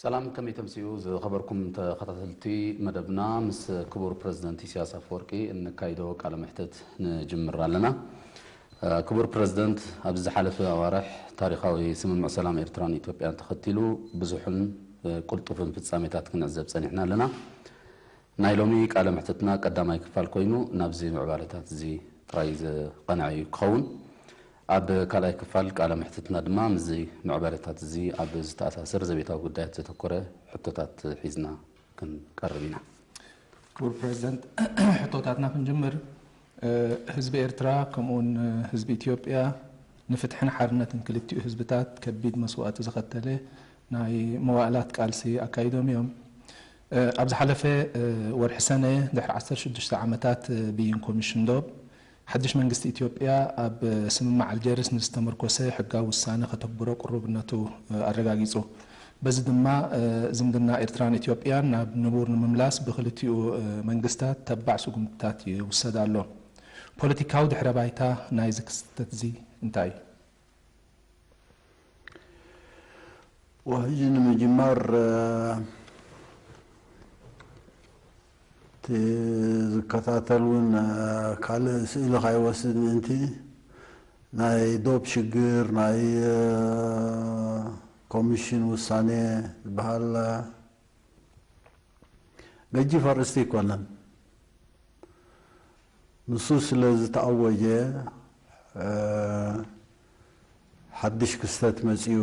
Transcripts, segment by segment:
ሰላም፣ ከመይ ተምስኡ ዝኸበርኩም ተኸታተልቲ መደብና? ምስ ክቡር ፕረዚደንት ኢሳያስ ኣፈወርቂ እንካይዶ ቃለ መሕትት ንጅምር ኣለና። ክቡር ፕረዚደንት፣ ኣብዚ ዝሓለፈ ኣዋርሕ ታሪኻዊ ስምምዕ ሰላም ኤርትራን ኢትዮጵያን ተኸቲሉ ብዙሕን ቅልጡፍን ፍጻሜታት ክንዕዘብ ጸኒሕና ኣለና። ናይ ሎሚ ቃለ መሕትትና ቀዳማይ ክፋል ኮይኑ ናብዚ ምዕባለታት እዚ ጥራይ ዝቐንዐ እዩ ክኸውን። ኣብ ካልኣይ ክፋል ቃለ መሕትትና ድማ ምስዚ ምዕባለታት እዚ ኣብ ዝተኣሳሰር ዘቤታዊ ጉዳያት ዘተኮረ ሕቶታት ሒዝና ክንቀርብ ኢና። ክቡር ፕረዚደንት፣ ሕቶታትና ክንጅምር፣ ህዝቢ ኤርትራ ከምኡውን ህዝቢ ኢትዮጵያ ንፍትሕን ሓርነትን ክልቲኡ ህዝብታት ከቢድ መስዋእቲ ዘኸተለ ናይ መዋእላት ቃልሲ ኣካይዶም እዮም። ኣብ ዝሓለፈ ወርሒ ሰነ ድሕሪ ዓሰርተ ሽዱሽተ ዓመታት ብይን ኮሚሽን ዶብ፣ ሓድሽ መንግስቲ ኢትዮጵያ ኣብ ስምምዕ ኣልጀርስ ንዝተመርኮሰ ሕጋዊ ውሳነ ከተግብሮ ቅሩብነቱ ኣረጋጊጹ። በዚ ድማ ዝምድና ኤርትራን ኢትዮጵያን ናብ ንቡር ንምምላስ ብክልቲኡ መንግስታት ተባዕ ስጉምትታት ይውሰድ ኣሎ። ፖለቲካዊ ድሕረ ባይታ ናይዚ ክስተት እዚ እንታይ እዩ? ወሕጂ ንምጅማር እቲ ዝከታተል እውን ካልእ ስእሊ ካይወስድ ምእንቲ ናይ ዶብ ሽግር ናይ ኮሚሽን ውሳኔ ዝበሃል ገጂፍ ኣርእስቲ ኣይኮነን። ንሱ ስለ ዝተኣወጀ ሓድሽ ክስተት መፅዩ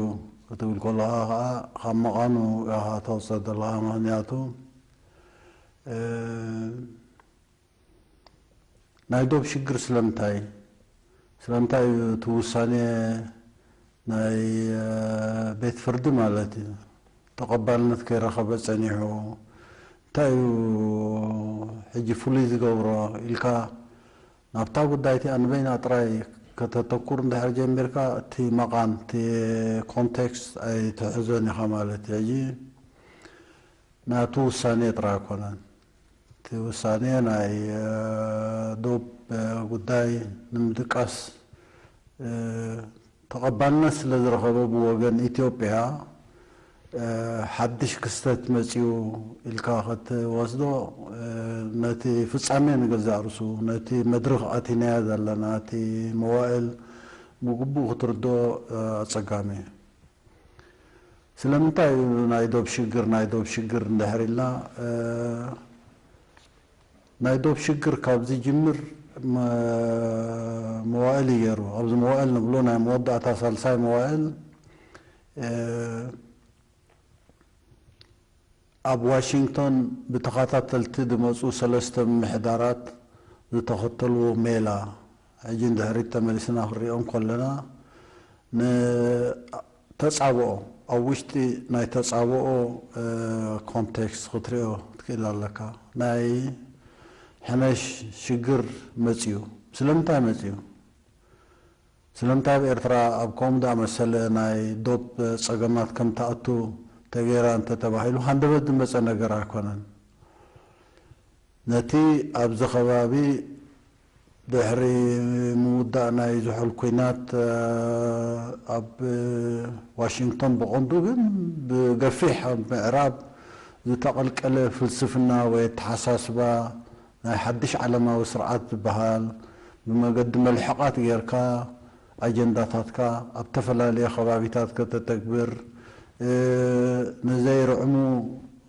ክትብል ከለኻ ከዓ ካብ መቓኑ ኢኻ ተውፅኦ ዘለኻ። ምክንያቱ ናይ ዶብ ሽግር ስለምንታይ ስለምንታይ እዩ እቲ ውሳኔ ናይ ቤት ፍርዲ ማለት እዩ ተቐባልነት ከይረኸበ ጸኒሑ? እንታይ እዩ ሕጂ ፍሉይ ዝገብሮ ኢልካ ናብታ ጉዳይ እቲኣ ንበይና ጥራይ ከተተኩር እንድሕር ጀሚርካ እቲ መቓን እቲ ኮንቴክስት ኣይትሕዞን ኢኻ ማለት እዩ። ሕጂ ናቱ ውሳኔ ጥራይ ኣይኮነን። እቲ ውሳኔ ናይ ዶብ ጉዳይ ንምድቃስ ተቐባልነት ስለ ዝረኸበ ብወገን ኢትዮጵያ ሓድሽ ክስተት መፅዩ ኢልካ ክትወስዶ ነቲ ፍጻሜ ንገዛእ ርሱ ነቲ መድርኽ ኣቲናዮ ዘለና እቲ መዋእል ብግቡእ ክትርድኦ ኣፀጋሚ እዩ። ስለምንታይ እዩ ናይ ዶብ ሽግር ናይ ዶብ ሽግር እንድሕር ኢልና ናይ ዶብ ሽግር ካብ ዝጅምር መዋእል እዩ ገይሩ። ኣብዚ መዋእል ንብሎ ናይ መወዳእታ ሳልሳይ መዋእል ኣብ ዋሽንግቶን ብተኸታተልቲ ዝመፁ ሰለስተ ምምሕዳራት ዝተኸተልዎ ሜላ ሕጂ ንድሕሪት ተመሊስና ክንሪኦ እንከለና ንተፃብኦ ኣብ ውሽጢ ናይ ተፃብኦ ኮንቴክስት ክትሪኦ ትክእል ኣለካ። ናይ ሕነሽ ሽግር መፅዩ። ስለምንታይ መፅዩ? ስለምንታይ ኣብ ኤርትራ ኣብ ከምኡ ዝኣመሰለ ናይ ዶብ ጸገማት ከም ትኣቱ ተገይራ እንተተባሂሉ ሃንደበት ዝመጸ ነገር ኣይኮነን። ነቲ ኣብዚ ከባቢ ድሕሪ ምውዳእ ናይ ዝሑል ኲናት ኣብ ዋሽንግቶን ብቐንዱ ግን ብገፊሕ ኣብ ምዕራብ ዝተቐልቀለ ፍልስፍና ወይ ኣተሓሳስባ ናይ ሓድሽ ዓለማዊ ስርዓት ዝበሃል ብመገዲ መልሕቓት ጌርካ ኣጀንዳታትካ ኣብ ተፈላለየ ከባቢታት ከተተግብር ንዘይርዕሙ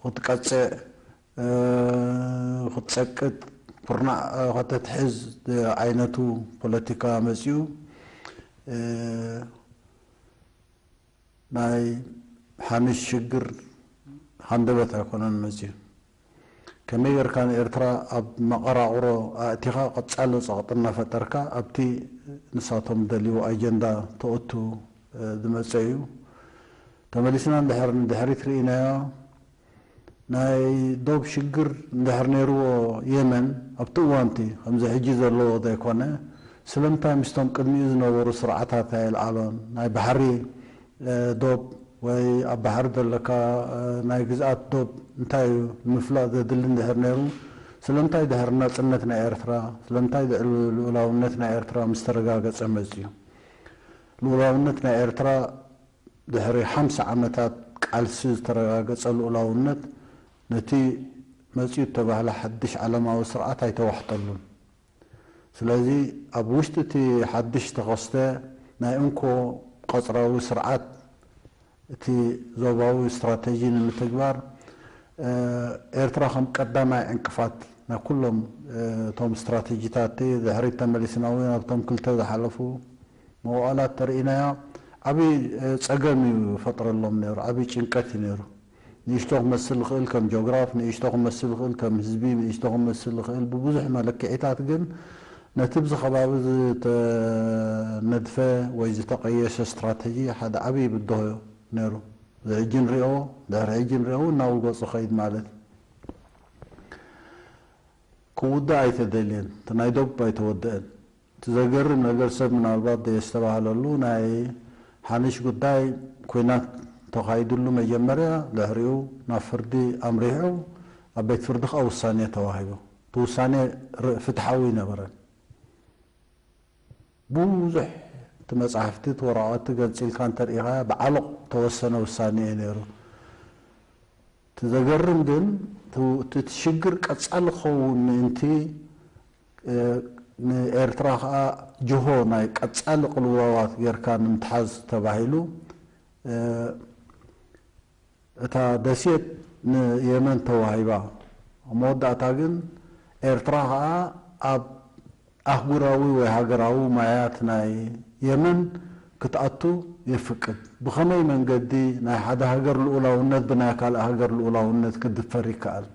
ክትቀፅዕ ክትፀቅጥ ኩርናዕ ከተትሕዝ ዓይነቱ ፖለቲካ መፅኡ ናይ ሓንሽ ሽግር ሃንደበት ኣይኮነን መፅዩ። ከመይ ጌርካ ንኤርትራ ኣብ መቐራቕሮ ኣእቲኻ ቀጻሊ ጸቕጢ እናፈጠርካ ኣብቲ ንሳቶም ደልይዎ ኣጀንዳ ተእቱ ዝመጸ እዩ። ተመሊስና እንድሕር ንድሕሪት ርኢናዮ ናይ ዶብ ሽግር እንድሕር ነይርዎ የመን ኣብቲ እዋንቲ ከምዚ ሕጂ ዘለዎ ዘይኮነ ስለምንታይ ምስቶም ቅድሚኡ ዝነበሩ ስርዓታት ኣየልዓሎን ናይ ባሕሪ ዶብ ወይ ኣብ ባሕሪ ዘለካ ናይ ግዝኣት ዶብ እንታይ እዩ ንምፍላጥ ዘድሊ እንድሕር ነይሩ ስለምንታይ ድሕሪ ናፅነት ናይ ኤርትራ ስለምንታይ ድሕሪ ልኡላውነት ናይ ኤርትራ ምስ ተረጋገፀ መፅዩ? ልኡላውነት ናይ ኤርትራ ድሕሪ ሓምሳ ዓመታት ቃልሲ ዝተረጋገጸ ልኡላውነት ነቲ መጺኡ እተባህለ ሓድሽ ዓለማዊ ስርዓት ኣይተዋሕጠሉን። ስለዚ ኣብ ውሽጢ እቲ ሓድሽ ተኸስተ ናይ እንኮ ቀጽራዊ ስርዓት እቲ ዞባዊ ስትራተጂ ንምትግባር ኤርትራ ከም ቀዳማይ ዕንቅፋት ናብ ኩሎም እቶም ስትራተጂታት ድሕሪት ተመሊስና እውን ኣብቶም ክልተ ዝሓለፉ መዋእላት ተርእናያ ዓብዪ ጸገም እዩ ፈጥረሎም ነይሩ። ዓብዪ ጭንቀት እዩ ነይሩ። ንእሽቶ ክመስል ይኽእል ከም ጆግራፍ፣ ንእሽቶ ክመስል ይኽእል ከም ህዝቢ፣ ንእሽቶ ክመስል ይኽእል ብብዙሕ መለክዒታት ግን ነቲ ብዚ ከባቢ ዝተነድፈ ወይ ዝተቐየሰ ስትራተጂ ሓደ ዓብዪ ብድሆ ነይሩ። እዚ ሕጂ ንሪኦ ድሕሪ ሕጂ ንሪኦ እውን እናወገጹ ኸይድ ማለት ክውዳእ ኣይተደልየን። እቲ ናይ ዶብ ኣይተወደአን። እቲ ዘገርም ነገር ሰብ ምናልባት ዘየስተባህለሉ ናይ ሓንሽ ጉዳይ ኲናት ተኻይድሉ መጀመርያ ድሕሪኡ ናብ ፍርዲ ኣምሪሑ ኣብ ቤት ፍርዲ ከዓ ውሳኔ ተዋሂቡ። እቲ ውሳኔ ፍትሓዊ ኣይነበረን። ብዙሕ እቲ መጻሕፍቲ እቲ ወረቐቲ ገንጺልካ እንተርኢኻ ብዓሎቕ ተወሰነ ውሳኔ እዩ ነይሩ። እቲ ዘገርም ግን እቲ ሽግር ቀጻሊ ክኸውን ምእንቲ ንኤርትራ ከዓ ጅሆ ናይ ቀጻሊ ቅልውላዋት ጌርካ ንምትሓዝ ተባሂሉ እታ ደሴት ንየመን ተዋሂባ። ኣብ መወዳእታ ግን ኤርትራ ከዓ ኣብ ኣህጉራዊ ወይ ሃገራዊ ማያት ናይ የመን ክትኣቱ የፍቅድ። ብኸመይ መንገዲ ናይ ሓደ ሃገር ልኡላውነት ብናይ ካልእ ሃገር ልኡላውነት ክድፈር ይከኣል?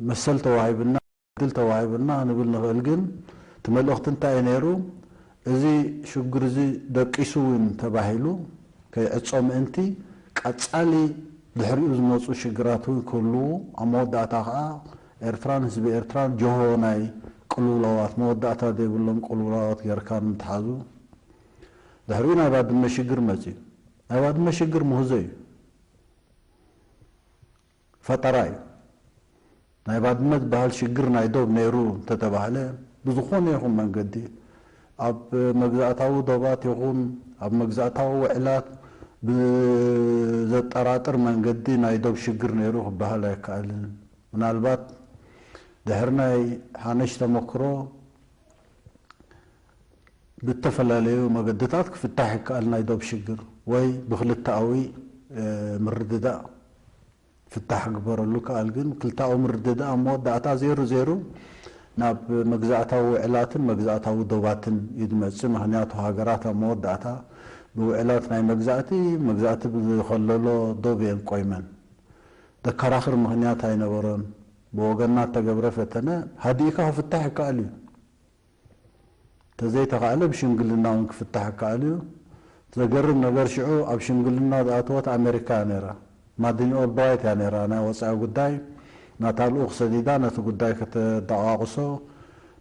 መሰል ተዋሂብና፣ ዕድል ተዋሂብና ንብል ንኽእል። ግን እቲ መልእኽቲ እንታይ እዩ ነይሩ? እዚ ሽግር እዚ ደቂሱ እውን ተባሂሉ ከይዕጾ ምእንቲ ቀጻሊ ድሕሪኡ ዝመጹ ሽግራት እውን ክህልዉ፣ ኣብ መወዳእታ ከዓ ኤርትራን ህዝቢ ኤርትራን ጀሆ ናይ ቅልውላዋት፣ መወዳእታ ዘይብሎም ቅልውላዋት ጌርካ ንምትሓዙ። ድሕሪኡ ናይ ባድመ ሽግር መጺኡ። ናይ ባድመ ሽግር ምህዞ እዩ፣ ፈጠራ እዩ። ናይ ባድመ ዝበሃል ሽግር ናይ ዶብ ነይሩ እንተተባህለ፣ ብዝኾነ ይኹን መንገዲ ኣብ መግዛእታዊ ዶባት ይኹን ኣብ መግዛእታዊ ውዕላት ብዘጠራጥር መንገዲ ናይ ዶብ ሽግር ነይሩ ክበሃል ኣይከኣልን። ምናልባት ድሕሪ ናይ ሓነሽ ተመክሮ ብተፈላለዩ መገድታት ክፍታሕ ይከኣል ናይ ዶብ ሽግር፣ ወይ ብክልተኣዊ ምርድዳእ ፍታሕ ክግበረሉ ከኣል። ግን ክልተኣዊ ምርድዳእ ኣብ መወዳእታ ዜሩ ዜሩ ናብ መግዛእታዊ ውዕላትን መግዛእታዊ ዶባትን እዩ ዝመጽእ። ምኽንያቱ ሃገራት ኣብ መወዳእታ ብውዕላት ናይ መግዛእቲ፣ መግዛእቲ ብዝኸለሎ ዶብ እየን ቆይመን። ዘከራኽር ምኽንያት ኣይነበሮን። ብወገንና እተገብረ ፈተነ ሃዲእካ ክፍታሕ ይከኣል እዩ። ተዘይተኻእለ ብሽምግልና እውን ክፍታሕ ይከኣል እዩ። ዘገርም ነገር ሽዑ ኣብ ሽምግልና ዝኣተወት ኣሜሪካ እያ ነይራ። ማድሊን ኦልብራይት እያ ነይራ ናይ ወፃኢ ጉዳይ ናታ ልኡኽ ሰዲዳ ነቲ ጉዳይ ከተደቓቕሶ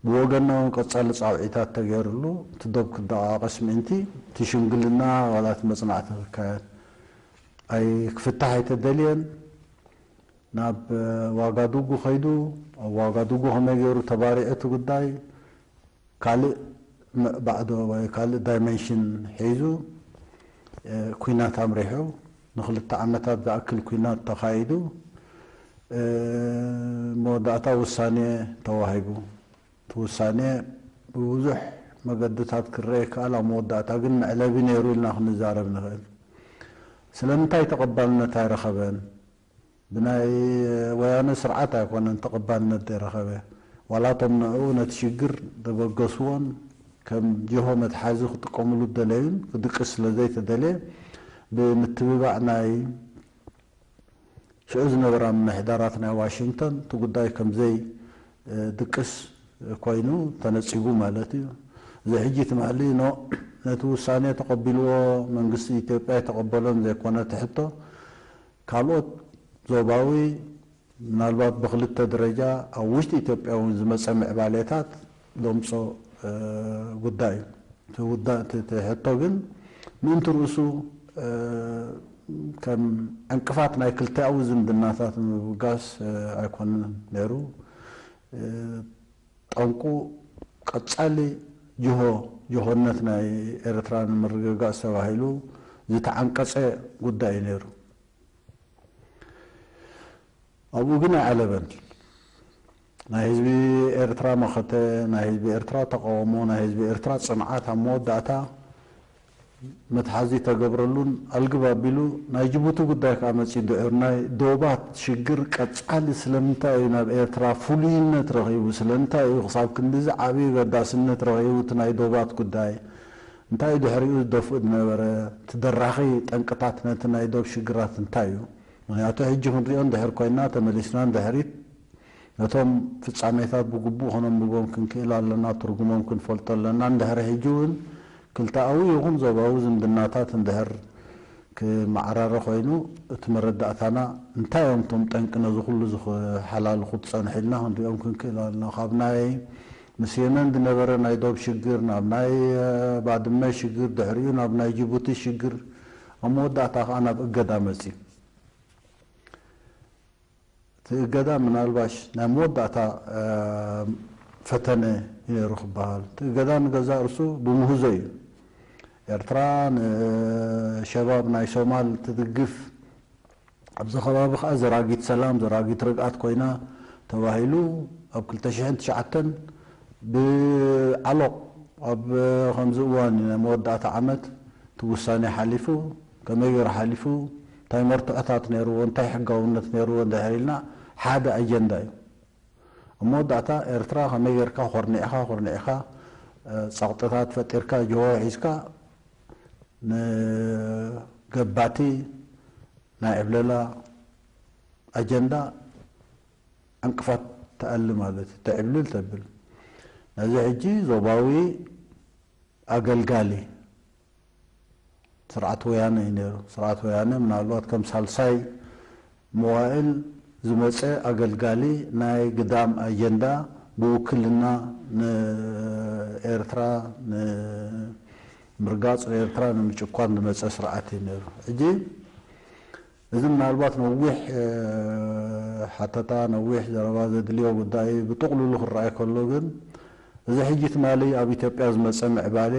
ብወገንና እውን ቀፃሊ ፃውዒታት ተገይርሉ እቲ ዶብ ክደቓቐስ ምእንቲ እቲ ሽምግልና ዋላ እቲ መፅናዕቲ ክካየድ ኣይ ክፍታሕ ኣይተደልየን። ናብ ዋጋዱጉ ከይዱ ኣብ ዋጋዱጉ ከመይ ገይሩ ተባሪዑ እቲ ጉዳይ ካልእ ባዕዶ ወይ ካልእ ዳይመንሽን ሒዙ ኩናት ኣምሪሑ ንክልተ ዓመታት ዝኣክል ኩናት ተኻይዱ መወዳእታ ውሳኔ ተዋሂቡ። እቲ ውሳኔ ብብዙሕ መገድታት ክረአ ይከኣል። ኣብ መወዳእታ ግን መዕለቢ ነይሩ ኢልና ክንዛረብ ንኽእል። ስለምንታይ ተቐባልነት ኣይረኸበን? ብናይ ወያነ ስርዓት ኣይኮነን ተቐባልነት ዘይረኸበ። ዋላ እቶም ንዕኡ ነቲ ሽግር ዘበገስዎን ከም ጅሆ መትሓዚ ክጥቀምሉ ዝደለዩን ክድቅስ ስለ ዘይተደልየ ብምትብባዕ ናይ ሽዑ ዝነበራ ምምሕዳራት ናይ ዋሽንግተን እቲ ጉዳይ ከም ዘይድቅስ ኮይኑ ተነጺጉ ማለት እዩ። እዚ ሕጂ ትማሊ ኖ ነቲ ውሳኔ ተቐቢልዎ መንግስቲ ኢትዮጵያ ኣይተቐበሎን ዘይኮነ እቲ ሕቶ ካልኦት ዞባዊ ምናልባት ብክልተ ደረጃ ኣብ ውሽጢ ኢትዮጵያ እውን ዝመፀ ምዕባሌታት ዘምፆ ጉዳይ እዩ። እቲ ውዳ- እቲ- እቲ ሕቶ ግን ምእንቲ ርእሱ ከም ዕንቅፋት ናይ ክልተኣዊ ዝምድናታት ንምብጋስ ኣይኮነን ነይሩ። ጠንቁ ቀጻሊ ጅሆ ጅሆነት ናይ ኤርትራ ንምርግጋጽ ተባሂሉ ዝተዓንቀጸ ጉዳይ እዩ ነይሩ። ኣብኡ ግን ኣይዓለበን። ናይ ህዝቢ ኤርትራ መኸተ፣ ናይ ህዝቢ ኤርትራ ተቃውሞ፣ ናይ ህዝቢ ኤርትራ ጽንዓት ኣብ መወዳእታ መትሓዚ ተገብረሉን ኣልግብ ኣቢሉ ናይ ጅቡቲ ጉዳይ ከኣ መጺኡ ድሕር ናይ ዶባት ሽግር ቀጻሊ ስለምንታይ እዩ ናብ ኤርትራ ፍሉይነት ረኺቡ፣ ስለምንታይ እዩ ክሳብ ክንድዚ ዓቢ ገዳስነት ረኺቡ እቲ ናይ ዶባት ጉዳይ፣ እንታይ እዩ ድሕሪኡ ዝደፍእ ዝነበረ፣ ተደራኺ ጠንቅታት ነቲ ናይ ዶብ ሽግራት እንታይ እዩ? ምኽንያቱ ሕጂ ክንሪኦ እንድሕር ኮይና ተመሊስና ንድሕሪት ነቶም ፍጻሜታት ብግቡእ ከነንብቦም ክንክእል ኣለና፣ ትርጉሞም ክንፈልጦ ኣለና። እንድሕሪ ሕጂ እውን ክልተኣዊ ይኹን ዞባዊ ዝምድናታት እንድሕር ክመዓራረ ኮይኑ እቲ መረዳእታና እንታይ እዮም እቶም ጠንቂ ነዚ ኩሉ ዝሓላልኹ ዝጸንሑ ኢልና ክንሪኦም ክንክእል ኣለና። ካብ ናይ ምስ የመን ዝነበረ ናይ ዶብ ሽግር ናብ ናይ ባድመ ሽግር ድሕሪኡ ናብ ናይ ጅቡቲ ሽግር ኣብ መወዳእታ ከዓ ናብ እገዳ መፅዩ። እቲ እገዳ ምናልባሽ ናይ መወዳእታ ፈተነ ነይሩ ክበሃል። እቲ እገዳ ንገዛእ ርሱ ብምህዞ እዩ። ኤርትራ ንሸባብ ናይ ሶማል ትድግፍ፣ ኣብዚ ከባቢ ከዓ ዘራጊት ሰላም ዘራጊት ርግኣት ኮይና ተባሂሉ ኣብ ክልተ ሽሕን ትሽዓተን ብዓሎቕ ኣብ ከምዚ እዋን ናይ መወዳእታ ዓመት እቲ ውሳኔ ሓሊፉ። ከመይ ገይሩ ሓሊፉ? እንታይ መርትዖታት ነይርዎ? እንታይ ሕጋውነት ነይርዎ? እንድሕር ኢልና ሓደ ኣጀንዳ እዩ። ኣብ መወዳእታ ኤርትራ ከመይ ጌርካ ኮርኒዕኻ ኮርኒዕኻ ጸቕጥታት ፈጢርካ ጅሆ ሒዝካ ንገባቲ ናይ ዕብለላ ኣጀንዳ ዕንቅፋት ትኣሊ ማለት እዩ። ተዕብልል ተብል። ነዚ ሕጂ ዞባዊ ኣገልጋሊ ስርዓት ወያነ እዩ ነይሩ። ስርዓት ወያነ ምናልባት ከም ሳልሳይ መዋእል ዝመፀ ኣገልጋሊ ናይ ግዳም ኣጀንዳ ብውክልና ንኤርትራ ንምርጋፅ፣ ንኤርትራ ንምጭኳን ዝመፀ ስርዓት እዩ ነይሩ። ሕጂ እዚ ምናልባት ነዊሕ ሓተታ፣ ነዊሕ ዘረባ ዘድልዮ ጉዳይ እዩ። ብጥቕልሉ ክረኣይ ከሎ ግን እዚ ሕጂ ትማሊ ኣብ ኢትዮጵያ ዝመፀ ምዕባለ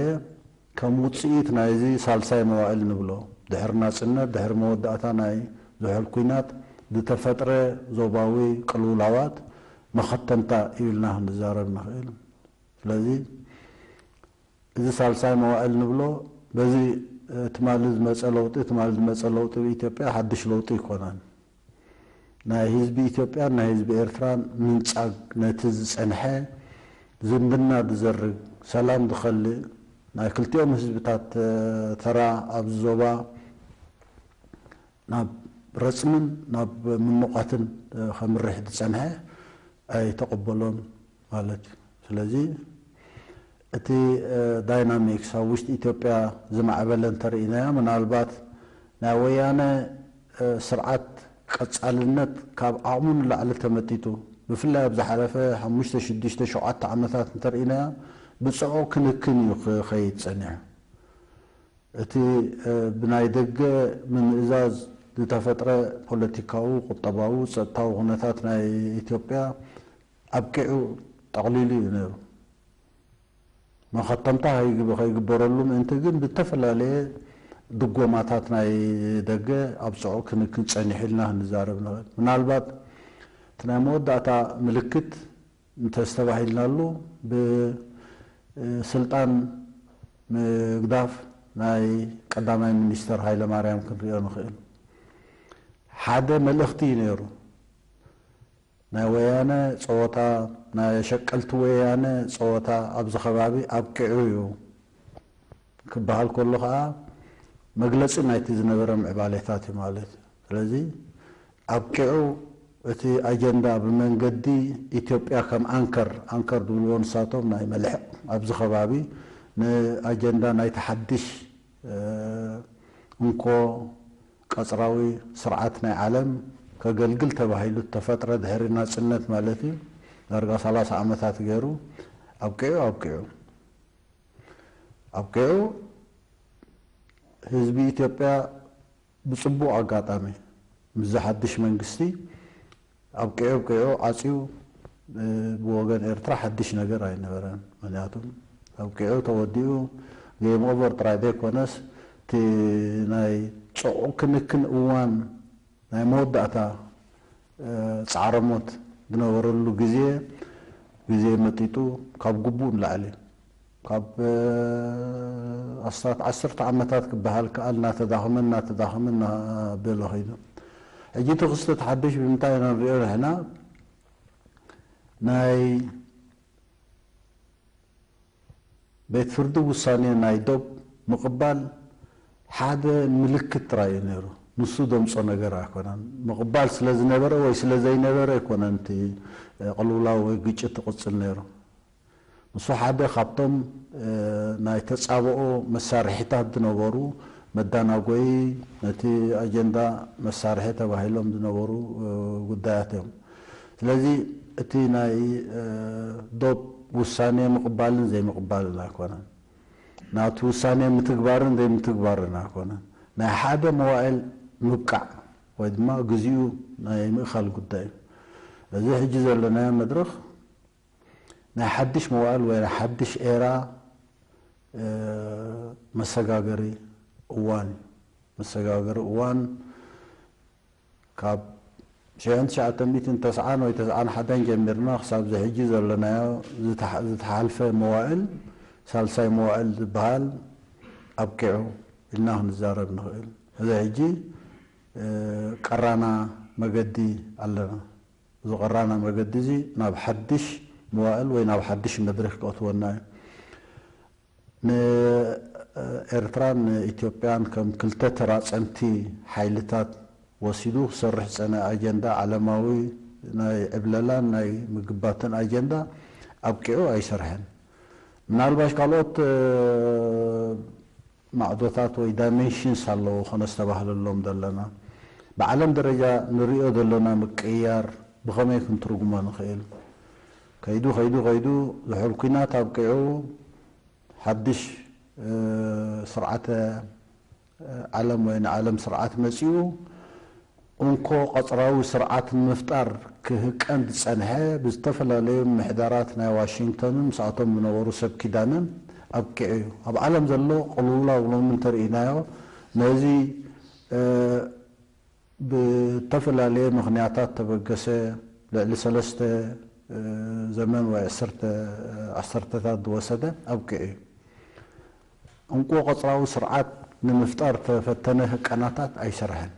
ከም ውፅኢት ናይዚ ሳልሳይ መዋእል ንብሎ፣ ድሕሪ ናፅነት፣ ድሕሪ መወዳእታ ናይ ዝሑል ኲናት ዝተፈጥረ ዞባዊ ቅልውላዋት መኸተምታ እዩ ኢልና ክንዛረብ ንኽእል። ስለዚ እዚ ሳልሳይ መዋእል ንብሎ፣ በዚ ትማሊ ዝመፀ ለውጢ፣ ትማሊ ዝመፀ ለውጢ ብኢትዮጵያ ሓድሽ ለውጢ ኣይኮነን። ናይ ህዝቢ ኢትዮጵያን ናይ ህዝቢ ኤርትራን ምንጻግ፣ ነቲ ዝጸንሐ ዝምድና ዝዘርግ፣ ሰላም ዝኸልእ፣ ናይ ክልቲኦም ህዝብታት ተራ ኣብዚ ዞባ ናብ ረጽምን ናብ ምምቋትን ከምርሕ ዝጸንሐ ኣይተቐበሎን ማለት እዩ። ስለዚ እቲ ዳይናሚክስ ኣብ ውሽጢ ኢትዮጵያ ዝማዕበለ እንተርኢናዮ፣ ምናልባት ናይ ወያነ ስርዓት ቀጻልነት ካብ ዓቕሙ ንላዕሊ ተመጢጡ፣ ብፍላይ ኣብ ዝሓለፈ ሓሙሽተ፣ ሽዱሽተ፣ ሸውዓተ ዓመታት እንተርኢናዮ፣ ብጽዑቕ ክንክን እዩ ክኸይድ ጸኒሑ። እቲ ብናይ ደገ ምምእዛዝ ዝተፈጥረ ፖለቲካዊ፣ ቁጠባዊ፣ ጸጥታዊ ኩነታት ናይ ኢትዮጵያ ኣብቂዑ ጠቕሊሉ እዩ ነይሩ። መኸተምታ ከይግበረሉ ምእንቲ ግን ብተፈላለየ ድጎማታት ናይ ደገ ኣብ ጽዑቕ ክንክን ጸኒሑ ኢልና ክንዛረብ ንኽእል። ምናልባት እቲ ናይ መወዳእታ ምልክት እንተስተባሂልናሉ ብስልጣን ምግዳፍ ናይ ቀዳማይ ሚኒስተር ሃይለማርያም ክንሪኦ ንኽእል። ሓደ መልእኽቲ እዩ ነይሩ። ናይ ወያነ ጸወታ፣ ናይ ሸቀልቲ ወያነ ጸወታ ኣብዚ ከባቢ ኣብቂዑ እዩ ክበሃል ከሎ ኸኣ መግለጺ ናይቲ ዝነበረ ምዕባሌታት እዩ ማለት እዩ። ስለዚ ኣብቂዑ እቲ ኣጀንዳ ብመንገዲ ኢትዮጵያ ከም ኣንከር፣ ኣንከር ዝብልዎ ንሳቶም ናይ መልሕቕ ኣብዚ ከባቢ ንኣጀንዳ ናይቲ ሓድሽ እንኮ ቀጽራዊ ስርዓት ናይ ዓለም ከገልግል ተባሂሉ እተፈጥረ ድሕሪ ናጽነት ማለት እዩ። ዳርጋ ሰላሳ ዓመታት ገይሩ ኣብቂዑ፣ ኣብቂዑ፣ ኣብቂዑ። ህዝቢ ኢትዮጵያ ብጽቡቕ ኣጋጣሚ ምስዚ ሓድሽ መንግስቲ ኣብቂዑ፣ ኣብቂዑ ዓጽዩ፣ እ፣ ብወገን ኤርትራ ሓድሽ ነገር ኣይነበረን። ምኽንያቱም ኣብቂዑ ተወዲኡ ጌም ኦቨር ጥራይ ዘይኮነስ እቲ ናይ ጽዑቕ ክንክን እዋን ናይ መወዳእታ ጻዕረ ሞት ዝነበረሉ ግዜ ግዜ መጢጡ ካብ ግቡእ ንላዕሊ ካብ ኣስታት ዓሰርተ ዓመታት ክበሃል ከኣል እናተዳኸመ እናተዳኸመ እናበለ ኸይዱ። ሕጂ እቲ ክስተት ሓድሽ ብምንታይ ኢና ንሪኦ ንሕና ናይ ቤት ፍርዲ ውሳኔ ናይ ዶብ ምቕባል ሓደ ምልክት ጥራይ እዩ ነይሩ። ንሱ ደምጾ ነገር ኣይኮነን። ምቕባል ስለ ዝነበረ ወይ ስለ ዘይነበረ ኣይኮነን እቲ ቅልውላው ወይ ግጭት ትቕጽል ነይሩ። ንሱ ሓደ ካብቶም ናይ ተጻብኦ መሳርሒታት ዝነበሩ መዳናጎይ ነቲ ኣጀንዳ መሳርሒ ተባሂሎም ዝነበሩ ጉዳያት እዮም። ስለዚ እቲ ናይ ዶብ ውሳኔ ምቕባልን ዘይምቕባልን ኣይኮነን። ናቲ ውሳኔ ምትግባርን ዘይምትግባርን ኣይኮነን። ናይ ሓደ መዋእል ምብቃዕ ወይ ድማ ግዚኡ ናይ ምእኻል ጉዳይ እዩ። እዚ ሕጂ ዘለናዮ መድረኽ ናይ ሓድሽ መዋእል ወይ ናይ ሓድሽ ኤራ መሰጋገሪ እዋን እዩ። መሰጋገሪ እዋን ካብ ሽሕን ትሽዓተ ሚእትን ተስዓን ወይ ተስዓን ሓደን ጀሚርና ክሳብ እዚ ሕጂ ዘለናዮ ዝተሓልፈ መዋእል ሳልሳይ መዋእል ዝበሃል ኣብቂዑ ኢልና ክንዛረብ ንኽእል። እዚ ሕጂ ቀራና መገዲ ኣለና። እዚ ቀራና መገዲ እዚ ናብ ሓድሽ መዋእል ወይ ናብ ሓድሽ መድረኽ ከእትወና እዩ። ንኤርትራን ንኢትዮጵያን ከም ክልተ ተራጸምቲ ሓይልታት ወሲዱ ክሰርሕ ዝጸንሐ ኣጀንዳ ዓለማዊ ናይ ዕብለላን ናይ ምግባትን ኣጀንዳ ኣብቂዑ ኣይሰርሐን። ምናልባሽ ካልኦት ማዕዶታት ወይ ዳይሜንሽንስ ኣለዉ ከነስተባህለሎም ዘለና። ብዓለም ደረጃ ንሪኦ ዘለና ምቅይያር ብኸመይ ክንትርጉሞ ንኽእል? ከይዱ ከይዱ ከይዱ ዝሑል ኲናት ኣብቂዑ ሓድሽ ስርዓተ ዓለም ወይ ንዓለም ስርዓት መጺኡ እንኮ ቀጽራዊ ስርዓት ንምፍጣር ክህቀን ዝጸንሐ ብዝተፈላለዩ ምሕዳራት ናይ ዋሽንግተንን ምስኣቶም ዝነበሩ ሰብ ኪዳንን ኣብቂዑ እዩ። ኣብ ዓለም ዘሎ ቅልውላው ሎሚ እንተርኢናዮ ነዚ ብተፈላለየ ምኽንያታት ተበገሰ ልዕሊ ሰለስተ ዘመን ወይ ዓሰርተታት ዝወሰደ ኣብቂዑ እዩ። እንኮ ቀጽራዊ ስርዓት ንምፍጣር ተፈተነ ህቀናታት ኣይሰርሐን።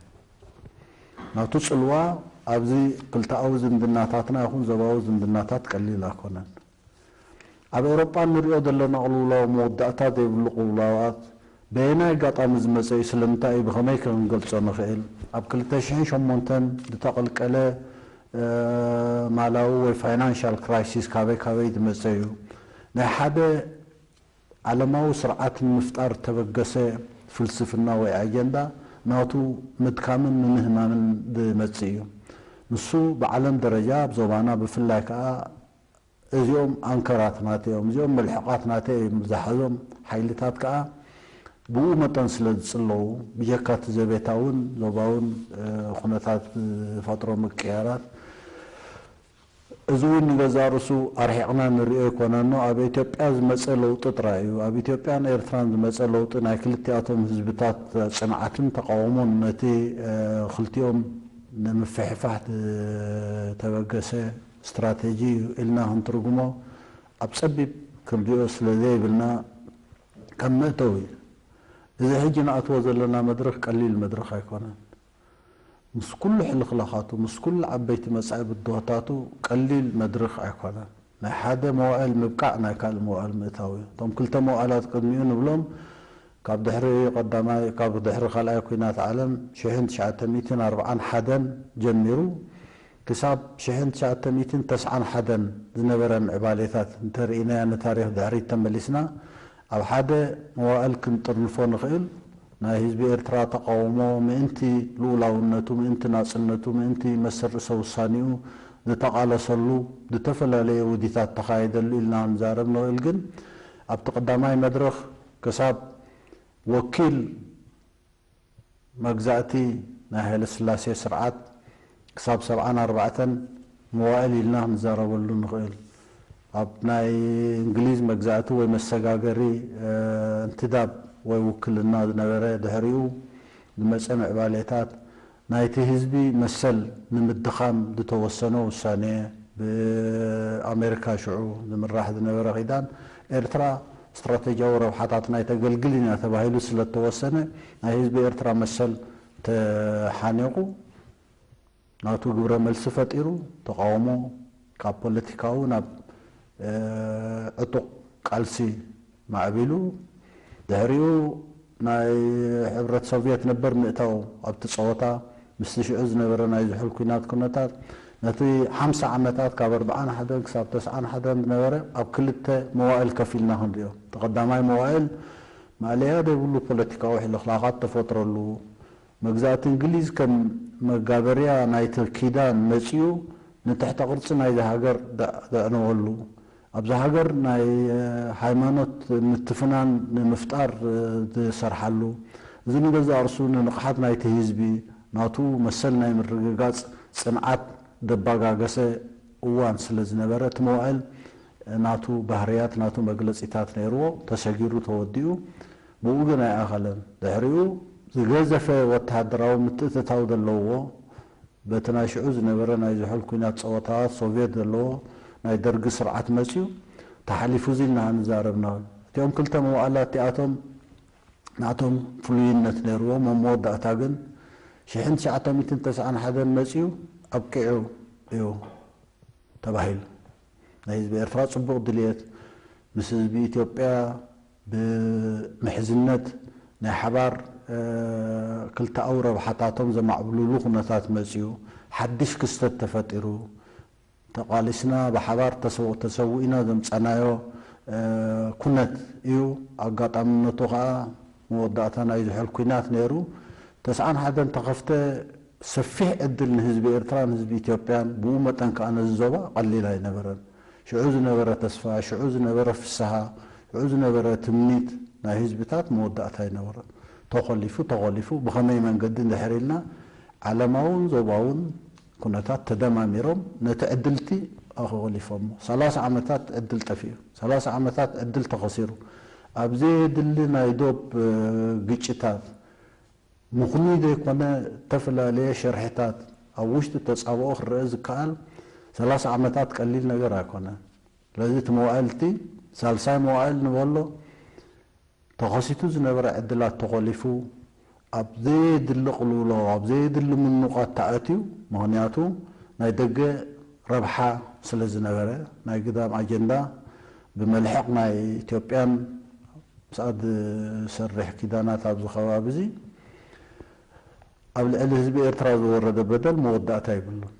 ናቱ ጽልዋ ኣብዚ ክልተኣዊ ዝምድናታትና ይኹን ዞባዊ ዝምድናታት ቀሊል ኣይኮነን። ኣብ ኤውሮጳ ንሪኦ ዘለና ቅልውላው መወዳእታ ዘይብሉ ቅልውላዋት በየናይ ኣጋጣሚ ዝመጸ እዩ? ስለምንታይ እዩ? ብኸመይ ከ ክንገልጾ ንኽእል? ኣብ ክልተ ሽሕን ሸሞንተን ዝተቐልቀለ ማላዊ ወይ ፋይናንሻል ክራይሲስ ካበይ ካበይ ዝመጸ እዩ? ናይ ሓደ ዓለማዊ ስርዓት ንምፍጣር ተበገሰ ፍልስፍና ወይ ኣጀንዳ ናቱ ምድካምን ምምህማምን ዝመጽእ እዩ። ንሱ ብዓለም ደረጃ ኣብ ዞባና ብፍላይ ከኣ እዚኦም ኣንከራት ናተይ እዮም፣ እዚኦም መልሕቓት ናተይ እዮም ዝሓዞም ሓይልታት ከኣ ብኡ መጠን ስለ ዝጽለዉ ብጀካ እቲ ዘቤታውን ዞባውን ኩነታት ዝፈጥሮ ምቅያራት እዚ እውን ንገዛእ ርእሱ ኣርሒቕና ንሪኦ ኣይኮናን። ኣብ ኢትዮጵያ ዝመጸ ለውጢ ጥራይ እዩ። ኣብ ኢትዮጵያን ኤርትራን ዝመጸ ለውጢ ናይ ክልቲኣቶም ህዝብታት ጽንዓትን ተቓውሞን ነቲ ክልቲኦም ንምፍሕፋሕ ዝተበገሰ ስትራተጂ እዩ ኢልና ክንትርጉሞ ኣብ ጸቢብ ክንሪኦ ስለ ዘይብልና ከም መእተዊ እዚ ሕጂ ንኣትዎ ዘለና መድረኽ ቀሊል መድረኽ ኣይኮነን። ምስ ኩሉ ሕልኽላኻቱ ምስ ኩሉ ዓበይቲ መጻኢ ብድሆታቱ ቀሊል መድርኽ ኣይኮነን። ናይ ሓደ መዋእል ምብቃዕ ናይ ካልእ መዋእል ምእታው እዩ። እቶም ክልተ መዋእላት ቅድሚኡ ንብሎም ካብ ድሕሪ ቀዳማይ ካብ ድሕሪ ካልኣይ ኲናት ዓለም ሽሕን ትሽዓተ ሚእትን ኣርብዓን ሓደን ጀሚሩ ክሳብ ሽሕን ትሽዓተ ሚእትን ተስዓን ሓደን ዝነበረ ምዕባሌታት እንተርኢናያ ንታሪኽ ድሕሪት ተመሊስና ኣብ ሓደ መዋእል ክንጥርንፎ ንኽእል ናይ ህዝቢ ኤርትራ ተቓውሞ ምእንቲ ልኡላውነቱ፣ ምእንቲ ናጽነቱ፣ ምእንቲ መሰል ርእሰ ውሳኔኡ ዝተቓለሰሉ ዝተፈላለየ ውዲታት ተኻየደሉ ኢልና ክንዛረብ ንኽእል። ግን ኣብቲ ቀዳማይ መድረኽ ክሳብ ወኪል መግዛእቲ ናይ ሃይለስላሴ ስርዓት ክሳብ ሰብዓን ኣርባዕተን መዋእል ኢልና ክንዛረበሉ ንኽእል። ኣብ ናይ እንግሊዝ መግዛእቲ ወይ መሰጋገሪ እንትዳብ ወይ ውክልና ዝነበረ፣ ድሕሪኡ ዝመጸ ምዕባሌታት፣ ናይቲ ህዝቢ መሰል ንምድኻም ዝተወሰነ ውሳኔ፣ ብኣሜሪካ ሽዑ ዝምራሕ ዝነበረ ኪዳን፣ ኤርትራ ስትራተጂያዊ ረብሓታትና ኣይተገልግልን እያ ተባሂሉ ስለተወሰነ፣ ናይ ህዝቢ ኤርትራ መሰል ተሓኒቑ፣ ናቱ ግብረ መልሲ ፈጢሩ፣ ተቓውሞ ካብ ፖለቲካዊ ናብ፣ እ፣ ዕጡቕ ቃልሲ ማዕቢሉ፣ ድሕሪኡ ናይ ሕብረት ሶቭየት ነበር ምእታው ኣብቲ ጸወታ፣ ምስቲ ሽዑ ዝነበረ ናይ ዝሑል ኲናት ኩነታት፣ ነቲ ሓምሳ ዓመታት ካብ ኣርብዓን ሓደን ክሳብ ተስዓን ሓደን ዝነበረ ኣብ ክልተ መዋእል ከፊልና ክንሪኦ። እቲ ቀዳማይ መዋእል ማእለያ ዘይብሉ ፖለቲካዊ ሕልኽላኻት ተፈጥረሉ፣ መግዛእቲ እንግሊዝ ከም መጋበርያ ናይቲ ኪዳን መጺኡ፣ ንትሕተ ቅርጺ ናይዛ ሃገር ዘ-፣ ዘዕነወሉ፣ ኣብዛ ሃገር ናይ፣ እ፣ ሃይማኖት ምትፍናን ንምፍጣር፣ እ፣ ዝሰርሓሉ፣ እዚ ንገዛእ ርእሱ ንንቕሓት ናይቲ ህዝቢ፣ ናቱ መሰል ናይ ምርግጋጽ ጽንዓት ዘባጋገሰ እዋን ስለ ዝነበረ፣ እቲ መዋእል ናቱ ባህርያት፣ ናቱ መግለጺታት ነይርዎ፣ ተሰጊሩ ተወዲኡ፣ ብኡ ግን ኣይኣኸለን። ድሕሪኡ ዝገዘፈ ወተሃደራዊ ምትእትታው ዘለዎ፣ በቲ ናይ ሽዑ ዝነበረ ናይ ዝሑል ኲናት ጸወታታት ሶቭየት ዘለዎ ናይ ደርጊ ስርዓት መጺኡ፣ ተሓሊፉ እዚ ኢልና ንዛረብ ኢና። እቲኦም ክልተ መዋእላት እቲኣቶም ናቶም ፍሉይነት ነይርዎም። ኣብ መወዳእታ ግን ሽሕን ትሽዓተ ሚእትን ተስዓን ሓደን መጺኡ ኣብቂዑ እዩ ተባሂሉ። ናይ ህዝቢ ኤርትራ ጽቡቕ ድልየት፣ ምስ ህዝቢ ኢትዮጵያ ብምሕዝነት ናይ ሓባር፣ እ፣ ክልተኣዊ ረብሓታቶም ዘማዕብሉሉ ኩነታት መጺኡ፣ ሓድሽ ክስተት ተፈጢሩ፣ ተቓሊስና ብሓባር ተሰው-፣ ተሰዊእና ዘምጸናዮ፣ እ፣ ኩነት እዩ። ኣጋጣሚነቱ ኸኣ መወዳእታ ናይ ዝሑል ኲናት ነይሩ። ተስዓን ሓደን ተኸፍተ፣ ሰፊሕ ዕድል ንህዝቢ ኤርትራን ህዝቢ ኢትዮጵያን፣ ብኡ መጠን ከኣ ነዚ ዞባ ቀሊል ኣይነበረን። ሽዑ ዝነበረ ተስፋ፣ ሽዑ ዝነበረ ፍስሃ፣ ሽዑ ዝነበረ ትምኒት ናይ ህዝብታት መወዳእታ ኣይነበሮን። ተኾሊፉ፣ ተኾሊፉ፣ ብኸመይ መንገዲ እንድሕር ኢልና፣ ዓለማውን ዞባውን ኩነታት ተደማሚሮም ነቲ ዕድልቲ ኣኾሊፎሞ። ሰላሳ ዓመታት ዕድል ጠፊኡ፣ ሰላሳ ዓመታት ዕድል ተኸሲሩ። ኣብ ዘየድሊ ናይ ዶብ፣ እ፣ ግጭታት፣ ምኽኑይ ዘይኮነ እተፈላለየ ሸርሕታት ኣብ ውሽጢ ተጻብኦ ክረአ ዝከኣል፣ ሰላሳ ዓመታት ቀሊል ነገር ኣይኮነን። ስለዚ እቲ መዋእልቲ፣ ሳልሳይ መዋእል ንበሎ፣ ተኸሲቱ ዝነበረ ዕድላት ተኾሊፉ፣ ኣብ ዘየድሊ ቅልውላው፣ ኣብ ዘየድሊ ምንቋት ተኣትዩ። ምኽንያቱ ናይ ደገ ረብሓ ስለ ዝነበረ፣ ናይ ግዳም ኣጀንዳ ብመልሕቕ ናይ ኢትዮጵያን ምስኣ ዝሰርሕ ኪዳናት ኣብዚ ከባቢ እዚ ኣብ ልዕሊ ህዝቢ ኤርትራ ዝወረደ በደል መወዳእታ የብሉን።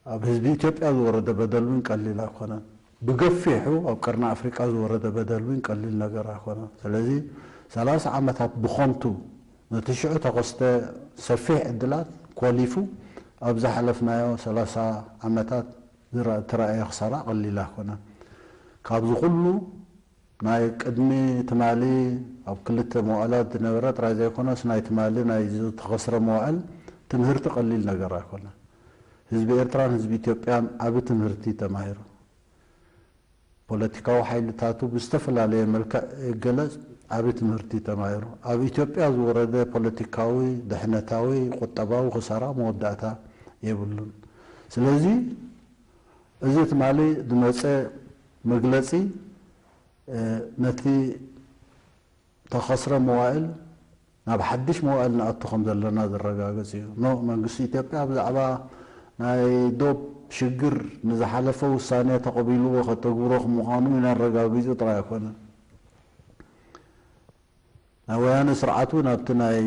ኣብ ህዝቢ ኢትዮጵያ ዝወረደ በደል እውን ቀሊል ኣይኮነን። ብገፊሑ ኣብ ቀርኒ ኣፍሪቃ ዝወረደ በደል እውን ቀሊል ነገር ኣይኮነን። ስለዚ ሰላሳ ዓመታት ብኸንቱ ነቲ ሽዑ ተኸስተ ሰፊሕ ዕድላት ኮሊፉ ኣብ ዝሓለፍናዮ ሰላሳ ዓመታት ዝረ-፣ እተራእየ ክሳራ ቀሊል ኣይኮነን። ካብዚ ኩሉ ናይ ቅድሚ ትማሊ ኣብ ክልተ መዋእላት ዝነበረ ጥራይ ዘይኮነስ፣ ናይ ትማሊ ናይ ዝተኸስረ መዋእል ትምህርቲ ቀሊል ነገር ኣይኮነን። ህዝቢ ኤርትራን ህዝቢ ኢትዮጵያን ዓቢ ትምህርቲ ተማሂሩ። ፖለቲካዊ ሓይልታቱ ብዝተፈላለየ መልክዕ ይገለጽ፣ ዓቢ ትምህርቲ ተማሂሩ። ኣብ ኢትዮጵያ ዝወረደ ፖለቲካዊ፣ ድሕነታዊ፣ ቁጠባዊ ክሳራ መወዳእታ የብሉን። ስለዚ እዚ ትማሊ ዝመጸ መግለጺ፣ እ፣ ነቲ ተኸስረ መዋእል ናብ ሓድሽ መዋእል ንኣቱ ከም ዘለና ዘረጋግጽ እዩ። ኖ፣ መንግስቲ ኢትዮጵያ ብዛዕባ ናይ ዶብ ሽግር ንዝሓለፈ ውሳኔ ተቐቢልዎ ከተግብሮ ምዃኑ ኢና ኣረጋጊጹ ጥራይ ኣይኮነን። ናይ ወያነ ስርዓት እውን ኣብቲ ናይ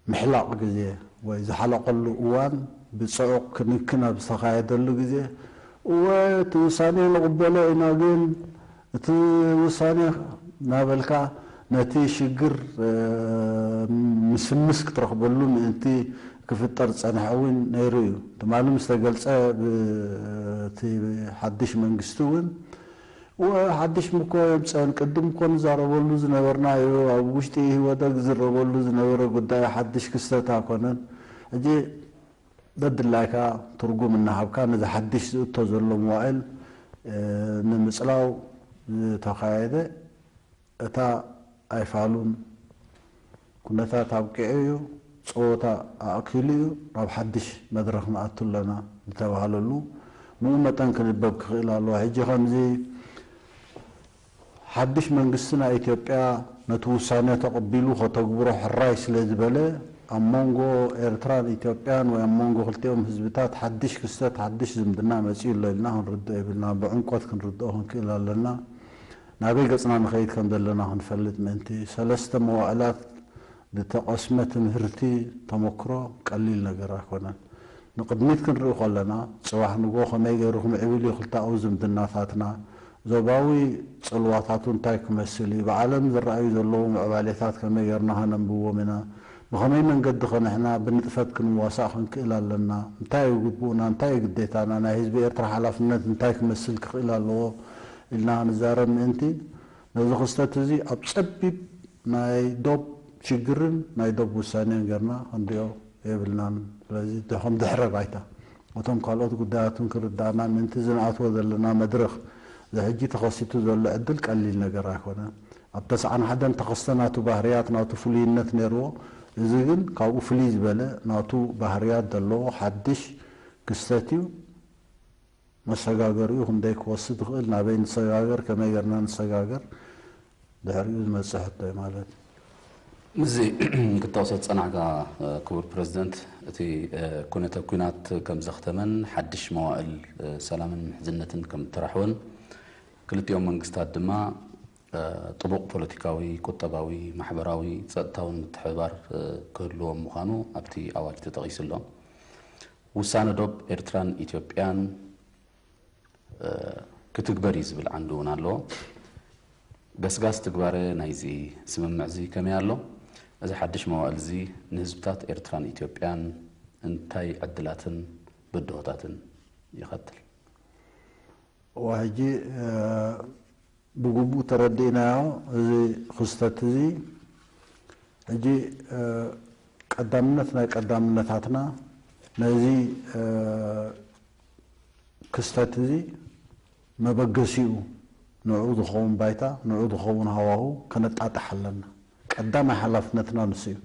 ምሕላቕ ግዜ ወይ ዝሓለቐሉ እዋን ብጽዑቕ ክንክን ኣብ ዝተኻየደሉ ግዜ፣ እወ፣ እቲ ውሳኔ ንቕበሎ ኢና፣ ግን እቲ ውሳኔ እናበልካ ነቲ ሽግር፣ እ፣ ምስምስ ክትረኽበሉ ምእንቲ ክፍጠር ዝጸንሐ እውን ነይሩ እዩ። ትማሊ ምስ ተገልጸ ብቲ ሓድሽ መንግስቲ እውን፣ እወ፣ ሓድሽ እኮ የምጸን፣ ቅድም እኮ ንዛረበሉ ዝነበርና እዩ። ኣብ ውሽጢ ኢህወደግ ዝዝረበሉ ዝነበረ ጉዳይ ሓድሽ ክስተት ኣይኮነን። ሕጂ ደድላይካ ትርጉም እናሃብካ ነዚ ሓድሽ ዝእቶ ዘሎ መዋእል፣ እ፣ ንምጽላው ዝተኻየደ እታ ኣይፋሉን ኩነታት ኣብቂዑ እዩ፣ ጸወታ ኣእኪሉ እዩ፣ ናብ ሓድሽ መድረኽ ንኣቱ ኣለና ዝተባህለሉ ምኡ መጠን ክንበብ ክኽእል ኣለዎ። ሕጂ ከምዚ ሓድሽ መንግስቲ ናይ ኢትዮጵያ ነቲ ውሳነ ተቐቢሉ ከተግብሮ ሕራይ ስለ ዝበለ፣ ኣብ መንጎ ኤርትራን ኢትዮጵያን ወይ ኣብ መንጎ ክልቲኦም ህዝብታት ሓድሽ ክስተት፣ ሓድሽ ዝምድና መጺኡ ኣሎ ኢልና ክንርድኦ የብልና። ብዕምቆት ክንርድኦ ክንክእል ኣለና። ናበይ ገጽና ንኸይድ ከም ዘለና ክንፈልጥ ምእንቲ፣ ሰለስተ መዋእላት ዝተቐስመ ትምህርቲ፣ ተመክሮ ቀሊል ነገር ኣይኮነን። ንቕድሚት ክንርኢ ከለና፣ ጽባሕ ንግሆ ከመይ ገይሩ ክምዕብል እዩ ክልተኣዊ ዝምድናታትና፣ ዞባዊ ጽልዋታቱ እንታይ ክመስል እዩ፣ ብዓለም ዝረኣዩ ዘለዉ ምዕባሌታት ከመይ ጌርና ከነንብቦም ኢና፣ ብኸመይ መንገዲ ከ ንሕና ብንጥፈት ክንዋሳእ ክንክእል ኣለና፣ እንታይ እዩ ግቡእና፣ እንታይ እዩ ግዴታና፣ ናይ ህዝቢ ኤርትራ ሓላፍነት እንታይ ክመስል ክኽእል ኣለዎ ኢልና ክንዛረብ ምእንቲ፣ ነዚ ክስተት እዚ ኣብ ጸቢብ ናይ ዶብ ሽግርን ናይ ዶብ ውሳኔን ጌርና ክንሪኦ የብልናን። ስለዚ ድ-፣ ከም ድሕረ ባይታ እቶም ካልኦት ጉዳያት እውን ክርዳእና ምእንቲ፣ እዚ ንኣትዎ ዘለና መድረኽ፣ እዚ ሕጂ ተኸሲቱ ዘሎ ዕድል ቀሊል ነገር ኣይኮነን። ኣብ ተስዓን ሓደን ተኸስተ ናቱ ባህርያት፣ ናቱ ፍሉይነት ነይርዎ። እዚ ግን ካብኡ ፍልይ ዝበለ ናቱ ባህርያት ዘለዎ ሓድሽ ክስተት እዩ። መሰጋገሪኡ ክንደይ ክወስድ ይኽእል፣ ናበይ ንሰጋገር፣ ከመይ ጌርና ንሰጋገር፣ ድሕሪኡ ዝመጽእ ሕቶ እዩ ማለት እዩ። ምስዚ ክትጠቕሶ ዝጸናሕካ፣ ክቡር ፕረዚደንት፣ እቲ ኩነተ ኲናት ከም ዘኽተመን ሓድሽ መዋእል ሰላምን ምሕዝነትን ከም እተራሕወን፣ ክልቲኦም መንግስታት ድማ ጥቡቕ ፖለቲካዊ፣ ቁጠባዊ፣ ማሕበራዊ፣ ጸጥታውን ምትሕብባር ክህልዎም ምዃኑ ኣብቲ ኣዋጅ ተጠቒሱ ኣሎ። ውሳነ ዶብ ኤርትራን ኢትዮጵያን እ፣ ክትግበር እዩ ዝብል ዓንዲ እውን ኣለዎ። ገስጋስ ትግባረ ናይዚ ስምምዕ እዚ ከመይ ኣሎ? እዚ ሓድሽ መዋእል እዚ ንህዝብታት ኤርትራን ኢትዮጵያን እንታይ ዕድላትን ብድሆታትን ይኸትል? እዋ፣ ሕጂ፣ እ፣ ብግቡእ ተረዲእናዮ። እዚ ክስተት እዚ ሕጂ፣ እ፣ ቀዳምነት ናይ ቀዳምነታትና ነዚ፣ እ፣ ክስተት እዚ መበገሲኡ ንዕኡ ዝኸውን ባይታ፣ ንዕኡ ዝኸውን ሃዋሁ ከነጣጥሕ ኣለና። ቀዳማይ ሓላፍነትና ንሱ እዩ።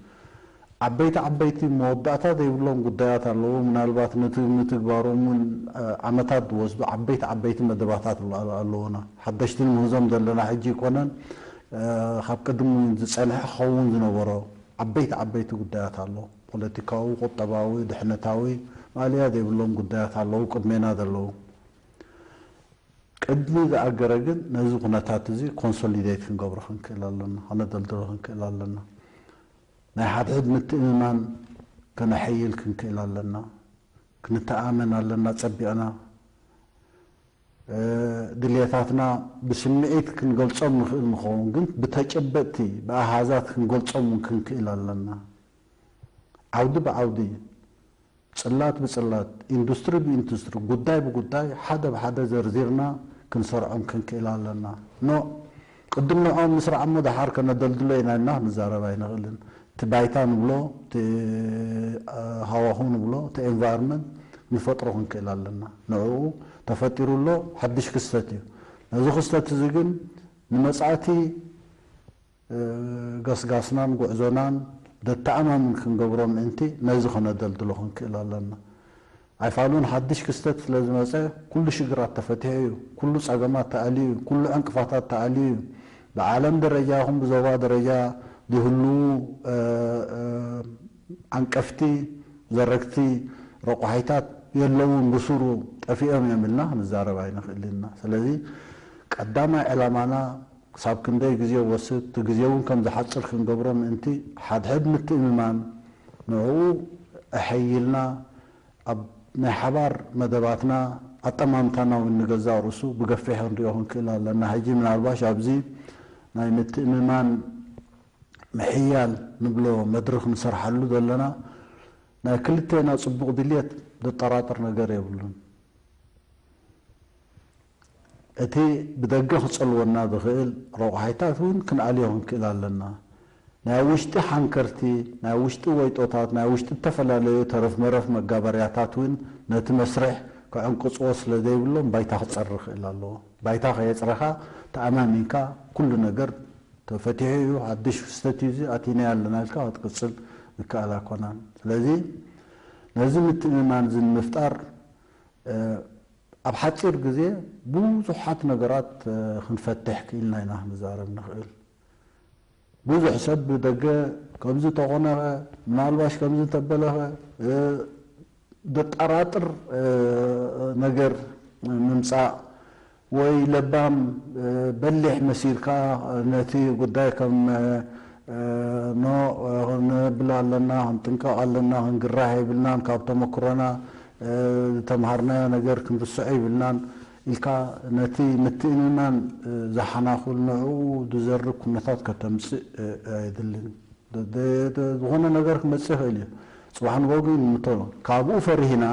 ዓበይቲ ዓበይቲ መወዳእታ ዘይብሎም ጉዳያት ኣለዉ። ምናልባት ነቲ ምትግባሮም እውን፣ እ፣ ዓመታት ዝወስዱ ዓበይቲ ዓበይቲ መደባታት ኣለ-፣ ኣለዉና። ሓደሽቲ ንምህዞም ዘለና ሕጂ ኣይኮነን፣ እ፣ ካብ ቅድሚ እውን ዝጸንሐ ክኸውን ዝነበሮ ዓበይቲ ዓበይቲ ጉዳያት ኣለዉ። ፖለቲካዊ፣ ቁጠባዊ፣ ድሕነታዊ ማእለያ ዘይብሎም ጉዳያት ኣለዉ ቅድሜና ዘለዉ። ቅድሚ ዝኣገረ ግን ነዚ ኩነታት እዚ ኮንሶሊዴት ክንገብሮ ክንክእል ኣለና፣ ከነደልድሎ ክንክእል ኣለና። ናይ ሓድሕድ ምትእምማን ከነሐይል ክንክእል ኣለና። ክንተኣመን ኣለና ጸቢቕና። እ፣ ድልየታትና ብስምዒት ክንገልጾም ንኽእል ንኸውን፣ ግን ብተጨበጥቲ፣ ብኣሃዛት ክንገልጾም እውን ክንክእል ኣለና። ዓውዲ ብዓውዲ፣ ጽላት ብጽላት፣ ኢንዱስትሪ ብኢንዱስትሪ፣ ጉዳይ ብጉዳይ፣ ሓደ ብሓደ ዘርዚርና ክንሰርዖም ክንክእል ኣለና። ኖ፣ ቅድም ንዕኦም ምስራዕ እሞ ደሓር ከነደልድሎ ኢና ኢልና ክንዛረብ ኣይንኽእልን። እቲ ባይታ ንብሎ፣ እቲ፣ እ፣ ሃዋሁ ንብሎ፣ እቲ ኤንቫይሮንመንት ንፈጥሮ ክንክእል ኣለና። ንዕኡ ተፈጢሩ ኣሎ፣ ሓድሽ ክስተት እዩ። ነዚ ክስተት እዚ ግን ንመጻእቲ፣ እ፣ ገስጋስናን ጉዕዞናን ደተኣማምን ክንገብሮ ምእንቲ ነዚ ከነደልድሎ ክንክእል ኣለና። ኣይፋሉን ሓድሽ ክስተት ስለ ዝመጸ ኩሉ ሽግራት ተፈቲሑ እዩ። ኩሉ ጸገማት ተኣልዩ እዩ። ኩሉ ዕንቅፋታት ተኣልዩ እዩ። ብዓለም ደረጃ ይኹን ብዞባ ደረጃ ዝህልዉ፣ እ፣ እ፣ ዓንቀፍቲ፣ ዘረግቲ ረቋሒታት የለውን፣ ብሱሩ ጠፊኦም እዮም ኢልና ክንዛረብ ኣይንኽእልን ኢና። ስለዚ ቀዳማይ ዕላማና ክሳብ ክንደይ ግዜ ወስድ፣ እቲ ግዜ እውን ከም ዝሓጽር ክንገብሮ ምእንቲ፣ ሓድሕድ ምትእምማን፣ ንዕኡ ኣሐይልና፣ ኣብ ናይ ሓባር መደባትና፣ ኣጠማምታና እውን ንገዛእ ርእሱ ብገፊሕ ክንሪኦ ክንክእል ኣለና። ሕጂ ምናልባሽ ኣብዚ ናይ ምትእምማን ምሕያል ንብሎ መድረኽ ንሰርሓሉ ዘለና፣ ናይ ክልቴና ጽቡቕ ድልየት ዘጠራጥር ነገር የብሉን። እቲ ብደገ ክጸልወና ዝኽእል ረቑሓይታት እውን ክንኣልዮ ክንክእል ኣለና። ናይ ውሽጢ ሓንከርቲ፣ ናይ ውሽጢ ወይጦታት፣ ናይ ውሽጢ እተፈላለዩ ተረፍ መረፍ መጋበርያታት እውን ነቲ መስርሕ ክዕንቅጽዎ ስለ ዘይብሎም ባይታ ክጸሪ ይኽእል ኣለዎ። ባይታ ከየጽረኻ ተኣማሚንካ ኩሉ ነገር ተፈቲሑ እዩ፣ ሓድሽ ክስተት እዩ፣ እዚ ኣቲናዮ ኣለና ኢልካ ክትቅጽል ዝከኣል ኣይኮነን። ስለዚ ነዚ ምትእምማን እዚ ንምፍጣር፣ እ፣ ኣብ ሓጺር ግዜ ብዙሓት ነገራት፣ እ፣ ክንፈትሕ ክኢልና ኢና ክንዛረብ ንኽእል። ብዙሕ ሰብ ብደገ ከምዚ ተኾነ፣ ምናልባሽ ከምዚ እንተበለኸ፣ እ፣ ዘጠራጥር፣ እ፣ ነገር ምምጻእ ወይ ለባም፣ እ፣ በሊሕ መሲልካ ነቲ ጉዳይ ከም፣ እ፣ ኖ፣ እ፣ ክንብል ኣለና፣ ክንጥንቀቕ ኣለና፣ ክንግራህ የብልናን፣ ካብ ተመክሮና፣ እ፣ ዝተምሃርናዮ ነገር ክንርስዖ የብልናን ኢልካ ነቲ ምትእምማን፣ እ፣ ዝሓናኹል ንዕኡ ዝዘርግ ኩነታት ከተምጽእ፣ እ፣ ኣየድልን። ደ-፣ ደ-፣ ደ-፣ ዝኾነ ነገር ክመጽእ ይኽእል እዩ። ጽባሕ ንግሆ ግን ይምቶ። ካብኡ ፈሪህና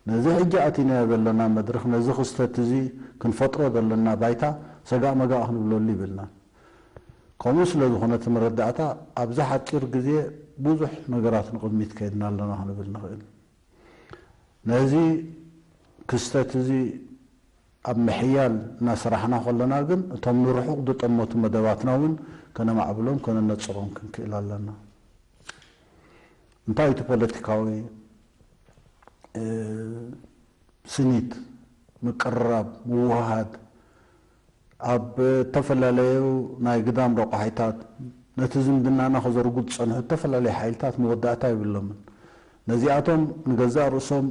ነዚ ሕጂ ኣቲናዮ ዘለና መድረኽ፣ ነዚ ክስተት እዚ ክንፈጥሮ ዘለና ባይታ ሰጋእ መጋእ ክንብለሉ ይብልና። ከምኡ ስለ ዝኾነ እቲ መረዳእታ ኣብዚ ሓጺር ግዜ ብዙሕ ነገራት ንቕድሚት ከይድና ኣለና ክንብል ንኽእል። ነዚ ክስተት እዚ ኣብ ምሕያል እናሰራሕና ከለና ግን እቶም ንርሑቕ ዝጠመቱ መደባትና እውን ከነማዕብሎም ከነነጽሮም ክንክእል ኣለና። እንታይ እቲ ፖለቲካዊ፣ እ፣ ስኒት፣ ምቅርራብ፣ ምውህሃድ ኣብ እተፈላለዩ ናይ ግዳም ረቋሒታት ነቲ ዝምድናና ከዘርጉ ዝጸንሑ እተፈላለዩ ሓይልታት መወዳእታ የብሎምን። ነዚኣቶም ንገዛእ ርእሶም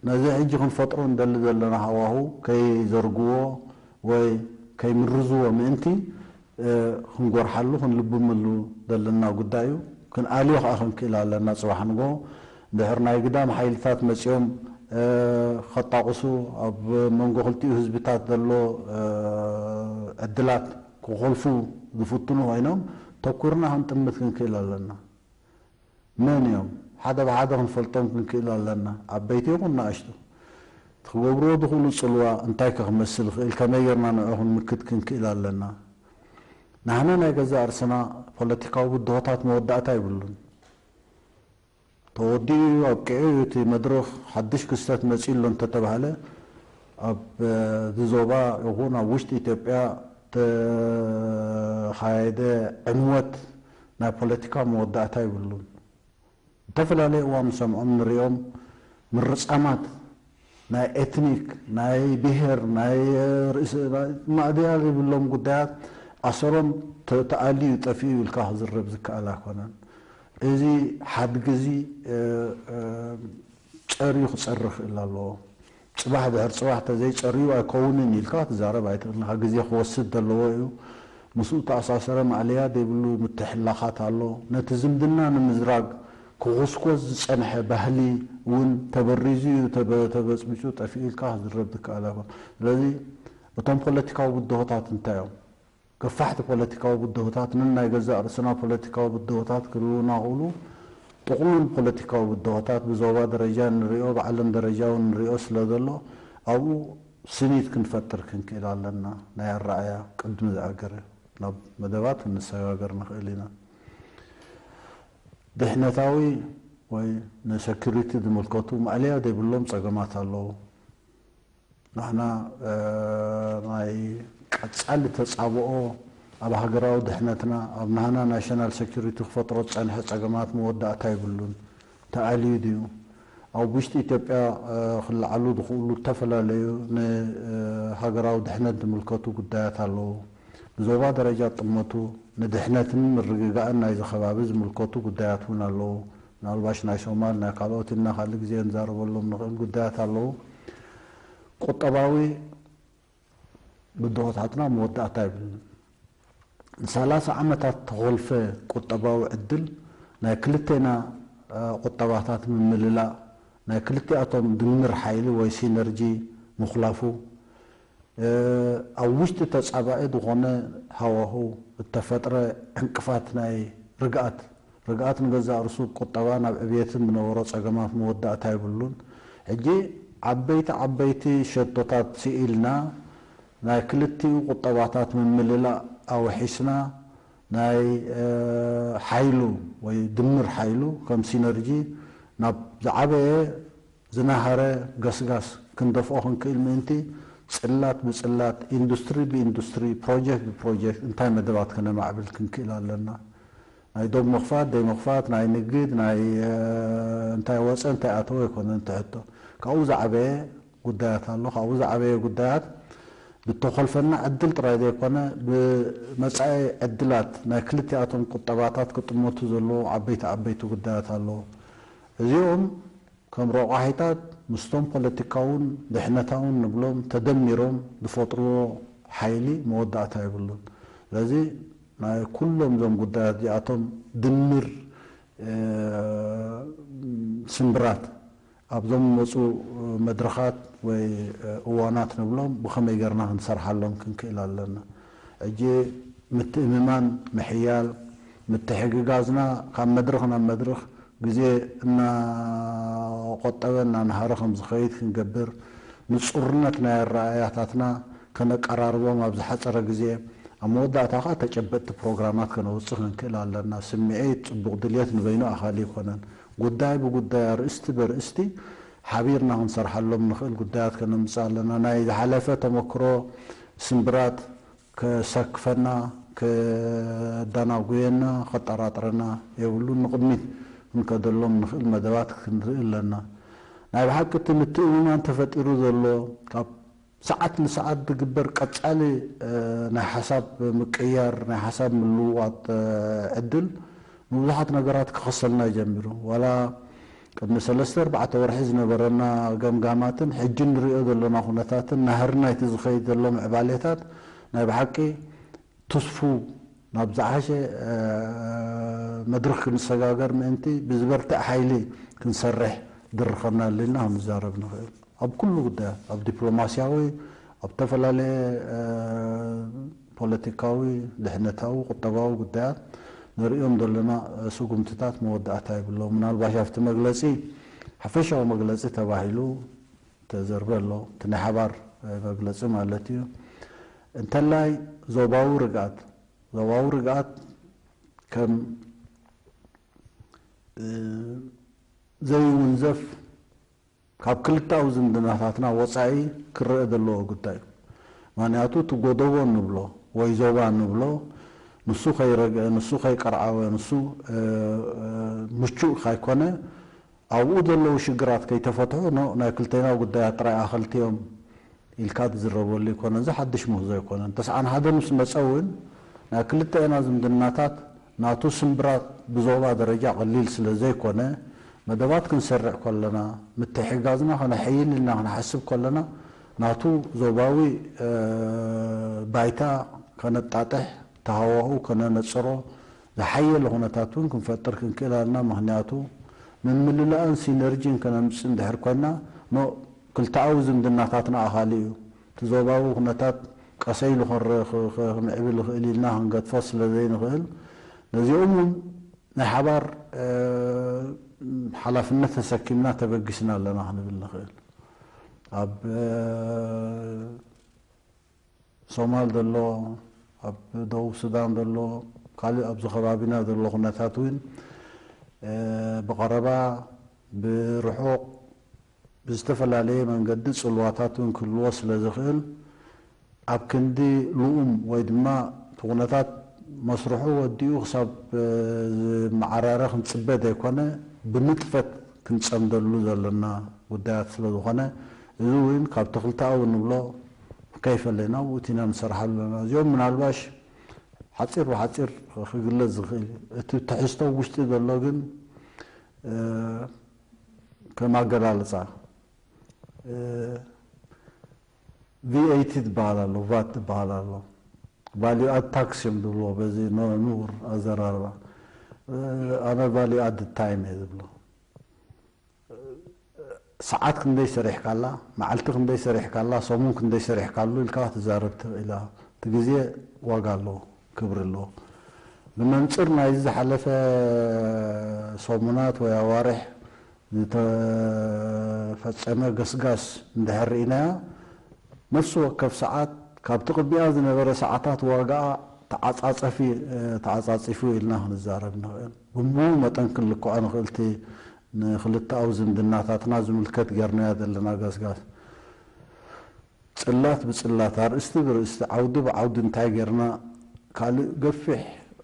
ነዚ ሕጂ ክንፈጥሮ ንደሊ ዘለና ሃዋሁ ከይዘርግዎ ወይ ከይምርዝዎ ምእንቲ፣ እ፣ ክንጎርሓሉ ክንልብመሉ ዘለና ጉዳይ እዩ። ክንኣልዮ ከኣ ክንክእል ኣለና። ጽባሕ ንግሆ ድሕር ናይ ግዳም ሓይልታት መጺኦም፣ እ፣ ከጣቕሱ፣ ኣብ መንጎ ክልቲኡ ህዝብታት ዘሎ፣ እ፣ ዕድላት ክኾልፉ ዝፍትኑ ኮይኖም ተኩርና ክንጥምት ክንክእል ኣለና። መን እዮም? ሓደ ብሓደ ክንፈልጦም ክንክእል ኣለና። ዓበይቲ ይኹን ንኣሽቱ። እቲ ክገብርዎ ዝኽእሉ ጽልዋ እንታይ ከ ክመስል ይኽእል? ከመይ ጌርና ንዕኡ ክንምክት ክንክእል ኣለና? ንሕና ናይ ገዛእ ርእስና ፖለቲካዊ ብድሆታት መወዳእታ የብሉን። ተወዲኡ እዩ፣ ኣብቂዑ እዩ፣ እቲ መድረኽ ሓድሽ ክስተት መጺኡ ኣሎ እንተተባህለ፣ ኣብ፣ እ፣ እዚ ዞባ ይኹን ኣብ ውሽጢ ኢትዮጵያ ተኻየደ ዕንወት ናይ ፖለቲካ መወዳእታ የብሉን። ዝተፈላለየ እዋን ንሰምዖም ንሪኦም ምርጻማት ናይ ኤትኒክ፣ ናይ ብሄር፣ ናይ፣ እ፣ ርእሲ፣ ናይ ማእድያ ዘይብሎም ጉዳያት ኣሰሮም ተ-፣ ተኣልዩ ጠፊኡ ኢልካ ክዝረብ ዝከኣል ኣይኮነን። እዚ ሓድጊ እዚ፣ እ፣ እ፣ ጸርዩ ክጸሪ ክእል ኣለዎ። ጽባሕ ድሕር ጽባሕ ተዘይጸርዩ ኣይከውንን ኢልካ ክትዛረብ ኣይትኽእልን ኢኻ። ግዜ ክወስድ ዘለዎ እዩ። ምስኡ ተኣሳሰረ ማእለያ ዘይብሉ ምትሕልላኻት ኣሎ። ነቲ ዝምድና ንምዝራግ ክኹስኮስ ዝጸንሐ ባህሊ እውን ተበሪዙ እዩ፣ ተበ-፣ ተበጽቢጹ ጠፊኡ ኢልካ ክትዝረብ ትከኣል ኣይኮን። ስለዚ እቶም ፖለቲካዊ ብድሆታት እንታይ እዮም? ገፋሕቲ ፖለቲካዊ ብድሆታት፣ ነናይ ገዛእ ርእስና ፖለቲካዊ ብድሆታት ክህልዉና ይኽእሉ። ጥቕሉል ፖለቲካዊ ብድሆታት ብዞባ ደረጃ ንሪኦ፣ ብዓለም ደረጃ እውን ንሪኦ ስለ ዘሎ፣ ኣብኡ ስኒት ክንፈጥር ክንክእል ኣለና። ናይ ኣረኣእያ ቅድሚ ዝኣገረ ናብ መደባት ክንሰጋገር ንኽእል ኢና። ድሕነታዊ ወይ ንሰኪሪቲ ዝምልከቱ ማእለያ ዘይብሎም ጸገማት ኣለዉ። ንሕና፣ እ፣ ናይ ቀጻሊ ተጻብኦ ኣብ ሃገራዊ ድሕነትና፣ ኣብ ናህና ናሽናል ሰኪሪቲ ክፈጥሮ ዝጸንሐ ጸገማት መወዳእታ የብሉን፣ ተኣልዩ ድዩ? ኣብ ውሽጢ ኢትዮጵያ፣ እ፣ ክለዓሉ ዝኽእሉ ዝተፈላለዩ ን-፣ እ፣ ሃገራዊ ድሕነት ዝምልከቱ ጉዳያት ኣለዉ። ብዞባ ደረጃ ጥመቱ ንድሕነትን ምርግጋእን ናይዚ ከባቢ ዝምልከቱ ጉዳያት እውን ኣለዉ። ምናልባሽ ናይ ሶማል፣ ናይ ካልኦት ኢልና ካልእ ግዜ ንዛረበሎም ንኽእል ጉዳያት ኣለዉ። ቁጠባዊ ብድሆታትና መወዳእታ የብሉን። ንሰላሳ ዓመታት ተኾልፈ ቁጠባዊ ዕድል ናይ ክልቴና፣ እ፣ ቁጠባታት ምምልላእ፣ ናይ ክልቲኣቶም ድምር ሓይሊ ወይ ሲነርጂ ምኹላፉ፣ እ፣ ኣብ ውሽጢ ተጻባኢ ዝኾነ ሃዋሁ እተፈጥረ ዕንቅፋት ናይ ርግኣት፣ ርግኣት ንገዛእ ርእሱ ቁጠባ ናብ ዕብየትን ዝነበሮ ጸገማት መወዳእታ የብሉን። ሕጂ ዓበይቲ ዓበይቲ ሸቶታት ስኢልና፣ ናይ ክልቲኡ ቁጠባታት ምምልላእ ኣውሒስና፣ ናይ፣ እ፣ ሓይሉ ወይ ድምር ሓይሉ ከም ሲነርጂ ናብ ዝዓበየ ዝነሃረ ገስጋስ ክንደፍኦ ክንክእል ምእንቲ፣ ጽላት ብጽላት፣ ኢንዱስትሪ ብኢንዱስትሪ፣ ፕሮጀክት ብፕሮጀክት እንታይ መደባት ከነማዕብል ክንክእል ኣለና? ናይ ዶብ ምኽፋት ደይ ምኽፋት፣ ናይ ንግድ፣ ናይ እንታይ ወጸ እንታይ ኣተወ ኣይኮነን እቲ ሕቶ። ካብኡ ዝዓበየ ጉዳያት ኣሎ። ካብኡ ዝዓበየ ጉዳያት ብተኾልፈና ዕድል ጥራይ ዘይኮነ፣ ብመጻኢ ዕድላት ናይ ክልቲኣቶም ቁጠባታት ክጥመቱ ዘለዎ ዓበይቲ ዓበይቲ ጉዳያት ኣለዉ። እዚኦም ከም ረቋሒታት ምስቶም ፖለቲካውን ድሕነታውን ንብሎም ተደሚሮም ዝፈጥርዎ ሓይሊ መወዳእታ የብሉን። ስለዚ ናይ ኩሎም እዞም ጉዳያት እዚኣቶም ድምር ስምብራት ኣብዞም መፁ መድረኻት ወይ እዋናት ንብሎም ብኸመይ ገርና ክንሰርሓሎም ክንክእል ኣለና። ሕጂ ምትእምማን ምሕያል፣ ምትሕግጋዝና ካብ መድረኽ ናብ መድረኽ ግዜ እናቆጠበ እናነሃረ ከም ዝኸይድ ክንገብር፣ ንፁርነት ናይ ኣረኣእያታትና ከነቀራርቦም ኣብ ዝሓፀረ ግዜ፣ ኣብ መወዳእታ ከዓ ተጨበጥቲ ፕሮግራማት ከነውፅእ ክንክእል ኣለና። ስምዒት፣ ፅቡቕ ድልየት ንበይኑ ኣኻሊ ኣይኮነን። ጉዳይ ብጉዳይ፣ ኣርእስቲ በርእስቲ ሓቢርና ክንሰርሓሎም ንኽእል ጉዳያት ከነምፅእ ኣለና። ናይ ዝሓለፈ ተመክሮ ስምብራት ከሰክፈና፣ ከዳናጉየና፣ ከጠራጥረና የብሉን። ንቕድሚት ክንከደሎም ንኽእል መደባት ክንርኢ ኣለና። ናይ ብሓቂ እቲ ምትእምማን ተፈጢሩ ዘሎ ካብ ሰዓት ንሰዓት ዝግበር ቀጻሊ ናይ ሓሳብ ምቅያር፣ ናይ ሓሳብ ምልውዋጥ ዕድል ንብዙሓት ነገራት ክኸሰልና ጀሚሩ። ዋላ ቅድሚ ሰለስተ ኣርባዕተ ወርሒ ዝነበረና ገምጋማትን ሕጂ ንሪኦ ዘለና ኩነታትን ናህሪ ናይቲ ዝኸይድ ዘሎ ምዕባሌታት ናይ ብሓቂ ትስፉ ናብ ዝዓሸ መድረኽ ክንሰጋገር ምእንቲ ብዝበርትዕ ሓይሊ ክንሰርሕ ድርኸና ኣሊልና ክንዛረብ ንኽእል። ኣብ ኩሉ ጉዳያት፣ ኣብ ዲፕሎማስያዊ፣ ኣብ ዝተፈላለየ ፖለቲካዊ፣ ድሕነታዊ፣ ቁጠባዊ ጉዳያት ንርእዮም ዘለና ስጉምትታት መወዳእታ ይብሎ። ምናልባሽ ኣብቲ መግለፂ፣ ሓፈሻዊ መግለፂ ተባሂሉ ተዘርበ ኣሎ። እቲ ናይ ሓባር መግለፂ ማለት እዩ። እንተላይ ዞባዊ ርግኣት፣ ዞባዊ ርግኣት ከም ዘይውንዘፍ ካብ ክልተኣዊ ዝምድናታትና ወጻኢ ክረአ ዘለዎ ጉዳይ እዩ። ምኽንያቱ እቲ ጎደቦ እንብሎ ወይ ዞባ እንብሎ ንሱ ከይረግአ፣ ንሱ ከይቀርዓወ፣ ንሱ ምቹእ ካይኮነ ኣብኡ ዘለዉ ሽግራት ከይተፈትሑ ኖ ናይ ክልቴና ጉዳያት ጥራይ ኣኸልቲ እዮም ኢልካ ትዝረበሉ ኣይኮነን። እዚ ሓድሽ ምህዞ ኣይኮነን። ተስዓን ሓደን ምስ መጸ እውን ናይ ክልተኤና ዝምድናታት ናቱ ስምብራት ብዞባ ደረጃ ቀሊል ስለ ዘይኮነ መደባት ክንሰርዕ ከለና ምትሕጋዝና ከነሐይል ኢልና ክንሓስብ ከለና ናቱ ዞባዊ ባይታ ከነጣጥሕ ተሃዋሁ ከነነጽሮ ዝሓየለ ኩነታት እውን ክንፈጥር ክንክእል ኣለና። ምኽንያቱ ምምልላእን ሲነርጂን ከነምጽእ እንድሕር ኮይና ኖ ክልተኣዊ ዝምድናታትና ኣኻሊ እዩ። እቲ ዞባዊ ኩነታት ቀሰ ኢሉ ክምዕብል ይኽእል ኢልና ክንገድፎ ስለ ዘይንኽእል ነዚኦም እውን ናይ ሓባር ሓላፍነት ተሰኪምና ተበጊስና ኣለና ክንብል ንኽእል። ኣብ ሶማል ዘሎ፣ ኣብ ደቡብ ሱዳን ዘሎ፣ ካልእ ኣብዚ ከባቢና ዘሎ ኩነታት እውን ብቐረባ ብርሑቕ ብዝተፈላለየ መንገዲ ጽልዋታት እውን ክህልዎ ስለ ዝኽእል ኣብ ክንዲ ልኡም ወይ ድማ እቲ ኩነታት መስርሑ ወዲኡ ክሳብ ዝመዓራረ ክንጽበ ዘይኮነ ብንጥፈት ክንጸምደሉ ዘለና ጉዳያት ስለ ዝኾነ እዚ እውን ካብቲ ክልተኣዊ ንብሎ ከይፈለና ብኡ እቲ ኢና ንሰርሓሉ ዘለና። እዚኦም ምናልባሽ ሓፂር ብሓፂር ክግለፅ ዝኽእል እዩ። እቲ ትሕዝቶ ውሽጢ ዘሎ ግን ከም ኣገላልፃ ቪኤቲ ዝበሃል ኣሎ፣ ቫት ዝበሃል ኣሎ፣ ቫልዩ ኣድ ታክስ እዮም ዝብልዎ በዚ ንኡር ኣዘራርባ። ኣነ ቫልዩ ኣድ ታይም እየ ዝብሎ። ሰዓት ክንደይ ሰሪሕካላ፣ መዓልቲ ክንደይ ሰሪሕካላ፣ ሰሙን ክንደይ ሰሪሕካሉ ኢልካ ክትዛረብ ትኽእል ኢኻ። እቲ ግዜ ዋጋ ኣለዎ፣ ክብሪ ኣለዎ። ብመንፅር ናይዚ ዝሓለፈ ሰሙናት ወይ ኣዋርሕ ዝተፈፀመ ገስጋስ እንድሕር ርኢናያ፣ ነፍሲ ወከፍ ሰዓት ካብቲ ቅድሚኣ ዝነበረ ሰዓታት ዋጋኣ ተዓፃፀፊ ተዓፃፂፉ ኢልና ክንዛረብ ንኽእል። ብምኡ መጠን ክንልክዖ ንኽእል እቲ ንክልተኣዊ ዝምድናታትና ዝምልከት ጌርናዮ ዘለና ገስጋስ። ጽላት ብጽላት፣ ኣርእስቲ ብርእስቲ፣ ዓውዲ ብዓውዲ እንታይ ጌርና ካልእ ገፊሕ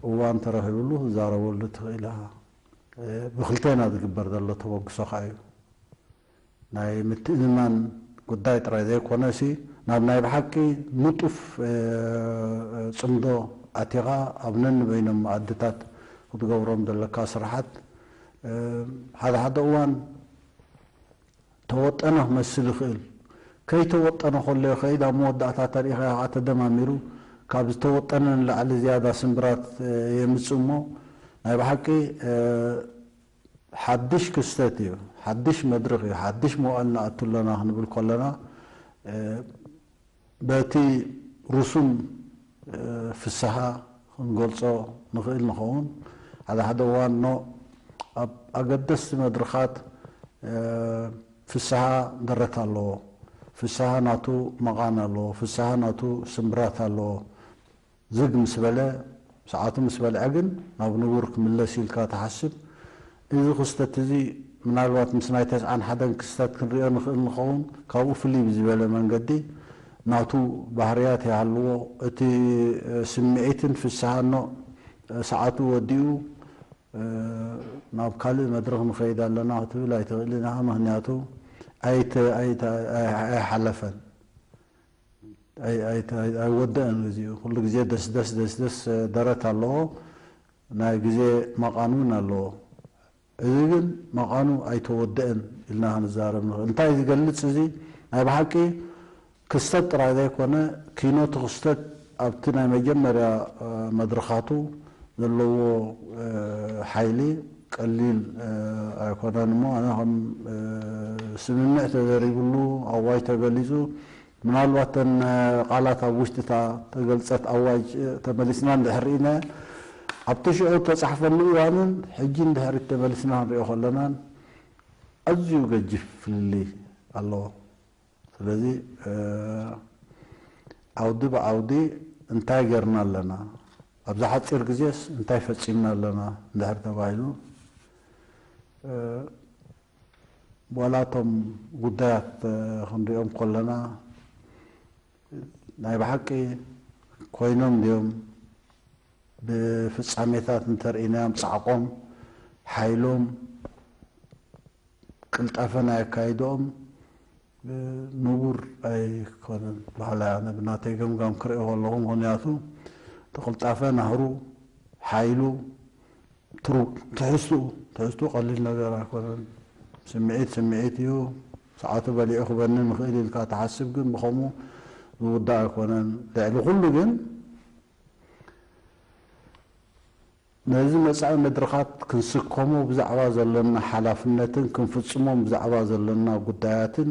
እዋን ተረኺብሉ ክዛረበሉ ትኽእል ኢኻ። ብክልቴና ዝግበር ዘሎ ተበግሶ ከኣ እዩ። ናይ ምትእምማን ጉዳይ ጥራይ ዘይኮነሲ ናብ ናይ ብሓቂ ንጡፍ ጽምዶ ኣቲኻ ኣብ ነንበይኖም መኣድታት ክትገብሮም ዘለካ ስራሓት ሓደ ሓደ እዋን ተወጠነ ክመስል ይኽእል። ከይተወጠነ ከሎ ይኸይድ፣ ኣብ መወዳእታ ተሪኢኻ ከዓ ተደማሚሩ ካብ ዝተወጠነ ንላዕሊ ዝያዳ ስምብራት የምጽእ እሞ ናይ ብሓቂ ሓድሽ ክስተት እዩ፣ ሓድሽ መድረኽ እዩ፣ ሓድሽ መዋእል ንኣቱ ኣለና ክንብል ከለና በቲ ርሱን ፍስሃ ክንገልጾ ንኽእል ንኸውን። ሓደ ሓደ እዋን ኖ ኣብ ኣገደስቲ መድረኻት ፍስሃ ደረት ኣለዎ። ፍስሃ ናቱ መቓን ኣለዎ። ፍስሃ ናቱ ስምብራት ኣለዎ። ዝግ ምስ በለ፣ ሰዓቱ ምስ በልዐ ግን ናብ ንቡር ክምለስ ኢልካ ትሓስብ። እዚ ክስተት እዚ ምናልባት ምስ ናይ ተስዓን ሓደን ክስተት ክንሪኦ ንኽእል ንኸውን። ካብኡ ፍልይ ብዝበለ መንገዲ ናቱ ባህርያት ይሃልዎ። እቲ ስምዒትን ፍስሃኖ ሰዓቱ ወዲኡ ናብ ካልእ መድረኽ ንኸይድ ኣለና ክትብል ኣይትኽእልን ኢኻ። ምኽንያቱ ኣይተ- ኣይተ- ኣይሓለፈን። ኣይ- ኣይ- ኣይ- ኣይወደእን። ግዜኡ ኩሉ ግዜ ደስደስ ደስደስ ደረት ኣለዎ። ናይ ግዜ መቓን እውን ኣለዎ። እዚ ግን መቓኑ ኣይተወደእን ኢልና ክንዛረብ ንኽእል። እንታይ ዝገልጽ እዚ? ናይ ብሓቂ ክስተት ጥራይ ዘይኮነ፣ ኪኖ እቲ ክስተት ኣብቲ ናይ መጀመርያ መድረኻቱ ዘለዎ ሓይሊ ቀሊል ኣይኮነን እሞ፣ ኣነ ከም ስምምዕ ተዘሪብሉ፣ ኣዋጅ ተገሊጹ፣ ምናልባት እተን ቃላት ኣብ ውሽጢ እታ ተገልጸት ኣዋጅ ተመሊስና እንድሕር ርኢና፣ ኣብቲ ሽዑ ተጻሕፈሉ እዋንን ሕጂ እንድሕር ተመሊስና ክንሪኦ ከለናን ኣዝዩ ገጅፍ ፍልልይ ኣለዎ። ስለዚ ዓውዲ ብዓውዲ እንታይ ጌርና ኣለና፣ ኣብዚ ሓጺር ግዜስ እንታይ ፈጺምና ኣለና እንድሕር ተባሂሉ፣ ዋላ እቶም ጉዳያት ክንሪኦም ከለና ናይ ብሓቂ ኮይኖም ድዮም፣ ብፍጻሜታት እንተርኢናዮም ጻዕቆም፣ ሓይሎም፣ ቅልጣፈ ናይ ኣካይድኦም ንቡር ኣይኮነን በሃላይ ኣነ ብናተይ ገምጋም ክርእዮ ከለኹ። ምኽንያቱ እቲ ቅልጣፈ ናህሩ፣ ሓይሉ፣ ትሩ- ትሕዝትኡ ትሕዝትኡ ቀሊል ነገር ኣይኮነን። ስምዒት ስምዒት እዩ። ሰዓቱ በሊዑ ክበንን ይኽእል ኢልካ ትሓስብ፣ ግን ብኸምኡ ዝውዳእ ኣይኮነን። ልዕሊ ኩሉ ግን ነዚ መጻኢ መድረኻት ክንስከሞ ብዛዕባ ዘለና ሓላፍነትን ክንፍጽሞም ብዛዕባ ዘለና ጉዳያትን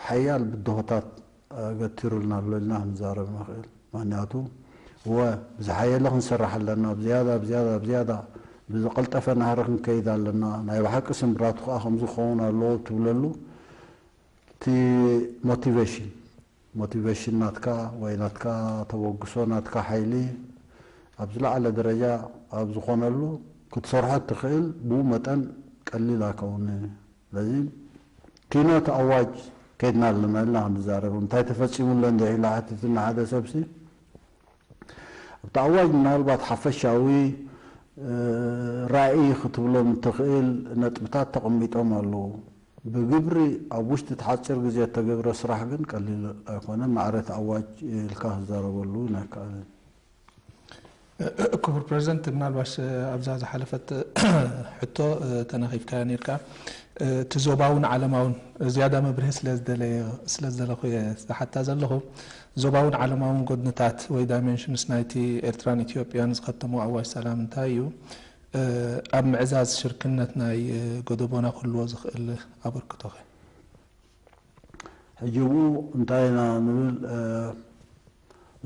ሓያል ብድሆታት ገቲሩልና ኣሎ ኢልና ክንዛረብ ንኽእል። ምኽንያቱ እወ ብዝሓየለ ክንሰርሕ ኣለና፣ ብዝያዳ ብዝያዳ ብዝያዳ ብዝቐልጠፈ ናህሪ ክንከይድ ኣለና፣ ናይ ብሓቂ ስምብራቱ ከዓ ከምዚ ክኸውን ኣለዎ ትብለሉ እቲ ሞቲቬሽን ሞቲቬሽን ናትካ ወይ ናትካ ተበግሶ ናትካ ሓይሊ ኣብ ዝለዓለ ደረጃ ኣብ ዝኾነሉ ክትሰርሖ እትኽእል ብኡ መጠን ቀሊል ኣይከውንን እዩ። ስለዚ ኪኖ እቲ ኣዋጅ ከይድና ኣለና ኢልና ክንዛረብ እንታይ ተፈጺሙ ኣሎ እንድዒ ኢሉ ሓቲቱና ሓደ ሰብሲ ኣብቲ ኣዋጅ ምናልባት ሓፈሻዊ ራእይ ክትብሎም እትኽእል ነጥብታት ተቐሚጦም ኣለዉ። ብግብሪ ኣብ ውሽጢ እቲ ሓፂር ግዜ እተገብረ ስራሕ ግን ቀሊል ኣይኮነን። ማዕረ እቲ ኣዋጅ ኢልካ ክዛረበሉ እውን ኣይከኣልን። ክቡር ፕረዚደንት፣ ምናልባሽ ኣብዛ ዝሓለፈት ሕቶ ተነኺፍካያ ነርካ። እቲ ዞባውን ዓለማውን ዝያዳ መብርሂ ስለ ዝደለየ ስለ ዝደለኹ እየ ዝሓታ ዘለኹ። ዞባውን ዓለማውን ጎድንታት ወይ ዳይሜንሽንስ ናይቲ ኤርትራን ኢትዮጵያን ዝኸተሞ ኣዋጅ ሰላም እንታይ እዩ? ኣብ ምዕዛዝ ሽርክነት ናይ ጎደቦና ክህልዎ ዝኽእል ኣበርክቶ ከ? ሕጂ ብኡ እንታይ ኢና ንብል?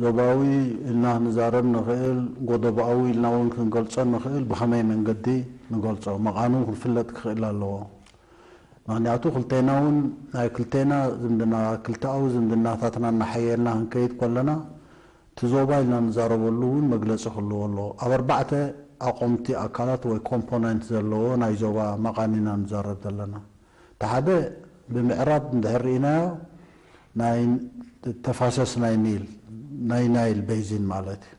ዞባዊ ኢልና ክንዛረብ ንኽእል፣ ጎደቦኣዊ ኢልና እውን ክንገልጾ ንኽእል። ብኸመይ መንገዲ ንገልጾ መቓኑ ክንፍለጥ ክኽእል ኣለዎ። ምኽንያቱ ክልቴና እውን ናይ ክልቴና ዝምድና ክልተኣዊ ዝምድናታትና እናሓየልና ክንከይድ ከለና እቲ ዞባ ኢልና ንዛረበሉ እውን መግለፂ ክህልዎ ኣለዎ። ኣብ ኣርባዕተ ኣቆምቲ ኣካላት ወይ ኮምፖነንት ዘለዎ ናይ ዞባ መቓን ኢና ንዛረብ ዘለና። እቲ ሓደ ብምዕራብ እንድሕር ርኢናዮ ናይ ተፋሰስ ናይ ኒል ናይ ናይል ቤዚን ማለት እዩ።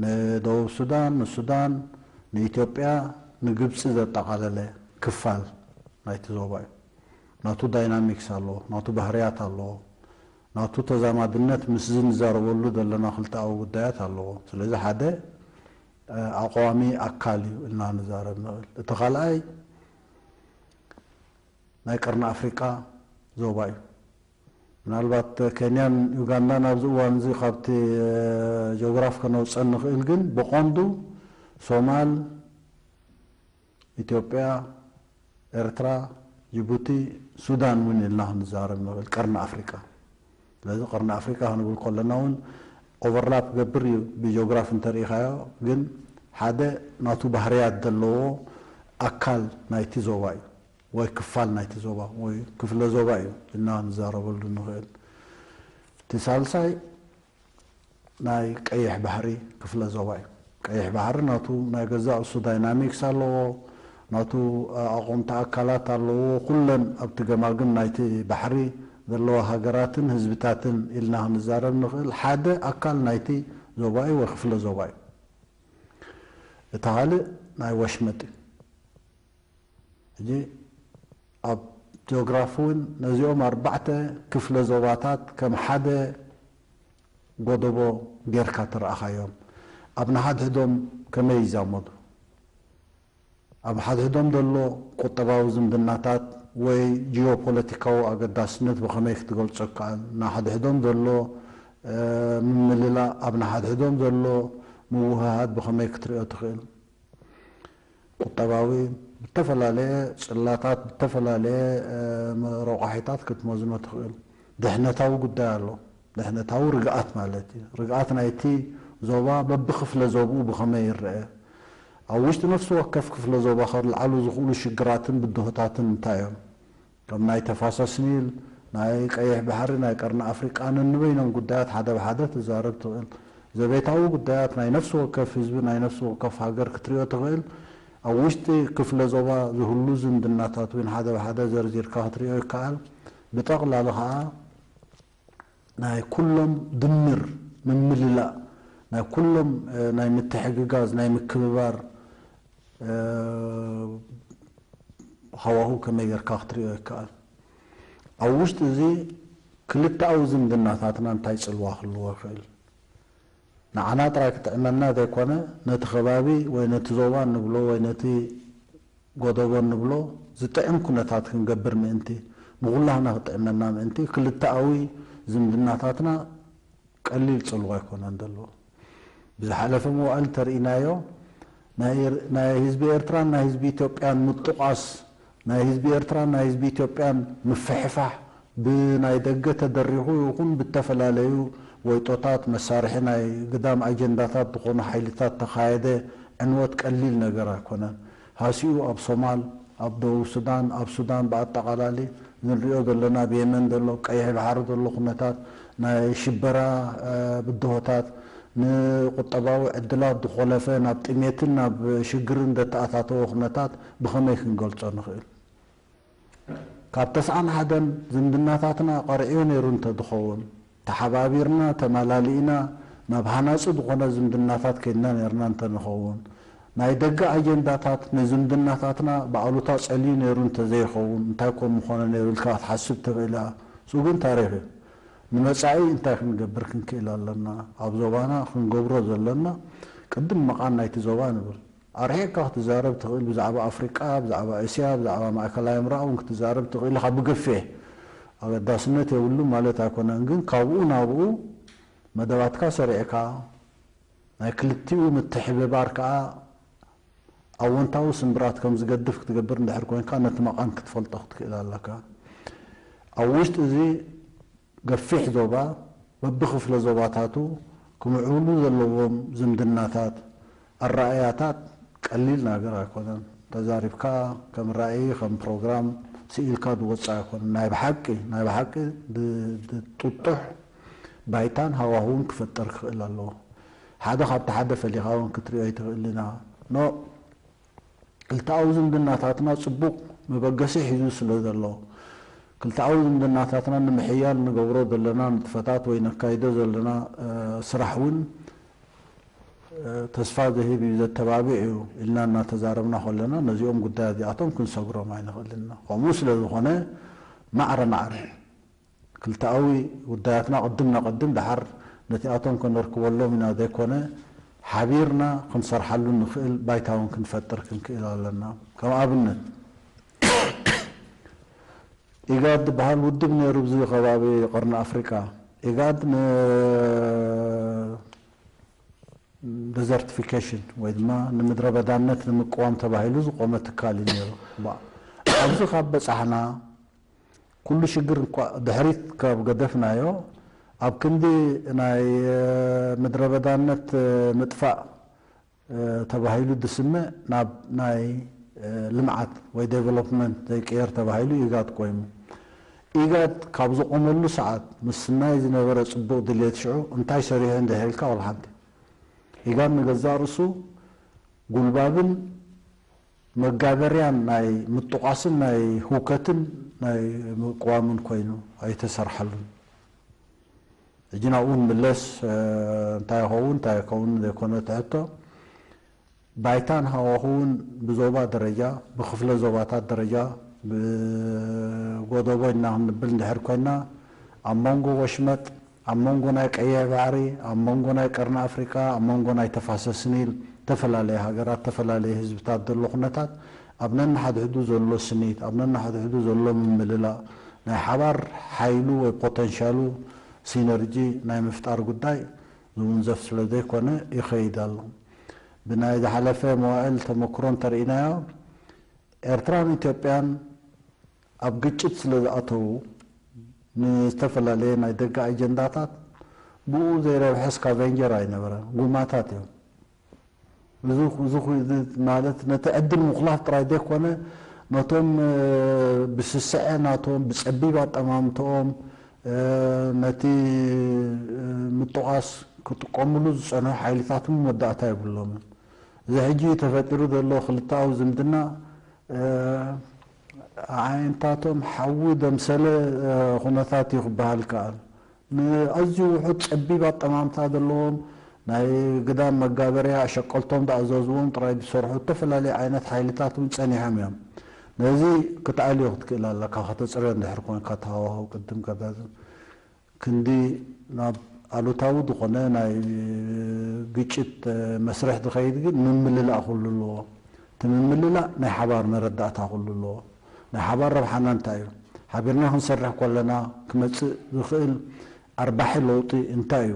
ንደቡብ ሱዳን፣ ንሱዳን፣ ንኢትዮጵያ፣ ንግብፂ ዘጠቓለለ ክፋል ናይቲ ዞባ እዩ። ናቱ ዳይናሚክስ ኣለዎ፣ ናቱ ባህርያት ኣለዎ፣ ናቱ ተዛማድነት ምስዚ ንዛረበሉ ዘለና ክልተኣዊ ጉዳያት ኣለዎ። ስለዚ ሓደ ኣቐዋሚ ኣካል እዩ ኢልና ንዛረብ ንኽእል። እቲ ካልኣይ ናይ ቀርኒ ኣፍሪቃ ዞባ እዩ። ምናልባት ኬንያን ዩጋንዳን ኣብዚ እዋን እዚ ካብቲ ጂኦግራፍ ከነውፀን ንኽእል፣ ግን ብቐንዱ ሶማል፣ ኢትዮጵያ፣ ኤርትራ፣ ጅቡቲ፣ ሱዳን እውን ኢልና ክንዛረብ ንኽእል፣ ቀርኒ ኣፍሪቃ። ስለዚ ቀርኒ ኣፍሪቃ ክንብል ከለና እውን ኦቨርላፕ ገብር እዩ ብጂኦግራፍ እንተርኢኻዮ፣ ግን ሓደ ናቱ ባህርያት ዘለዎ ኣካል ናይቲ ዞባ እዩ። ወይ ክፋል ናይቲ ዞባ ወይ ክፍለ ዞባ እዩ ኢልና ንዛረበሉ ንኽእል። እቲ ሳልሳይ ናይ ቀይሕ ባሕሪ ክፍለ ዞባ እዩ። ቀይሕ ባሕሪ ናቱ ናይ ገዛእ ርእሱ ዳይናሚክስ ኣለዎ፣ ናቱ ኣቐምቲ ኣካላት ኣለዎ። ኩለን ኣብቲ ገማግም ናይቲ ባሕሪ ዘለዋ ሃገራትን ህዝብታትን ኢልና ክንዛረብ ንኽእል ሓደ ኣካል ናይቲ ዞባ እዩ ወይ ክፍለ ዞባ እዩ። እቲ ካልእ ናይ ወሽመጥ እዩ። ሕጂ ኣብ ጂኦግራፊ እውን ነዚኦም ኣርባዕተ ክፍለ ዞባታት ከም ሓደ ጎደቦ ጌርካ ትረኣኻዮም ኣብ ንሓድሕዶም ከመይ ይዛመዱ? ኣብ ሓድሕዶም ዘሎ ቁጠባዊ ዝምድናታት ወይ ጂኦፖለቲካዊ ኣገዳስነት ብኸመይ ክትገልጾ ይከኣል? ንሓድሕዶም ዘሎ ምምልላእ፣ ኣብ ንሓድሕዶም ዘሎ ምውህሃድ ብኸመይ ክትሪኦ ትኽእል? ቁጠባዊ ብተፈላለየ ጽላታት፣ ብተፈላለየ ረቋሒታት ክትመዝኖ ትኽእል። ድሕነታዊ ጉዳይ ኣሎ። ድሕነታዊ ርግኣት ማለት እዩ። ርግኣት ናይቲ ዞባ በብክፍለ ዞብኡ ብኸመይ ይረአ? ኣብ ውሽጢ ነፍሲ ወከፍ ክፍለ ዞባ ከልዓሉ ዝኽእሉ ሽግራትን ብድሆታትን እንታይ እዮም? ከም ናይ ተፋሰስ ኒል፣ ናይ ቀይሕ ባሕሪ፣ ናይ ቀርኒ ኣፍሪቃ ነንበይኖም ጉዳያት ሓደ ብሓደ ትዛረብ ትኽእል። ዘቤታዊ ጉዳያት ናይ ነፍሲ ወከፍ ህዝቢ፣ ናይ ነፍሲ ወከፍ ሃገር ክትሪኦ ትኽእል። ኣብ ውሽጢ ክፍለ ዞባ ዝህሉ ዝምድናታት እውን ሓደ ብሓደ ዘርዚርካ ክትሪኦ ይከኣል። ብጠቕላላ ኸዓ ናይ ኩሎም ድምር ምምልላእ፣ ናይ ኩሎም ናይ ምትሕግጋዝ፣ ናይ ምክብባር ሃዋሁ ከመይ ጌርካ ክትሪኦ ይከኣል? ኣብ ውሽጢ እዚ ክልተኣዊ ዝምድናታትና እንታይ ጽልዋ ክህልዎ ይኽእል? ንዓና ጥራይ ክጥዕመና ዘይኮነ፣ ነቲ ከባቢ ወይ ነቲ ዞባ እንብሎ ወይ ነቲ ጎደቦ እንብሎ ዝጥዕም ኩነታት ክንገብር ምእንቲ፣ ንኹላህና ክጥዕመና ምእንቲ፣ ክልተኣዊ ዝምድናታትና ቀሊል ጽልዋ ኣይኮነን ዘለዎ። ብዝሓለፈ መዋእል እንተርኢናዮ፣ ናይ ኤር-፣ ናይ ህዝቢ ኤርትራን ናይ ህዝቢ ኢትዮጵያን ምጥቋስ፣ ናይ ህዝቢ ኤርትራን ናይ ህዝቢ ኢትዮጵያን ምፍሕፋሕ፣ ብናይ ደገ ተደሪኹ ይኹን ብተፈላለዩ ወይጦታት፣ መሳርሒ ናይ ግዳም ኣጀንዳታት ዝኾኑ ሓይልታት ተኻየደ ዕንወት ቀሊል ነገር ኣይኮነን። ሃሲኡ ኣብ ሶማል፣ ኣብ ደቡብ ሱዳን፣ ኣብ ሱዳን ብኣጠቓላሊ ንሪኦ ዘለና፣ ኣብ የመን ዘሎ፣ ቀይሕ ባሕሪ ዘሎ ኩነታት፣ ናይ ሽበራ ብድሆታት፣ ንቁጠባዊ ዕድላት ዝኾለፈ ናብ ጥሜትን ናብ ሽግርን ዘተኣታተወ ኩነታት ብኸመይ ክንገልጾ ንኽእል? ካብ ተስዓን ሓደን ዝምድናታትና ቀርዕዮ ነይሩ እንተዝኸውን፣ ተሓባቢርና፣ ተመላሊእና፣ ናብ ሃናጺ ዝኾነ ዝምድናታት ከይድና ነይርና እንተንኸውን፣ ናይ ደገ ኣጀንዳታት ንዝምድናታትና ብኣሉታ ጸልዩ ነይሩ እንተዘይኸውን፣ እንታይ ኮን ምኾነ ነይሩ ኢልካ ክትሓስብ ትኽእል ኢኻ። እሱ ግን ታሪኽ እዩ። ንመጻኢ እንታይ ክንገብር ክንክእል ኣለና? ኣብ ዞባና ክንገብሮ ዘለና፣ ቅድም መቓን ናይቲ ዞባ ንብል። ኣርሒቕካ ክትዛረብ ትኽእል፣ ብዛዕባ ኣፍሪቃ፣ ብዛዕባ እስያ፣ ብዛዕባ ማእከላይ ምብራቕ እውን ክትዛረብ ትኽእል ኢኻ ብገፊሕ። ኣገዳስነት የብሉን ማለት ኣይኮነን፣ ግን ካብኡ ናብኡ መደባትካ ሰሪዕካ፣ ናይ ክልቲኡ ምትሕብባር ከኣ ኣወንታዊ ስምብራት ከም ዝገድፍ ክትገብር እንድሕር ኮይንካ፣ ነቲ መቓን ክትፈልጦ ክትክእል ኣለካ። ኣብ ውሽጢ እዚ ገፊሕ ዞባ፣ በብክፍለ ዞባታቱ ክምዕብሉ ዘለዎም ዝምድናታት፣ ኣረኣእያታት ቀሊል ነገር ኣይኮነን። ተዛሪብካ ከም ራእይ፣ ከም ፕሮግራም ስኢልካ ዝወጽእ ኣይኮነን። ናይ ብሓቂ፣ ናይ ብሓቂ ድ-፣ ድ-፣ ጥጡሕ ባይታን ሃዋህውን ክፈጠር ክኽእል ኣለዎ። ሓደ ካብቲ ሓደ ፈሊኻ እውን ክትሪኦ ኣይትኽእልን ኢኻ። ኖ፣ ክልተኣዊ ዝምድናታትና ጽቡቕ መበገሲ ሒዙ ስለ ዘሎ፣ ክልተኣዊ ዝምድናታትና ንምሕያል ንገብሮ ዘለና ንጥፈታት ወይ ነካይዶ ዘለና ስራሕ እውን ተስፋ ዘህብ እዩ፣ ዘተባብዕ እዩ ኢልና እናተዛረብና ከለና ነዚኦም ጉዳያት እዚኣቶም ክንሰግሮም ኣይንኽእልን ኢና። ከምኡ ስለ ዝኾነ ማዕረ ማዕረ ክልተኣዊ ጉዳያትና ቅድም ነቐድም፣ ደሓር ነቲኣቶም ከነርክበሎም ኢና ዘይኮነ ሓቢርና ክንሰርሓሉ ንኽእል ባይታ እውን ክንፈጥር ክንክእል ኣለና። ከም ኣብነት ኢጋድ ዝበሃል ውድብ ነይሩ ኣብዚ ከባቢ ቀርኒ ኣፍሪቃ። ኢጋድ ንደዘርቲፊኬሽን ወይ ድማ ንምድረ በዳነት ንምቅዋም ተባሂሉ ዝቆመ ትካል እዩ ነይሩ። ኣብዚ ካብ በጻሕና ኩሉ ሽግር እኳ ድሕሪት ካብ ገደፍናዮ ኣብ ክንዲ ናይ ምድረ በዳነት ምጥፋእ ተባሂሉ ዝስመ ናብ ናይ ልምዓት ወይ ዴቨሎፕመንት ዘይቅየር ተባሂሉ ኢጋድ ቆይሙ። ኢጋድ ካብ ዝቆመሉ ሰዓት ምስ ናይ ዝነበረ ጽቡቕ ድሌት ሽዑ እንታይ ሰሪሑ እንድሕር ኢልካ ወላ ሓንቲ። ኢጋድ ንገዛእ ርእሱ ጉልባብን መጋበርያን ናይ ምጥቋስን ናይ ህውከትን ናይ ምቅዋምን ኮይኑ ኣይተሰርሓሉን። ሕጂ ናብኡ ንምለስ እንታይ ይኸውን እንታይ ይኸውን ዘይኮነ ትሕቶ ባይታን ሃዋህውን ብዞባ ደረጃ ብክፍለ ዞባታት ደረጃ ብጎደቦ ኢና ክንብል እንድሕር ኮይና ኣብ መንጎ ወሽመጥ ኣብ መንጎ ናይ ቀይሕ ባሕሪ ኣብ መንጎ ናይ ቀርኒ ኣፍሪቃ ኣብ መንጎ ናይ ተፋሰስ ኒል ተፈላለየ ሃገራት ተፈላለየ ህዝብታት ዘሎ ኩነታት ኣብ ነንሓድሕዱ ዘሎ ስኒት ኣብ ነንሓድሕዱ ዘሎ ምምልላእ ናይ ሓባር ሓይሉ ወይ ፖተንሻሉ ሲነርጂ ናይ ምፍጣር ጉዳይ ዝውንዘፍ ስለ ዘይኮነ ይኸይድ ኣሎ። ብናይ ዝሓለፈ መዋእል ተመክሮ እንተርኢናዮ ኤርትራን ኢትዮጵያን ኣብ ግጭት ስለ ዝኣተዉ ንዝተፈላለየ ናይ ደገ ኣጀንዳታት ብኡ ዘይረብሐ ስካቨንጀር ኣይነበረን፣ ጉማታት እዮም። እዚ ማለት ነቲ ዕድል ምኹላፍ ጥራይ ዘይኮነ ነቶም ብስስዐ ናቶም ብጸቢብ ኣጠማምትኦም ነቲ ምጥቓስ ክጥቀምሉ ዝጸንሑ ሓይልታት እውን መወዳእታ የብሎምን። እዚ ሕጂ ተፈጢሩ ዘሎ ክልተኣዊ ዝምድና ኣዒንታቶም ሓዊ ዘምሰለ ኩነታት እዩ ክበሃል ይከኣል። ንኣዝዩ ውሑድ ጸቢብ ኣጠማምታ ዘለዎም ናይ ግዳም መጋበርያ ኣሸቀልቶም ዝኣዘዝዎም ጥራይ ዝሰርሑ ዝተፈላለዩ ዓይነት ሓይልታት እውን ጸኒሖም እዮም። ነዚ ክትኣልዮ ክትክእል ኣለካ ከተጽርዮ እንድሕር ኮንካ ተሃዋህው ቅድም ቀዳድም ክንዲ ናብ ኣሉታዊ ዝኾነ ናይ ግጭት መስርሕ ዝኸይድ ግን ምምልላእ ኩሉ ኣለዎ። እቲ ምምልላእ ናይ ሓባር መረዳእታ ኩሉ ኣለዎ። ናይ ሓባር ረብሓና እንታይ እዩ? ሓቢርና ክንሰርሕ ከለና ክመጽእ ዝኽእል ኣርባሒ ለውጢ እንታይ እዩ?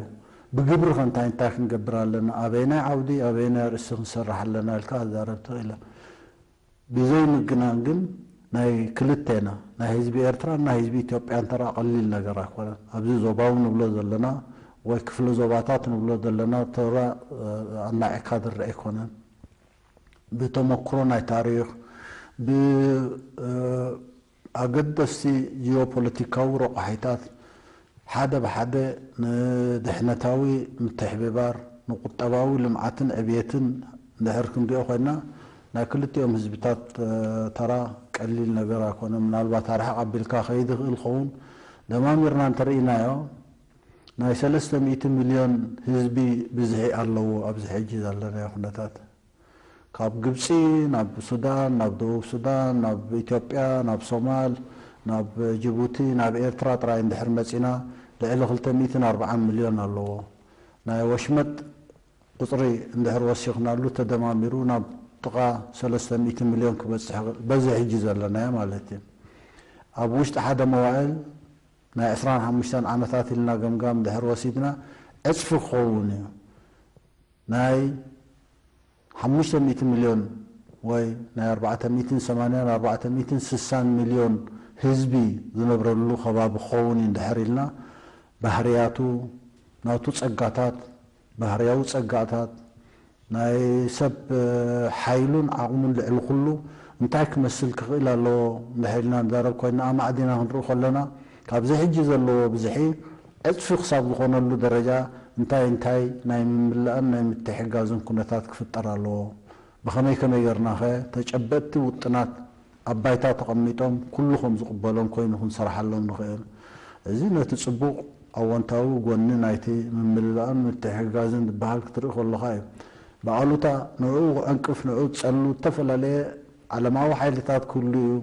ብግብሪ ከ እንታይ እንታይ ክንገብር ኣለና? ኣበየናይ ዓውዲ ኣበየናይ ኣርእስቲ ክንሰርሕ ኣለና ኢልካ ክዛረብ ትኽእል። ብዘይ ምግናን ግን ናይ ክልቴና ናይ ህዝቢ ኤርትራን ናይ ህዝቢ ኢትዮጵያን ተራ ቀሊል ነገር ኣይኮነን። ኣብዚ ዞባዊ ንብሎ ዘለና ወይ ክፍለ ዞባታት ንብሎ ዘለና ተራ ኣናዒካ ዝረአ ኣይኮነን። ብተመክሮ ናይ ታሪኽ ብኣገደስቲ ጂኦፖለቲካዊ ረቋሒታት ሓደ ብሓደ ንድሕነታዊ ምትሕብባር ንቁጠባዊ ልምዓትን ዕብየትን እንድሕር ክንሪኦ ኮይና ናይ ክልቲኦም ህዝብታት ተራ ቀሊል ነገር ኣይኮነ። ምናልባት ኣርሕቕ ኣቢልካ ከይድ ይኽእል ኸውን። ደማሚርና እንተርኢናዮ ናይ ሰለስተ ሚእቲ ሚልዮን ህዝቢ ብዝሒ ኣለዎ ኣብዚ ሕጂ ዘለናዮ ኩነታት። ካብ ግብፂ ናብ ሱዳን ናብ ደቡብ ሱዳን ናብ ኢትዮጵያ ናብ ሶማል ናብ ጅቡቲ ናብ ኤርትራ ጥራይ እንድሕር መፂና ልዕሊ ክልተ ሚእትን ኣርባዓን ሚልዮን ኣለዎ። ናይ ወሽመጥ ቁፅሪ እንድሕር ወሲኽናሉ ተደማሚሩ ናብ ጥቓ ሰለስተ ሚእቲ ሚልዮን ክበፅሕ ይኽእል በዚ ሕጂ ዘለናዮ ማለት እዩ። ኣብ ውሽጢ ሓደ መዋእል ናይ ዕስራን ሓሙሽተን ዓመታት ኢልና ገምጋም እንድሕር ወሲድና ዕፅፊ ክኸውን እዩ። ናይ ሓሙሽተ ሚእቲ ሚልዮን ወይ ናይ ኣርባዕተ ሚእትን ሰማንያን ኣርባዕተ ሚእትን ስሳን ሚልዮን ህዝቢ ዝነብረሉ ከባቢ ክኸውን እዩ እንድሕር ኢልና ባህርያቱ ናቱ ጸጋታት ባህርያዊ ጸጋታት ናይ ሰብ ሓይሉን ዓቕሙን ልዕሊ ኩሉ እንታይ ክመስል ክኽእል ኣለዎ እንድሕር ኢልና ንዛረብ ኮይና ኣማዕዲና ክንርኢ ከለና ካብዚ ሕጂ ዘለዎ ብዝሒ ዕፅፊ ክሳብ ዝኾነሉ ደረጃ እንታይ እንታይ ናይ ምምላእን ናይ ምትሕጋዝን ኩነታት ክፍጠር ኣለዎ? ብኸመይ ከመይ ጌርናኸ ተጨበጥቲ ውጥናት ኣብ ባይታ ተቐሚጦም ኩሉ ከም ዝቕበሎም ኮይኑ ክንሰርሓሎም ንኽእል። እዚ ነቲ ጽቡቕ ኣወንታዊ ጎኒ ናይቲ ምምልላእን ምትሕግጋዝን ዝበሃል ክትርኢ ከለኻ እዩ። ብኣሉታ ንዕኡ ዕንቅፍ፣ ንዕኡ ትጸሉ ዝተፈላለየ ዓለማዊ ሓይልታት ክህሉ እዩ።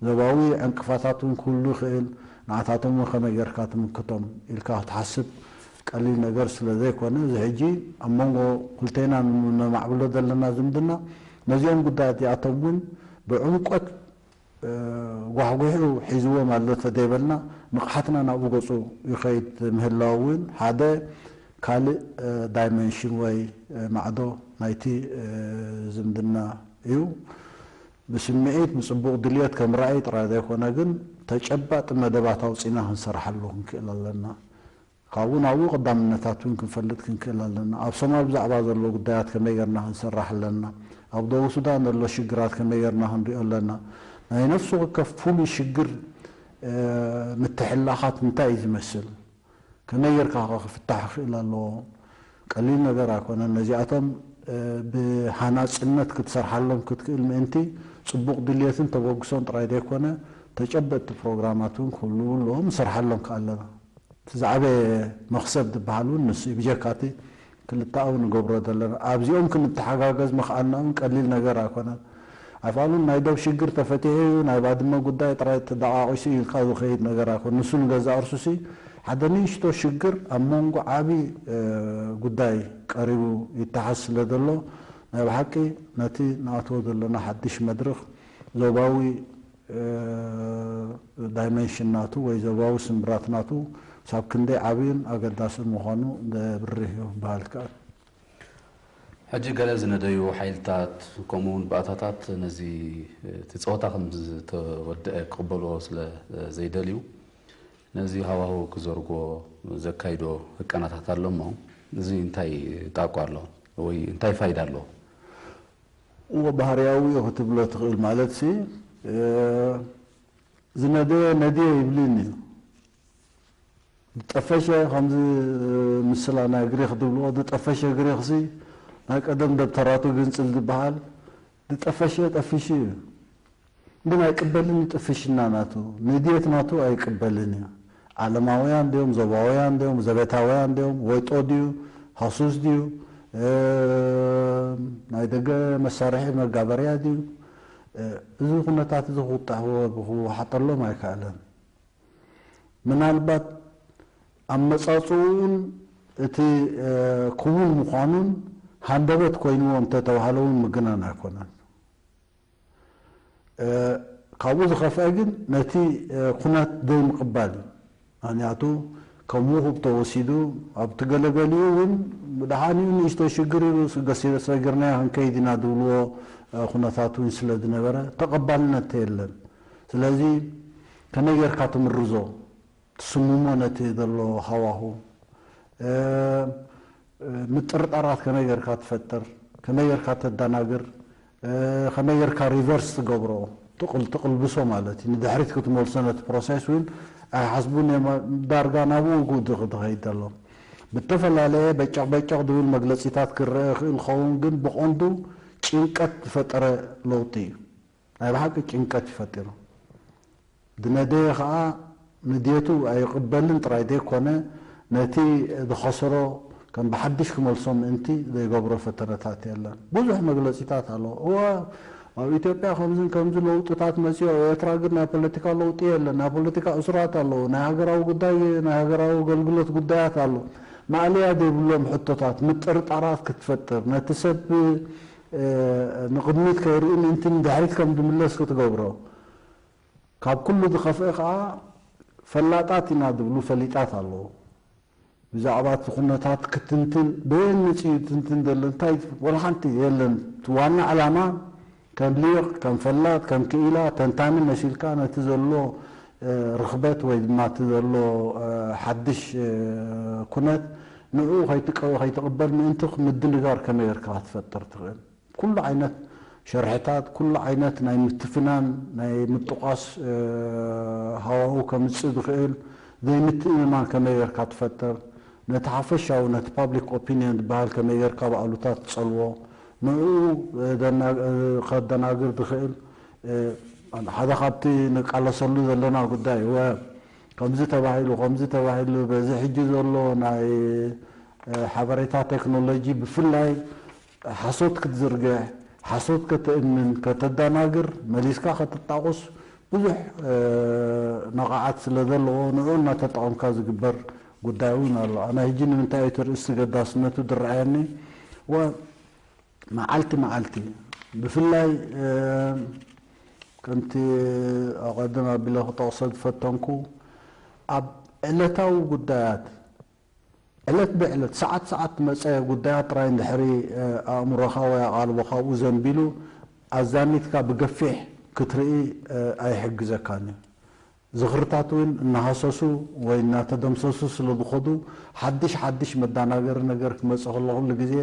ዞባዊ ዕንቅፋታት እውን ክህሉ ይኽእል። ንኣታቶም እውን ከመይ ጌርካ ትምክቶም ኢልካ ክትሓስብ ቀሊል ነገር ስለ ዘይኮነ፣ እዚ ሕጂ ኣብ መንጎ ክልቴና ነማዕብሎ ዘለና ዝምድና ነዚኦም ጉዳያት እዚኣቶም እውን ብዕምቆት ጓሕጒሑ ሒዝዎም ኣሎ ተደይበልና፣ ንቕሓትና ናብኡ ገጹ ይኸይድ ምህላው እውን ሓደ ካልእ ዳይመንሽን ወይ ማዕዶ ናይቲ ዝምድና እዩ። ብስምዒት ብጽቡቕ ድልየት ከም ራእይ ጥራይ ዘይኮነ ግን ተጨባጢ መደባት ኣውጺና ክንሰርሓሉ ክንክእል ኣለና። ካብኡ ናብኡ ቀዳምነታት እውን ክንፈልጥ ክንክእል ኣለና። ኣብ ሶማል ብዛዕባ ዘሎ ጉዳያት ከመይ ጌርና ክንሰርሕ ኣለና፣ ኣብ ደቡብ ሱዳን ዘሎ ሽግራት ከመይ ጌርና ክንሪኦ ኣለና፣ ናይ ነፍሲ ወከፍ ፍሉይ ሽግር ምትሕልላኻት እንታይ እዩ ዝመስል፣ ከመይ ጌርካ ከ ክፍታሕ ክኽእል ኣለዎ። ቀሊል ነገር ኣይኮነን። ነዚኣቶም ብሃናጽነት ክትሰርሓሎም ክትክእል ምእንቲ ጽቡቕ ድልየትን ተበግሶን ጥራይ ዘይኮነ ተጨበጥቲ ፕሮግራማት እውን ክህልዉ ኣለዎም። ንሰርሓሎም ከኣ ኣለና። እቲ ዝዓበየ መኽሰብ ዝበሃል እውን ንሱ እዩ። ብጀካ እቲ ክልተኣዊ ንገብሮ ዘለና ኣብዚኦም ክንተሓጋገዝ ምኽኣልና እውን ቀሊል ነገር ኣይኮነን። ኣይፋሉን ናይ ዶብ ሽግር ተፈቲሑ እዩ፣ ናይ ባድመ ጉዳይ ጥራይ ተደቓቒሱ እዩ ኢልካ ዝኸይድ ነገር ኣይኮን። ንሱ ንገዛእ ርእሱሲ ሓደ ንእሽቶ ሽግር ኣብ መንጎ ዓቢ ጉዳይ ቀሪቡ ይተሓዝ ስለ ዘሎ ናይ ብሓቂ ነቲ ንኣትዎ ዘለና ሓድሽ መድረኽ ዞባዊ ዳይመንሽን ናቱ ወይ ዞባዊ ስምብራት ናቱ ክሳብ ክንደይ ዓብይን ኣገዳስን ምዃኑ ዘብርህ እዩ ክበሃል ይከኣል። ሕጂ ገለ ዝነደዩ ሓይልታት ከምኡ እውን ባእታታት ነዚ እቲ ፀወታ ከም ዝተወደአ ክቕበልዎ ስለ ዘይደልዩ ነዚ ሃዋሁ ክዘርጎ ዘካይዶ ህቀናታት ኣሎ እሞ እዚ እንታይ ጣቋ ኣሎ ወይ እንታይ ፋይዳ ኣለዎ? እዎ ባህርያዊ እዩ ክትብሎ ትኽእል ማለት ሲ ዝነደየ ነድየ ይብልን እዩ። ዝጠፈሸ ከምዚ ምስላ ናይ ግሪክ ዝብልዎ ዝጠፈሸ ግሪክሲ ናይ ቀደም ደብተራቱ ግንጽል ዝበሃል ዝጠፈሸ ጠፊሹ እዩ። ግን ኣይቅበልን እዩ ጥፍሽና ናቱ ንድየት ናቱ ኣይቅበልን እዩ። ዓለማውያን ድዮም ዞባውያን ድዮም ዘቤታውያን ድዮም ወይጦ ድዩ ሃሱስ ድዩ ናይ ደገ መሳርሒ መጋበርያ ድዩ እዚ ኩነታት እዚ ክውጣሕዎ ክወሓጠሎም ኣይከኣለን። ምናልባት ኣመፃፅኡን እቲ ክውን ምዃኑን ሃንደበት ኮይንዎ እንተተባህለ እውን ምግናን ኣይኮነን። ካብኡ ዝኸፍአ ግን ነቲ ኩነት ዘይምቕባል እዩ። ምክንያቱ ከም ውሁብ ተወሲዱ ኣብቲ ገለገሊኡ እውን ብደሓኒኡ ንእሽቶ ሽግር ኢሉ ገሲረ ሰጊርናዮ ክንከይድ ኢና ዝብልዎ ኩነታት እውን ስለ ዝነበረ ተቐባልነት የለን። ስለዚ ከመይ ጌርካ ትምርዞ ትስምሞ ነቲ ዘሎ ሃዋሁ ምጥርጣራት ከመይ ጌርካ ትፈጥር ከመይ ጌርካ ተደናግር ከመይ ጌርካ ሪቨርስ ትገብሮ ትቕል ትቕልብሶ ማለት እዩ ንድሕሪት ክትመልሶ ነቲ ፕሮሴስ እውን ኣይሓስቡን እዮም። ዳርጋ ናብኡ ጉድ ዝኸይድ ዘሎ ብተፈላለየ በጨቕ በጨቕ ዝብል መግለፂታት ክረአ ይኽእል ኸውን ግን ብቐንዱ ጭንቀት ዝፈጠረ ለውጢ እዩ። ናይ ብሓቂ ጭንቀት እዩ ፈጢሩ። ዝነደየ ኸኣ ንድየቱ ኣይቕበልን ጥራይ ዘይኮነ ነቲ ዝኸሰሮ ከም ብሓድሽ ክመልሶ ምእንቲ ዘይገብሮ ፈተነታት የለን። ብዙሕ መግለጺታት ኣሎ። እወ ኣብ ኢትዮጵያ ከምዝን ከምዚ ለውጥታት መጺኦ ኣብ ኤርትራ ግን ናይ ፖለቲካ ለውጢ የለን። ናይ ፖለቲካ እሱራት ኣለዉ። ናይ ሃገራዊ ጉዳይ ናይ ሃገራዊ ኣገልግሎት ጉዳያት ኣሎ። ማእለያ ዘይብሎም ሕቶታት ምጥርጣራት ክትፈጥር ነቲ ሰብ ንቕድሚት ከይርኢ ምእንቲ ንድሕሪት ከም ዝምለስ ክትገብሮ ካብ ኩሉ ዝኸፍአ ከኣ ፈላጣት ኢና ዝብሉ ፈሊጣት ኣለዉ። ብዛዕባ እቲ ኩነታት ክትንትን በየን መጺኡ ትንትን ዘሎ እንታይ ወላ ሓንቲ የለን። እቲ ዋና ዕላማ ከም ሊቕ ከም ፈላጥ ከም ክኢላ ተንታኒ መሲልካ ነቲ ዘሎ ርኽበት ወይ ድማ እቲ ዘሎ ሓድሽ ኩነት ንዕኡ ከይትቀበ ከይትቕበል ምእንቲ ምድንጋር ከመይ ጌርካ ክትፈጥር ትኽእል? ኩሉ ዓይነት ሸርሕታት፣ ኩሉ ዓይነት ናይ ምትፍናን ናይ ምጥቋስ ሃዋሁ ከምጽእ ዝኽእል ዘይምትእምማን ከመይ ጌርካ ትፈጥር፣ ነቲ ሓፈሻዊ ነቲ ፓብሊክ ኦፒንየን ዝበሃል ከመይ ጌርካ ብኣሉታ ትጸልዎ፣ ንዕኡ ከደናግር ዝኽእል ሓደ ካብቲ ንቃለሰሉ ዘለና ጉዳይ ወ ከምዚ ተባሂሉ ከምዚ ተባሂሉ በዚ ሕጂ ዘሎ ናይ ሓበሬታ ቴክኖሎጂ ብፍላይ ሓሶት ክትዝርግሕ፣ ሓሶት ከተእምን፣ ከተደናግር፣ መሊስካ ከትጣቑስ ብዙሕ ነቓዓት ስለ ዘለዎ ንዑ እናተጠቐምካ ዝግበር ጉዳይ እውን ኣሎ። ኣነ ሕጂ ንምንታይ እዩ እቲ ርእሲ ገዳስነቱ ዝረኣየኒ? ወ መዓልቲ መዓልቲ ብፍላይ ከምቲ ኣቐድም ኣቢለ ክጠቕሶ ዝፈተንኩ ኣብ ዕለታዊ ጉዳያት ዕለት ብዕለት ሰዓት ሰዓት መፀ ጉዳያት ጥራይ እንድሕሪ ኣእምሮኻ ወይ ኣቓልቦኻ ኣብኡ ዘንቢሉ ኣዛሚትካ ብገፊሕ ክትርኢ ኣይሕግዘካን እዩ። ዝኽርታት እውን እናሃሰሱ ወይ እናተደምሰሱ ስለ ዝኾዱ ሓድሽ ሓድሽ መዳናገሪ ነገር ክመፅእ ከሎ ኩሉ ግዜ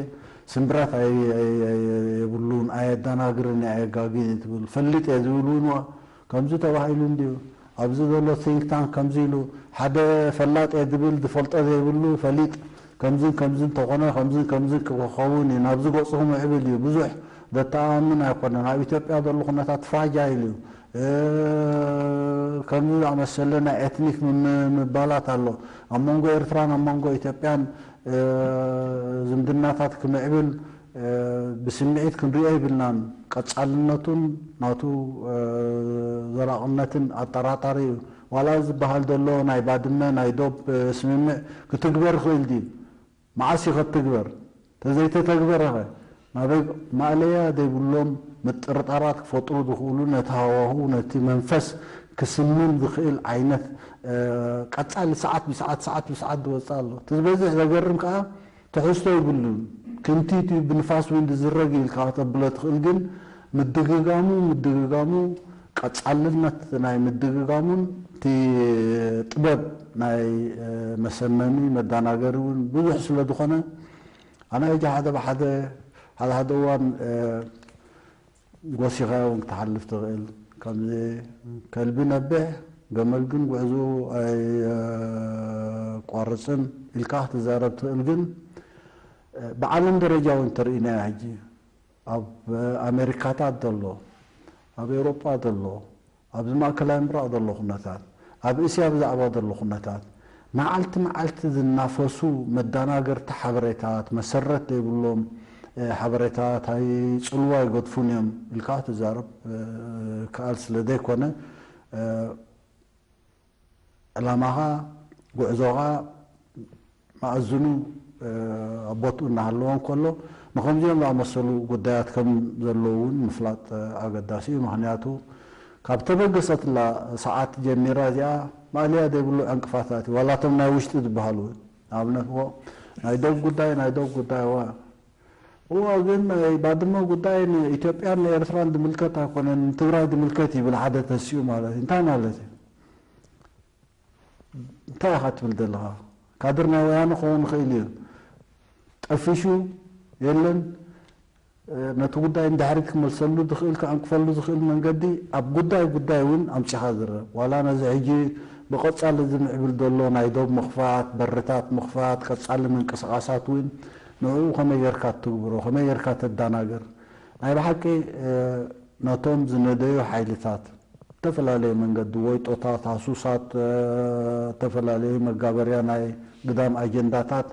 ስምብራት የብሉን ኣየዳናግርን ኣየጋግን ትብል ፈልጥ እየ ዝብል እውን ከምዚ ተባሂሉ እንድዩ ኣብዚ ዘሎ think tank ከምዚ ኢሉ ሓደ ፈላጥ እየ ዝብል ዝፈልጦ ዘይብሉ ፈሊጥ ከምዝን ከምዝን ተኾነ ከምዝን ከምዝን ክኸውን እዩ ናብዚ ገፁ ክምዕብል እዩ ብዙሕ ዘተኣማምን ኣይኮነን ኣብ ኢትዮጵያ ዘሎ ኩነታት fragile እዩ ከምዚ ዝኣመሰለ ናይ ኤትኒክ ምባላት ኣሎ ኣብ መንጎ ኤርትራን ኣብ መንጎ ኢትዮጵያን ዝምድናታት ክምዕብል ብስምዒት ክንሪኦ ይብልናን ቀፃልነቱን ናቱ ዘላቕነትን ኣጠራጣሪ እዩ ዋላ ዝበሃል ዘሎ ናይ ባድመ ናይ ዶብ ስምምዕ ክትግበር ይኽእል ድዩ መዓስ እዩ ከትግበር ተዘይተተግበረኸ ናበይ ማእለያ ዘይብሎም ምጥርጣራት ክፈጥሩ ዝኽእሉ ነቲ ሃዋሁ ነቲ መንፈስ ክስምም ዝኽእል ዓይነት ቀፃሊ ሰዓት ብሰዓት ሰዓት ብሰዓት ዝወፅእ ኣሎ እቲ ዝበዝሕ ዘገርም ከዓ ትሕዝቶ ይብሉን ክንቲ እቲ ብንፋስ እውን ዝዝረግ ኢልካ ከተብሎ ትኽእል ግን ምድግጋሙ ምድግጋሙ ቀፃልነት ናይ ምድግጋሙን እቲ ጥበብ ናይ መሰመሚ መዳናገሪ እውን ብዙሕ ስለ ዝኾነ ኣነ ሕጂ ሓደ ብሓደ ሓደ ሓደ እዋን ጎሲኻ እውን ክትሓልፍ ትኽእል ከምዚ ከልቢ ነብሕ ገመል ግን ጉዕዞ ኣይቋርፅን ኢልካ ክትዛረብ ትኽእል ግን ብዓለም ደረጃ እውን ተርእናዮ ሕጂ ኣብ ኣሜሪካታት ዘሎ ኣብ ኤውሮጳ ዘሎ ኣብዚ ማእከላይ ምብራቕ ዘሎ ኩነታት ኣብ እስያ ብዛዕባ ዘሎ ኩነታት መዓልቲ መዓልቲ ዝናፈሱ መዳናገርቲ ሓበሬታት መሰረት ዘይብሎም ሓበሬታት ኣይፅልዋ ይገድፉን እዮም ኢልካ ትዛረብ ክኣል ስለ ዘይኮነ ዕላማኻ ጉዕዞኻ መኣዝኑ ኣብ ቦትኡ እናሃለወ እንከሎ ንኸምዚኦም ዝኣመሰሉ ጉዳያት ከም ዘለዉ እውን ምፍላጥ ኣገዳሲ እዩ። ምኽንያቱ ካብ ተበገሰትላ ሰዓት ጀሚራ እዚኣ ማእለያ ዘይብሉ ዕንቅፋታት እዩ። ዋላ እቶም ናይ ውሽጢ ዝበሃሉ እውን ንኣብነት ናይ ዶብ ጉዳይ ናይ ዶብ ጉዳይ እዋ እዋ ግን ናይ ባድመ ጉዳይ ንኢትዮጵያን ንኤርትራን ዝምልከት ኣይኮነን ንትግራይ ዝምልከት ይብል ሓደ ተሲኡ ማለት እዩ። እንታይ ማለት እዩ? እንታይ ኢኻ ትብል ዘለኻ? ካድር ናይ ወያነ ክኸውን ይኽእል እዩ። ጠፊሹ የለን ነቲ ጉዳይ ንድሕሪት ክመልሰሉ ዝኽእል ክዕንቅፈሉ ዝኽእል መንገዲ ኣብ ጉዳይ ጉዳይ እውን ኣምፂኻ ዝረብ ዋላ ነዚ ሕጂ ብቐፃሊ ዝምዕብል ዘሎ ናይ ዶብ ምኽፋት በርታት ምኽፋት ቀፃሊ ምንቅስቓሳት እውን ንዕኡ ከመይ ጌርካ ትግብሮ ከመይ ጌርካ ተዳናግር ናይ ብሓቂ ነቶም ዝነደዩ ሓይልታት ዝተፈላለዩ መንገዲ ወይጦታት ሃሱሳት ዝተፈላለዩ መጋበርያ ናይ ግዳም ኣጀንዳታት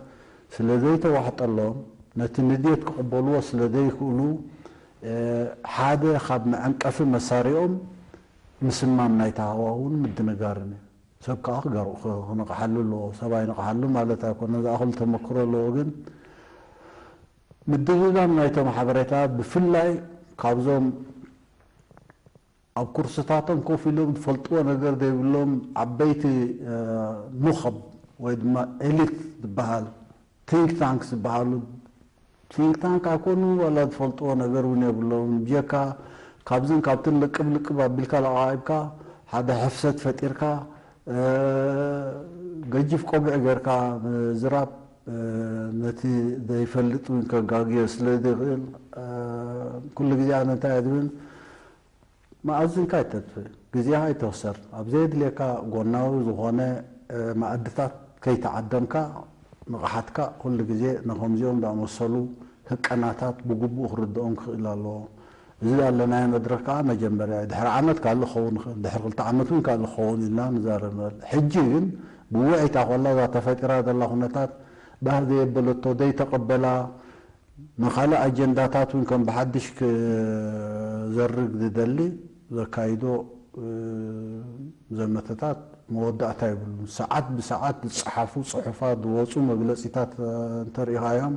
ስለ ዘይተዋሕጠሎም ነቲ ንድየት ክቕበልዎ ስለ ዘይክእሉ ሓደ ካብ መዐንቀፊ መሳሪኦም ምስማም ናይቲ ሃዋውን ምድንጋርን እዩ። ሰብ ከዓ ክነቕሓሉ ኣለዎ። ሰብ ኣይንቕሓሉ ማለት ኣይኮነን። ዝኣኽል ተመክሮ ኣለዎ። ግን ምድግጋም ናይቶም ሓበሬታ ብፍላይ ካብዞም ኣብ ኩርስታቶም ኮፍ ኢሎም ዝፈልጥዎ ነገር ዘይብሎም ዓበይቲ ኑኸብ ወይ ድማ ኤሊት ዝበሃል ቲንክ ታንክ ዝበሃሉ ቲንክ ታንክ ኣይኮኑ ዋላ ዝፈልጥዎ ነገር እውን የብሎም ብጀካ ካብዝን ካብትን ልቅብ ልቅብ ኣቢልካ ለዓዒብካ ሓደ ሕፍሰት ፈጢርካ ገጅፍ ቆብዕ ጌርካ ምዝራብ ነቲ ዘይፈልጥ እውን ከጋግዮ ስለ ዝኽእል ኩሉ ግዜ ኣነ እንታይ እየ ዝብል መኣዝንካ ኣይተጥፍእ፣ ግዜኻ ኣይተኽሰር፣ ኣብ ዘየድልየካ ጎናዊ ዝኾነ መኣድታት ከይተዓደምካ ንቕሓትካ ኩሉ ግዜ ንኸምዚኦም ዝኣመሰሉ ህቀናታት ብግቡእ ክርድኦም ክኽእል ኣለዎ። እዚ ኣለናዮ መድረኽ ከዓ መጀመርያ እዩ። ድሕሪ ዓመት ካልእ ክኸውን ይኽእል፣ ድሕሪ ክልተ ዓመት እውን ካልእ ክኸውን ኢልና ንዛረብ ንኽእል። ሕጂ ግን ብውዕይታ ኮላ እዛ ተፈጢራ ዘላ ኩነታት ባህ ዘየበለቶ፣ ዘይተቐበላ፣ ንኻልእ ኣጀንዳታት እውን ከም ብሓድሽ ክዘርግ ዝደሊ ዘካይዶ፣ እ፣ ዘመተታት መወዳእታ የብሉን። ሰዓት ብሰዓት ዝጸሓፉ ጽሑፋት፣ ዝወጹ መግለጺታት፣ እ፣ እንተሪኢኻዮም፣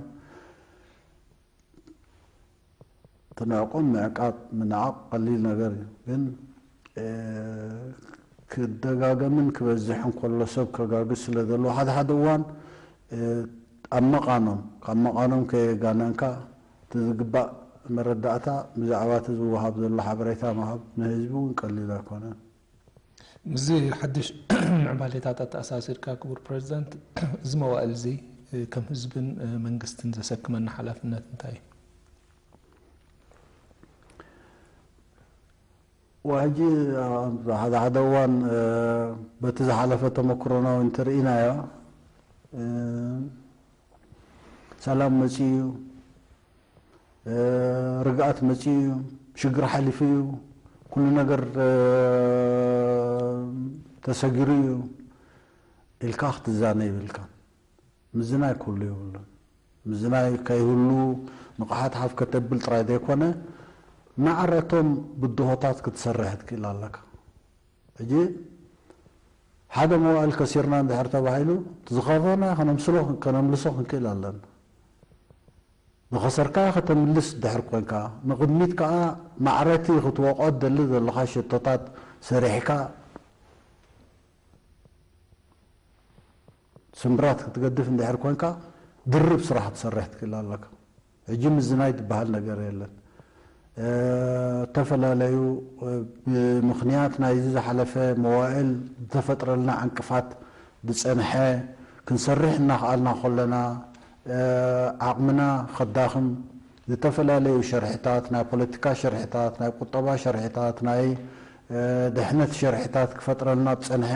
ትንዕቆም ምዕቃብ፣ ምንዓቕ ቀሊል ነገር እዩ። ግን፣ እ፣ ክደጋገምን ክበዝሕን ከሎ ሰብ ከጋግስ ስለ ዘለዎ፣ ሓደ ሓደ እዋን፣ እ፣ ኣብ መቓኖም፣ ካብ መቓኖም ከየጋነንካ፣ እቲ ዝግባእ መረዳእታ ብዛዕባ እቲ ዝወሃብ ዘሎ ሓበሬታ ምሃብ ንህዝቢ እውን ቀሊል ኣይኮነን። ምስዚ ሓድሽ ምዕባሌታት ኣተኣሳሲርካ፣ ክቡር ፕረዚደንት፣ እዚ መዋእል እዚ ከም ህዝብን መንግስትን ዘሰክመና ሓላፍነት እንታይ እዩ? ሕጂ ኣብ ሓደ ሓደ እዋን፣ እ፣ በቲ ዝሓለፈ ተመክሮና እውን እንተርኢናዮ፣ እ፣ ሰላም መጺኡ እዩ፣ እ፣ ርግኣት መጺኡ እዩ፣ ሽግር ሓሊፉ እዩ፣ ኩሉ ነገር፣ እ፣ ተሰጊሩ እዩ ኢልካ ክትዛነ ይብልካ። ምዝናይ ክህሉ የብሉን። ምዝናይ ከይህሉ ንቕሓት ሓፍ ከተብል ጥራይ ዘይኮነ፣ ማዕረቶም ብድሆታት ክትሰርሕ ትክእል ኣለካ። ሕጂ ሓደ መዋእል ከሲርና እንድሕር ተባሂሉ፣ እቲ ዝኸፈና ከነምስሎ፣ ከነምልሶ ክንክእል ኣለና። ዝኸሰርካዮ ከተምልስ ድሕር ኮንካ፣ ንቕድሚት ከኣ ማዕረቲ ክትወቕዖ ትደሊ ዘለኻ ሸቶታት ሰሪሕካ፣ ስምብራት ክትገድፍ እንድሕር ኮንካ፣ ድርብ ስራሕ ክትሰርሕ ትክእል ኣለካ። ሕጂ ምዝናይ ዝበሃል ነገር የለን። እ፣ እተፈላለዩ፣ እ፣ ብምኽንያት ናይዚ ዝሓለፈ መዋእል ዝተፈጥረልና ዕንቅፋት ዝጸንሐ፣ ክንሰርሕ እናኸኣልና ከለና፣ እ፣ ዓቕምና ከዳኽም፣ ዝተፈላለዩ ሸርሕታት፣ ናይ ፖለቲካ ሸርሕታት፣ ናይ ቁጠባ ሸርሕታት፣ ናይ፣ እ፣ ድሕነት ሸርሕታት ክፈጥረልና ዝጸንሐ፣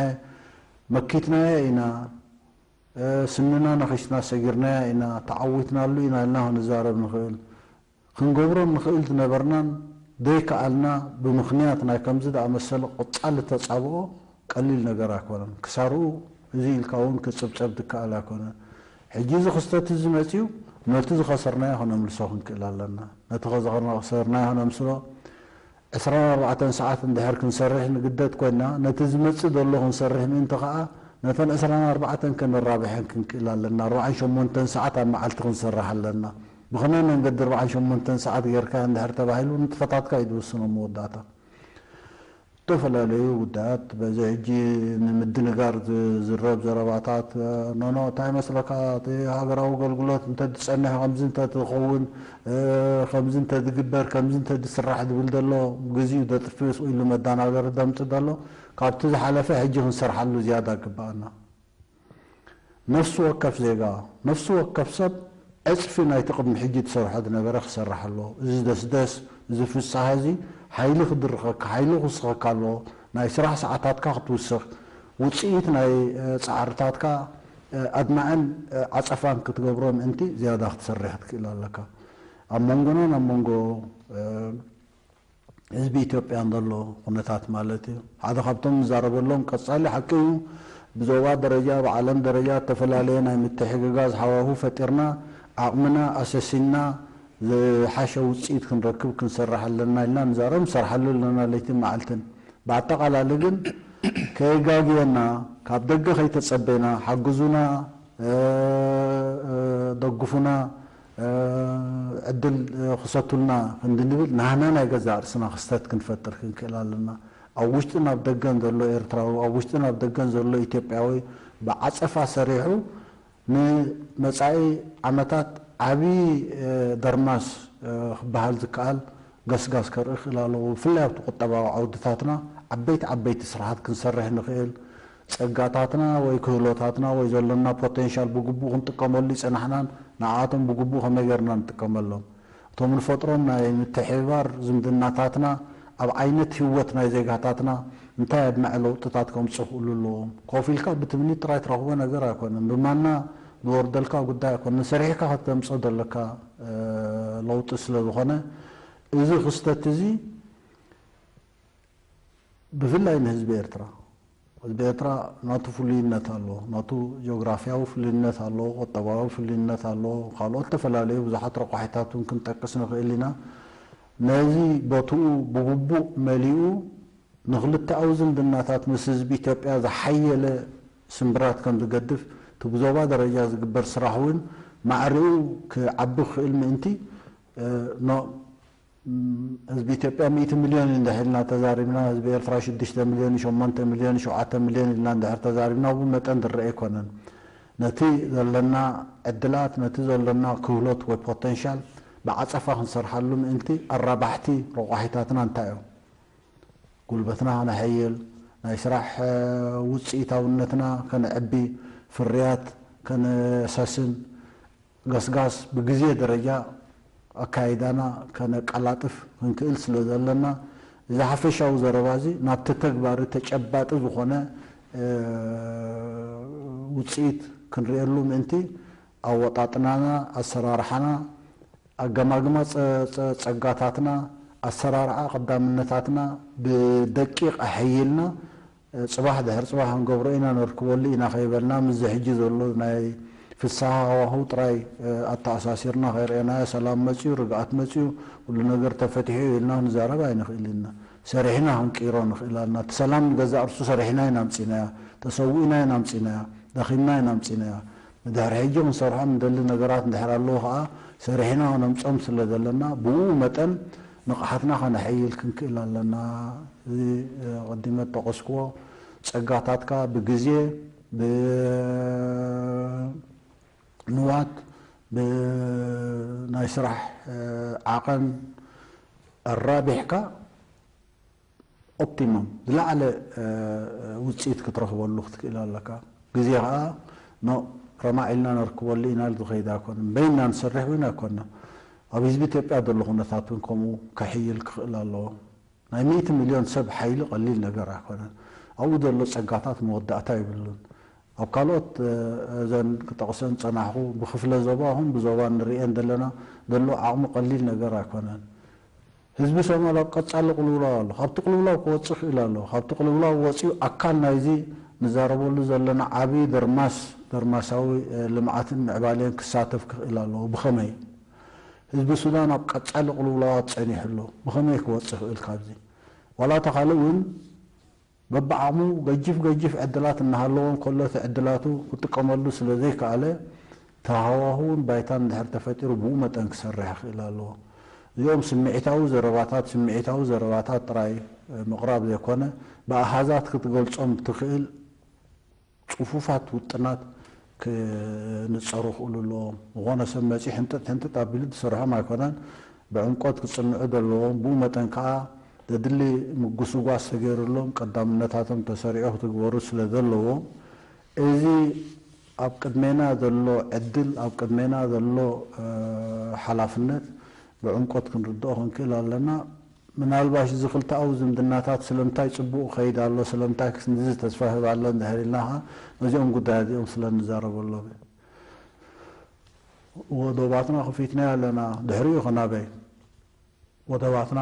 መኪትናዮ ኢና፣ እ፣ ስንና ነኺስና ሰጊርናዮ ኢና፣ ተዓዊትናሉ ኢና ኢልና ክንዛረብ ንኽእል። ክንገብሮ ንኽእል ዝነበርናን ዘይከኣልና ብምኽንያት ናይ ከምዚ ዝኣመሰለ ቀጻሊ ተጻብኦ ቀሊል ነገር ኣይኮነን። ክሳርኡ እዚ ኢልካ እውን ክጽብጸብ ዝከኣል ኣይኮነን። ሕጂ እዚ ክስተት እዚ መጺኡ ነቲ ዝኸሰርናዮ ከነምልሶ ክንክእል ኣለና። ነቲ ዝኸሰርናዮ ከነምስሎ ዕስራን ኣርባዕተን ሰዓት እንድሕር ክንሰርሕ ንግደድ ኮይንና፣ ነቲ ዝመጽእ ዘሎ ክንሰርሕ ምእንቲ ከኣ፣ ነተን ዕስራን ኣርባዕተን ከነራብሐን ክንክእል ኣለና። ኣርባዓን ሸሞንተን ሰዓት ኣብ መዓልቲ ክንሰርሕ ኣለና። ብኸመይ መንገዲ ኣርባዓን ሸሞንተን ሰዓት ጌርካ እንድሕር ተባሂሉ፣ ንጥፈታትካ እዩ ዝውስኖ መወዳእታ። ዝተፈላለዩ ጉዳያት፣ በዚ ሕጂ ንምድንጋር ዝዝረብ ዘረባታት፣ ኖኖ፣ እንታይ መስለካ፣ እቲ ሃገራዊ ኣገልግሎት እንተዝጸንሕ፣ ከምዚ እንተትኸውን፣ እ፣ ከምዚ እንተዝግበር፣ ከምዚ እንተዝስራሕ ዝብል ዘሎ፣ ግዚኡ ዘጥፍእ ኢሉ መደናገሪ ዘምጽእ ዘሎ፣ ካብቲ ዝሓለፈ ሕጂ ክንሰርሓሉ ዝያዳ ግባኣና። ነፍሲ ወከፍ ዜጋ፣ ነፍሲ ወከፍ ሰብ ዕጽፊ ናይቲ ቅድሚ ሕጂ ትሰርሖ ዝነበረ ክሰርሕ ኣለዎ። እዚ ደስደስ፣ እዚ ፍሳሃ እዚ ሓይሊ ክድርኸካ፣ ሓይሊ ክውስኸካ ኣለዎ። ናይ ስራሕ ሰዓታትካ ክትውስኽ፣ ውጽኢት ናይ፣ እ፣ ጻዕርታትካ፣ እ፣ ኣድማዕን፣ እ፣ ዓጸፋን ክትገብሮ ምእንቲ ዝያዳ ክትሰርሕ ክትክእል ኣለካ። ኣብ መንጎናን ኣብ መንጎ፣ እ፣ ህዝቢ ኢትዮጵያን ዘሎ ኩነታት ማለት እዩ። ሓደ ካብቶም ንዛረበሎም ቀጻሊ ሓቂ እዩ። ብዞባ ደረጃ፣ ብዓለም ደረጃ እተፈላለየ ናይ ምትሕግጋዝ ሃዋሁ ፈጢርና፣ ዓቕምና ኣሰሲንና፣ ዝሓሸ ውጽኢት ክንረክብ ክንሰርሕ ኣለና ኢልና ንዛረብ፣ ንሰርሓሉ ኣለና ለይትን መዓልትን። ብኣጠቓላሊ ግን ከየጋግየና፣ ካብ ደገ ከይተጸበና፣ ሓግዙና፣ እ፣ እ፣ ደግፉና፣ እ፣ ዕድል፣ እ፣ ክሰቱልና ክንዲ ንብል፣ ናህና ናይ ገዛእ ርእስና ክስተት ክንፈጥር ክንክእል ኣለና። ኣብ ውሽጥን ኣብ ደገን ዘሎ ኤርትራዊ፣ ኣብ ውሽጥን ኣብ ደገን ዘሎ ኢትዮጵያዊ ብዓጸፋ ሰሪሑ ንመጻኢ ዓመታት ዓቢ፣ እ፣ ደርማስ፣ እ፣ ክበሃል ዝከኣል ገስጋስ ከርኢ ክእል ኣለዎ። ብፍላይ ኣብቲ ቁጠባዊ ዓውድታትና ዓበይቲ ዓበይቲ ስራሓት ክንሰርሕ ንኽእል፣ ጸጋታትና ወይ ክህሎታትና ወይ ዘሎና ፖቴንሻል ብግቡእ ክንጥቀመሉ ይጸናሕናን ንዓኣቶም ብግቡእ ከመይ ጌርና ንጥቀመሎም? እቶም ንፈጥሮም ናይ ምትሕብባር ዝምድናታትና ኣብ ዓይነት ህይወት ናይ ዜጋታትና እንታይ ኣድማዒ ለውጥታት ከምጽኡ ክእሉ ኣለዎም? ኮፍ ኢልካ ብትምኒት ጥራይ ትረኽቦ ነገር ኣይኮነን። ብማና ዝወርደልካ ጉዳይ ኣይኮነን። ሰሪሕካ ከተምጽኦ ዘለካ፣ እ፣ ለውጢ ስለ ዝኾነ፣ እዚ ክስተት እዚ ብፍላይ ንህዝቢ ኤርትራ፣ ህዝቢ ኤርትራ ናቱ ፍሉይነት ኣለዎ፣ ናቱ ጂኦግራፍያዊ ፍሉይነት ኣለዎ፣ ቁጠባዊ ፍሉይነት ኣለዎ፣ ካልኦት ዝተፈላለዩ ብዙሓት ረቋሒታት እውን ክንጠቅስ ንኽእል ኢና። ነዚ ቦትኡ ብግቡእ መሊኡ ንክልተኣዊ ዝምድናታት ምስ ህዝቢ ኢትዮጵያ ዝሓየለ ስምብራት ከም ዝገድፍ፣ እቲ ብዞባ ደረጃ ዝግበር ስራሕ እውን ማዕሪኡ ክዓቢ ክኽእል ምእንቲ፣ እ፣ ኖ-፣ ም፣ ህዝቢ ኢትዮጵያ ሚእቲ ሚልዮን እዩ እንድሕር ኢልና ተዛሪብና፣ ህዝቢ ኤርትራ ሽዱሽተ ሚልዮን፣ ሸሞንተ ሚልዮን፣ ሸውዓተ ሚልዮን ኢልና እንድሕር ተዛሪብና፣ ብኡ መጠን ዝረአ ኣይኮነን። ነቲ ዘለና ዕድላት፣ ነቲ ዘለና ክህሎት ወይ ፖተንሻል ብዓጸፋ ክንሰርሓሉ ምእንቲ፣ ኣራባሕቲ ረቋሒታትና እንታይ እዮም? ጉልበትና ከነሐይል፣ ናይ ስራሕ፣ እ፣ ውጽኢታውነትና ከነዕቢ፣ ፍርያት ከነሰስን፣ ገስጋስ ብግዜ ደረጃ ኣካይዳና ከነቀላጥፍ ክንክእል ስለ ዘለና፣ እዚ ሓፈሻዊ ዘረባ እዚ ናብቲ ተግባሪ ተጨባጢ ዝኾነ፣ እ፣ ውጽኢት ክንርእየሉ ምእንቲ፣ ኣወጣጥናና፣ ኣሰራርሓና፣ ኣገማግማ ጸ-፣ ጸ-፣ ጸጋታትና፣ ኣሰራርዓ ቀዳምነታትና ብደቂቕ ኣሐይልና፣ እ፣ ጽባሕ ድሕሪ ጽባሕ ክንገብሮ ኢና፣ ነርክበሉ ኢና ከይበልና፣ ምስዚ ሕጂ ዘሎ ናይ ፍስሃ ሃዋህው ጥራይ፣ እ፣ ኣተኣሳሲርና ከይረኣናዮ፣ ሰላም መጽዩ፣ ርግኣት መጽዩ፣ ኩሉ ነገር ተፈቲሑ እዩ ኢልና ክንዛረብ ኣይንኽእል ኢና። ሰሪሕና ክንቅይሮ ንኽእል ኣለና። እቲ ሰላም ንገዛእ ርእሱ ሰሪሕና ኢና ኣምጺናያ፣ ተሰዊእና ኢና ኣምጺናያ፣ ደኺምና ኢና ኣምጺናያ። ንድሕሪ ሕጂ ክንሰርሖም ንደሊ ነገራት እንድሕር ኣለዉ ኸኣ፣ ሰሪሕና ክነምጾም ስለ ዘለና፣ ብኡ መጠን ንቕሓትና ከነሐይል ክንክእል ኣለና። እዚ፣ እ፣ ቀዲመ ዝጠቐስክዎ ጸጋታትካ ብግዜ፣ ብንዋት፣ ብናይ ስራሕ፣ እ፣ ዓቐን ኣራቢሕካ ኦፕቲመም ዝለዓለ፣ እ፣ ውጽኢት ክትረኽበሉ ክትክእል ኣለካ። ግዜ ኸኣ ኖ ረማዕ ኢልና ነርክበሉ ኢና ዝኸይድ ኣይኮነን። በይንና ንሰርሕ እውን ኣይኮንና። ኣብ ህዝቢ ኢትዮጵያ ዘሎ ኩነታት እውን ከምኡ ከሕይል ክኽእል ኣለዎ። ናይ ሚእቲ ሚልዮን ሰብ ሓይሊ ቀሊል ነገር ኣይኮነን። ኣብኡ ዘሎ ጸጋታት መወዳእታ የብሉን። ኣብ ካልኦት፣ እ፣ እዘን ክጠቕሰን ጸናሕኩ፣ ብክፍለ ዞባ ይኹን ብዞባ ንርእየን ዘለና ዘሎ ዓቕሚ ቀሊል ነገር ኣይኮነን። ህዝቢ ሶማል ኣብ ቀጻሊ ቅልውላው ኣሎ። ካብቲ ቅልውላው ክወጽእ ይኽእል ኣሎ። ካብቲ ቅልውላው ወጺኡ ኣካል ናይዚ ንዛረበሉ ዘለና ዓቢ ደርማስ፣ ደርማሳዊ፣ እ፣ ልምዓትን ምዕባሌን ክሳተፍ ክኽእል ኣለዎ። ብኸመይ? ህዝቢ ሱዳን ኣብ ቀጻሊ ቅልውላዋት ጸኒሑ ኣሎ። ብኸመይ ክወጽእ ይኽእል ካብዚ? ዋላ እታ ካልእ እውን በብዓቕሙ ገጅፍ ገጅፍ ዕድላት እናሃለዎ እንከሎ፣ እቲ ዕድላቱ ክጥቀመሉ ስለ ዘይከኣለ፣ እቲ ሃዋህውን ባይታን እንድሕር ተፈጢሩ፣ ብኡ መጠን ክሰርሕ ይኽእል ኣለዎ። እዚኦም ስምዒታዊ ዘረባታት፣ ስምዒታዊ ዘረባታት ጥራይ ምቕራብ ዘይኮነ፣ ብኣሃዛት ክትገልጾም እትኽእል ጽፉፋት ውጥናት ክንጸሩ ክኽእሉ ኣለዎም። ዝኾነ ሰብ መጺኡ ሕንጥጥ ሕንጥጥ ኣቢሉ ዝሰርሖም ኣይኮነን። ብዕምቆት ክጽንዑ ዘለዎም፣ ብኡ መጠን ከኣ ዘድሊ ምጉስጓስ ተገይሩሎም ቀዳምነታቶም ተሰሪዑ ክትግበሩ ስለ ዘለዎም፣ እዚ ኣብ ቅድሜና ዘሎ ዕድል፣ ኣብ ቅድሜና ዘሎ፣ እ፣ ሓላፍነት ብዕምቆት ክንርድኦ ክንክእል ኣለና። ምናልባሽ እዚ ክልተኣዊ ዝምድናታት ስለምንታይ ጽቡቕ ይኸይድ ኣሎ፣ ስለምንታይ ክንድዚ ተስፋ ይህብ ኣሎ እንድሕር ኢልና ኸኣ፣ ነዚኦም ጉዳያት እዚኦም ስለ እንዛረበሎም እዩ። ወደባትና ከፊትና ኣለና። ድሕሪኡ ኸ ናበይ? ወደባትና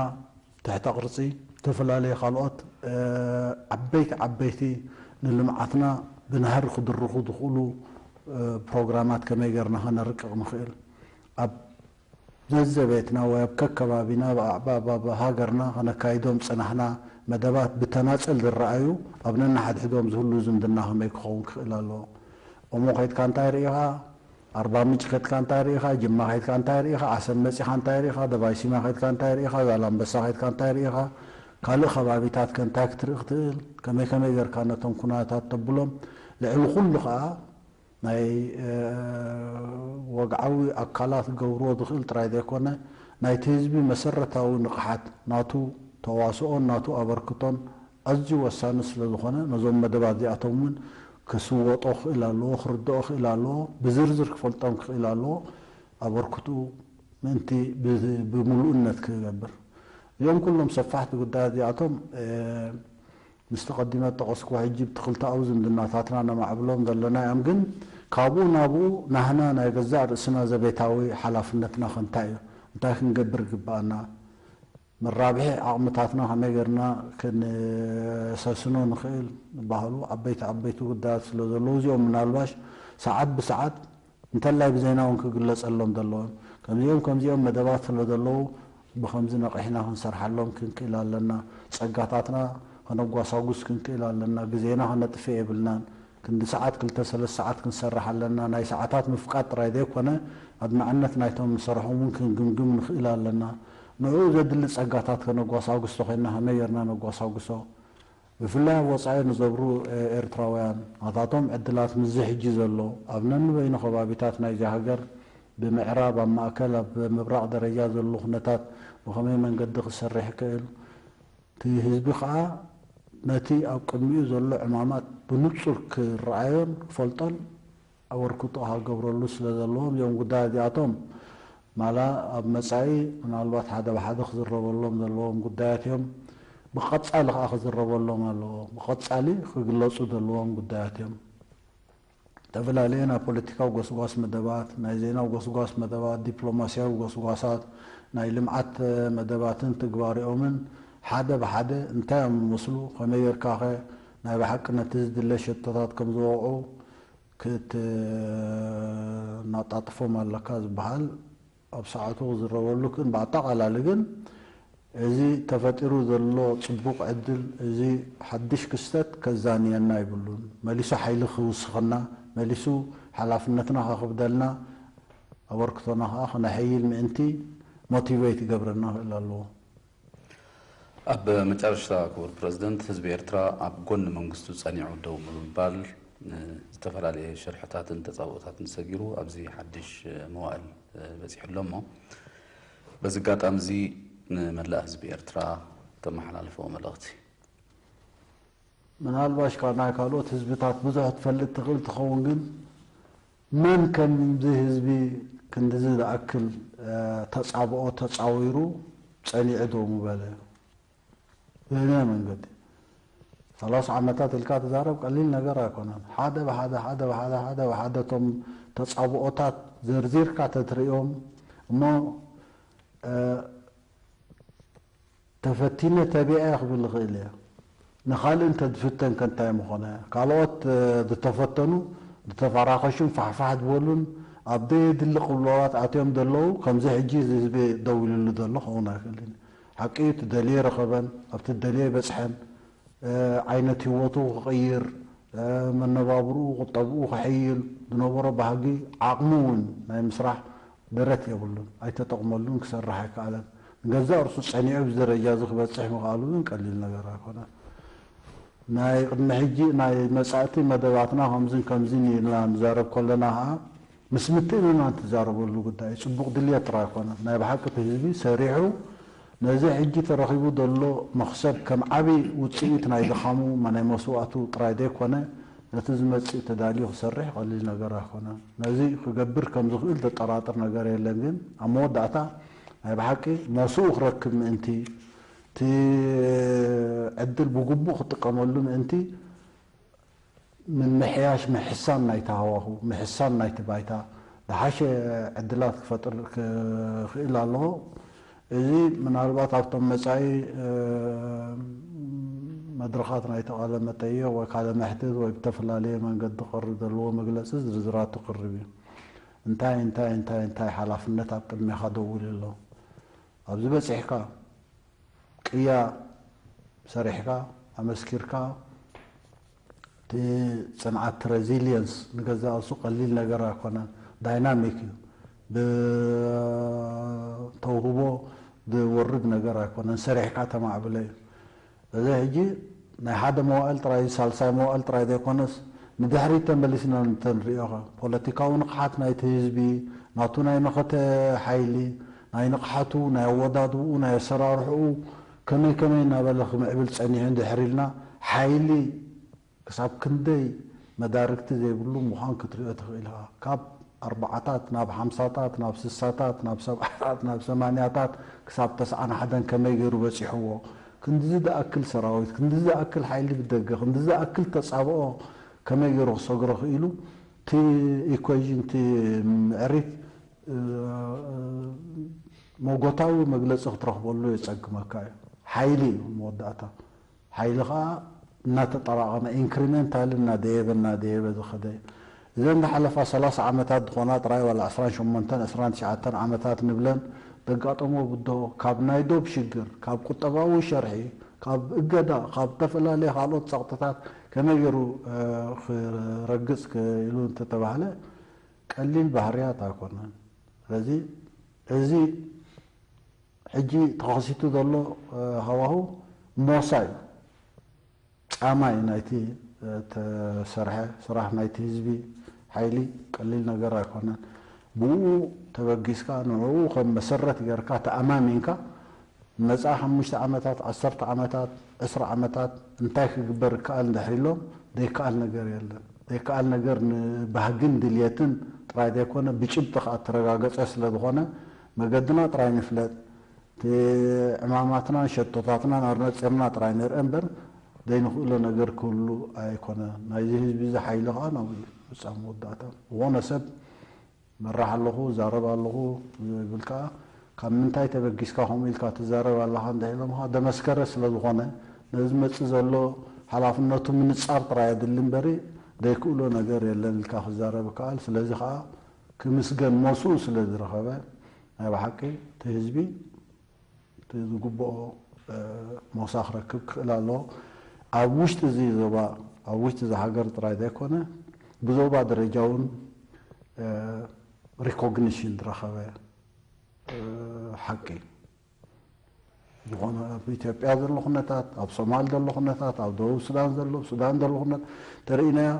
ትሕተ ቅርጺ፣ ዝተፈላለዩ ካልኦት፣ እ፣ ዓበይቲ ዓበይቲ ንልምዓትና ብናህሪ ክድርኹ ዝኽእሉ፣ እ፣ ፕሮግራማት ከመይ ጌርና ከነርቅቕ ንኽእል? ኣብ ዘዘቤትና ወይ ኣብ ከከባቢና፣ ብ-፣ ብ-፣ ብ-፣ ሃገርና ከነካይዶም ዝጸናሕና መደባት ብተናጸል ዝረኣዩ፣ ኣብ ነንሓድሕዶም ዝህሉ ዝምድና ከመይ ክኸውን ክኽእል ኣለዎ? ኦሞ ከይድካ እንታይ ርኢኻ? ኣርባ ምንጭ ከድካ እንታይ ርኢኻ? ጅማ ከድካ እንታይ ርኢኻ? ዓሰብ መጺኻ እንታይ ርኢኻ? ደባይ ሲማ ከድካ እንታይ ርኢኻ? ዛላምበሳ ከድካ እንታይ ርኢኻ? ካልእ ከባቢታት ከ እንታይ ክትርኢ ክትእል? ከመይ ከመይ ጌርካ ነቶም ኩነታት ተብሎም? ልዕሊ ኩሉ ኸኣ ናይ፣ እ፣ ወግዓዊ ኣካላት ክገብርዎ ዝኽእል ጥራይ ዘይኮነ፣ ናይቲ ህዝቢ መሰረታዊ ንቕሓት፣ ናቱ ተዋስኦን ናቱ ኣበርክቶን ኣዝዩ ወሳኒ ስለ ዝኾነ፣ ነዞም መደባት እዚኣቶም እውን ክስወጦ ክእል ኣለዎ፣ ክርድኦ ክእል ኣለዎ፣ ብዝርዝር ክፈልጦም ክእል ኣለዎ፣ ኣበርክትኡ ምእንቲ ብ-፣ ብምሉእነት ክገብር። እዚኦም ኩሎም ሰፋሕቲ ጉዳያት እዚኣቶም፣ እ፣ ምስቲ ቀዲመ ዝጠቐስክዎ ሕጂ ብቲ ክልተኣዊ ዝምድናታትና ነማዕብሎም ዘለና እዮም። ግን ካብኡ ናብኡ ናህና ናይ ገዛእ ርእስና ዘቤታዊ ሓላፍነትና ከ እንታይ እዩ? እንታይ ክንገብር ይግብኣና? መራብሒ ዓቕምታትና ከመይ ጌርና ክንሰስኖ ንኽእል ዝበሃሉ ዓበይቲ ዓበይቲ ጉዳያት ስለ ዘለዉ፣ እዚኦም ምናልባሽ ሰዓት ብሰዓት እንተላይ ብዜና እውን ክግለጸሎም ዘለዎም፣ ከምዚኦም ከምዚኦም መደባት ስለ ዘለዉ ብኸምዚ ነቒሕና ክንሰርሓሎም ክንክእል ኣለና። ጸጋታትና ከነጓሳጉስ ክንክእል ኣለና። ግዜና ከነጥፍእ የብልናን። ክንዲ ሰዓት ክልተ ሰለስተ ሰዓት ክንሰርሕ ኣለና። ናይ ሰዓታት ምፍቃድ ጥራይ ዘይኮነ፣ ኣድማዕነት ናይቶም ንሰርሖም እውን ክንግምግም ንኽእል ኣለና። ንዕኡ ዘድሊ ጸጋታት ከነጓሳጉስ ተኾይንና ከመይ ጌርና ነጓሳጉሶ? ብፍላይ ኣብ ወጻኢ ንዘብሩ ኤርትራውያን፣ ናታቶም ዕድላት ምስዚ ሕጂ ዘሎ ኣብ ነንበይኑ ከባቢታት ናይዚ ሃገር፣ ብምዕራብ፣ ኣብ ማእከል፣ ኣብ ምብራቕ ደረጃ ዘሎ ኩነታት ብኸመይ መንገዲ ክሰርሕ ይኽእል፣ እቲ ህዝቢ ከኣ ነቲ ኣብ ቅድሚኡ ዘሎ ዕማማት ብንጹር ክረኣዮን ክፈልጦን ኣበርክቶ ክገብረሉ ስለ ዘለዎም፣ እዚኦም ጉዳያት እዚኣቶም ማላ ኣብ መጻኢ ምናልባት ሓደ ብሓደ ክዝረበሎም ዘለዎም ጉዳያት እዮም። ብቐጻሊ ከኣ ክዝረበሎም ኣለዎ። ብቐጻሊ ክግለጹ ዘለዎም ጉዳያት እዮም። ዝተፈላለየ ናይ ፖለቲካዊ ጎስጓስ መደባት፣ ናይ ዜናዊ ጎስጓስ መደባት፣ ዲፕሎማስያዊ ጎስጓሳት፣ ናይ ልምዓት መደባትን ትግባሬኦምን ሓደ ብሓደ እንታይ እዮም ዝመስሉ፣ ከመይ ጌርካኸ ናይ ብሓቂ ነቲ ዝድለ ሸቶታት ከም ዝወቕዑ ክትናጣጥፎም ኣለካ ዝበሃል ኣብ ሰዓቱ ክዝረበሉ ግን፣ ብኣጠቓላሊ ግን እዚ ተፈጢሩ ዘሎ ጽቡቕ ዕድል፣ እዚ ሓድሽ ክስተት ከዛንየና ይብሉን። መሊሱ ሓይሊ ክውስኸና፣ መሊሱ ሓላፍነትና ከኽብደልና፣ ኣበርክቶና ከኣ ክነሐይል ምእንቲ ሞቲቬት ይገብረና ክእል ኣለዎ። ኣብ መጨረሽታ ክቡር ፕረዚደንት፣ ህዝቢ ኤርትራ ኣብ ጎኒ መንግስቱ ጸኒዑ ደው ብምባል፣ እ፣ ዝተፈላለየ ሽርሕታትን ተጻብኦታትን ሰጊሩ ኣብዚ ሓድሽ፣ እ፣ መዋእል፣ እ፣ በጺሑ ኣሎ እሞ፣ በዚ ኣጋጣሚ እዚ ንመላእ ህዝቢ ኤርትራ ተመሓላልፎ መልእኽቲ? ምናልባሽ ካብ ናይ ካልኦት ህዝብታት ብዙሕ ትፈልጥ ትኽእል ትኸውን፣ ግን መን ከምዚ ህዝቢ ክንድዚ ዝኣክል፣ እ፣ ተጻብኦ ተጻዊሩ ጸኒዑ ደው ምበለ? ብየናይ መንገዲ? ሰላሳ ዓመታት ኢልካ ትዛረብ ቀሊል ነገር ኣይኮነን። ሓደ ብሓደ፣ ሓደ ብሓደ፣ ሓደ ብሓደ እቶም ተጻብኦታት ዘርዚርካ ተትርእዮም እሞ፣ እ፣ ተፈቲነ ተቢዐ ክብል እኽእል እየ። ንኻልእ እንተ ዝፍተን ከ እንታይ ምኾነ? ካልኦት፣ እ፣ ዝተፈተኑ፣ ዝተፈራኸሹን ፋሕፋሕ ዝበሉን ኣብ ዘየድሊ ቅልውላዋት ኣትዮም ዘለዉ፣ ከምዚ ሕጂ እዚ ህዝቢ ደው ኢሉሉ ዘሎ ክኸውን ኣይክእልን እዩ። ሓቂ እዩ፣ እቲ ደልዮ ኣይረኸበን፣ ኣብቲ ደልዮ ኣይበጽሐን። እ፣ ዓይነት ህይወቱ ክቕይር፣ እ፣ መነባብርኡ፣ ቁጠብኡ ከሐይል፣ ዝነበሮ ባህጊ፣ ዓቕሙ እውን ናይ ምስራሕ ደረት የብሉን፣ ኣይተጠቕመሉን፣ ክሰርሕ ኣይከኣለን። ንገዛእ ርእሱ ጸኒዑ ኣብዚ ደረጃ እዚ ክበጽሕ ምኽኣሉ ግን ቀሊል ነገር ኣይኮነን። ናይ ቅድሚ ሕጂ ናይ መጻእቲ መደባትና ከምዝን ከምዝን ኢልና ንዛረብ ከለና ኸኣ ምስ ምትእምማን ትዛረበሉ ጉዳይ እዩ። ጽቡቕ ድልየት ጥራይ ኣይኮነን። ናይ ብሓቂ እቲ ህዝቢ ሰሪሑ ነዚ ሕጂ ተረኺቡ ዘሎ መኽሰብ ከም ዓቢ ውጽኢት ናይ ድኻሙ፣ ናይ መስዋእቱ ጥራይ ዘይኮነ፣ ነቲ ዝመጽእ ተዳልዩ ክሰርሕ ቀሊል ነገር ኣይኮነን። ነዚ ክገብር ከም ዝኽእል ዘጠራጥር ነገር የለን። ግን ኣብ መወዳእታ ናይ ብሓቂ ሞስኡ ክረክብ ምእንቲ፣ እቲ ዕድል ብግቡእ ክጥቀመሉ ምእንቲ፣ ምምሕያሽ፣ ምሕሳን ናይቲ ሃዋሁ፣ ምሕሳን ናይቲ ባይታ፣ ዝሓሸ ዕድላት ክፈጥር ክኽእል ኣለዎ። እዚ ምናልባት ኣብቶም መጻኢ፣ እ፣ መድረኻት ናይቲ ቃለ መጠይቕ ወይ ካለ መሕትት ወይ ብተፈላለየ መንገዲ ክቐርብ ዘለዎ መግለጺ ዝርዝራቱ ክቕርብ እዩ። እንታይ፣ እንታይ፣ እንታይ፣ እንታይ ሓላፍነት ኣብ ቅድሜኻ ደው ኢሉ ኣሎ? ኣብዚ በጺሕካ፣ ቅያ ሰሪሕካ፣ ኣመስኪርካ፣ እቲ ጽንዓት፣ ሬዚሊየንስ፣ ንገዛእ ርእሱ ቀሊል ነገር ኣይኮነን። ዳይናሚክ እዩ። ብተውህቦ ዝወርድ ነገር ኣይኮነን። ሰሪሕካ ተማዕብሎ እዩ። እዚ ሕጂ ናይ ሓደ መዋእል ጥራይ፣ ሳልሳይ መዋእል ጥራይ ዘይኮነስ፣ ንድሕሪት ተመሊስና እንተንሪኦ ኸ፣ ፖለቲካዊ ንቕሓት ናይቲ ህዝቢ፣ ናቱ ናይ መኸተ ሓይሊ፣ ናይ ንቕሓቱ፣ ናይ ኣወዳድብኡ፣ ናይ ኣሰራርሕኡ፣ ከመይ ከመይ እናበለ ክምዕብል ጸኒሑ እንድሕር ኢልና፣ ሓይሊ ክሳብ ክንደይ መዳርግቲ ዘይብሉ ምዃን ክትሪኦ ትኽእል ኢኻ። ካብ ኣርባዓታት ናብ ሓምሳታት፣ ናብ ስሳታት፣ ናብ ሰብዓታት፣ ናብ ሰማንያታት፣ ክሳብ ተስዓን ሓደን ከመይ ገይሩ በጺሕዎ? ክንድዚ ዝኣክል ሰራዊት፣ ክንድዚ ዝኣክል ሓይሊ ብደገ፣ ክንድዚ ዝኣክል ተጻብኦ ከመይ ገይሩ ክሰግሮ ክኢሉ? እቲ ኢኩዌዥን፣ እቲ ምዕሪት፣ እ፣ መጎታዊ መግለጺ ክትረኽበሉ የጸግመካ እዩ። ሓይሊ እዩ መወዳእታ። ሓይሊ ኸኣ እናተጠራቐመ፣ ኢንክሪመንታል እናደየበ እናደየበ ዝኸደ እዩ። እዘን ዝሓለፋ ሰላሳ ዓመታት ዝኾና ጥራይ ዋላ ዕስራን ሸሞንተን ዕስራን ትሽዓተን ዓመታት ንብለን ዘጋጠሞ ብድሆ፣ ካብ ናይ ዶብ ሽግር፣ ካብ ቁጠባዊ ሸርሒ፣ ካብ እገዳ፣ ካብ ዝተፈላለየ ካልኦት ጸቕጥታት ከመይ ገይሩ ክረግጽ ኢሉ እንተተባህለ ቀሊል ባህርያት ኣይኮነን። ስለዚ እዚ ሕጂ ተኸሲቱ ዘሎ ሃዋሁ ሞሳ እዩ። ጻማ እዩ ናይቲ ተሰርሐ ስራሕ፣ ናይቲ ህዝቢ ሓይሊ ቀሊል ነገር ኣይኮነን። ብኡ ተበጊስካ ንዕኡ ከም መሰረት ጌርካ ተኣማሚንካ መጻኢ ሓሙሽተ ዓመታት፣ ዓሰርተ ዓመታት፣ ዕስራ ዓመታት እንታይ ክግበር ይከኣል እንድሕር ኢሎም ዘይከኣል ነገር የለን። ዘይከኣል ነገር ንባህግን ድልየትን ጥራይ ዘይኮነ ብጭብጢ ከኣ እተረጋገጸ ስለ ዝኾነ መገድና ጥራይ ንፍለጥ። እቲ ዕማማትናን ሸቶታትናን ኣነጺርና ጥራይ ንርአ እምበር ዘይንኽእሎ ነገር ክህሉ ኣይኮነን። ናይዚ ህዝቢ እዚ ሓይሊ ከኣ ናብኡ እዩ ምጻእ መወዳእታ። ዝኾነ ሰብ መራሕ ኣለኹ፣ ዛረብ ኣለኹ ዝብል ከኣ ካብ ምንታይ ተበጊስካ ከምኡ ኢልካ ትዛረብ ኣለኻ እንድሕር ኢሎምኻ ደመስከረ ስለ ዝኾነ ነዚ ዝመጽእ ዘሎ ሓላፍነቱ ምንጻር ጥራይ ኣድሊ እምበሪ ዘይክእሎ ነገር የለን ኢልካ ክዛረብ ይከኣል። ስለዚ ከኣ ክምስገን ሞስኡ ስለ ዝረኸበ ናይ ብሓቂ እቲ ህዝቢ እቲ ዝግብኦ ሞሳ ክረክብ ክኽእል ኣለዎ። ኣብ ውሽጢ እዚ ዞባ፣ ኣብ ውሽጢ እዚ ሃገር ጥራይ ዘይኮነ ብዞባ ደረጃ እውን ሪኮግኒሽን ዝረኸበ ሓቂ እዩ። ዝኾነ ኣብ ኢትዮጵያ ዘሎ ኩነታት፣ ኣብ ሶማል ዘሎ ኩነታት፣ ኣብ ደቡብ ሱዳን ዘሎ፣ ኣብ ሱዳን ዘሎ ኩነታት ተርእይናዮ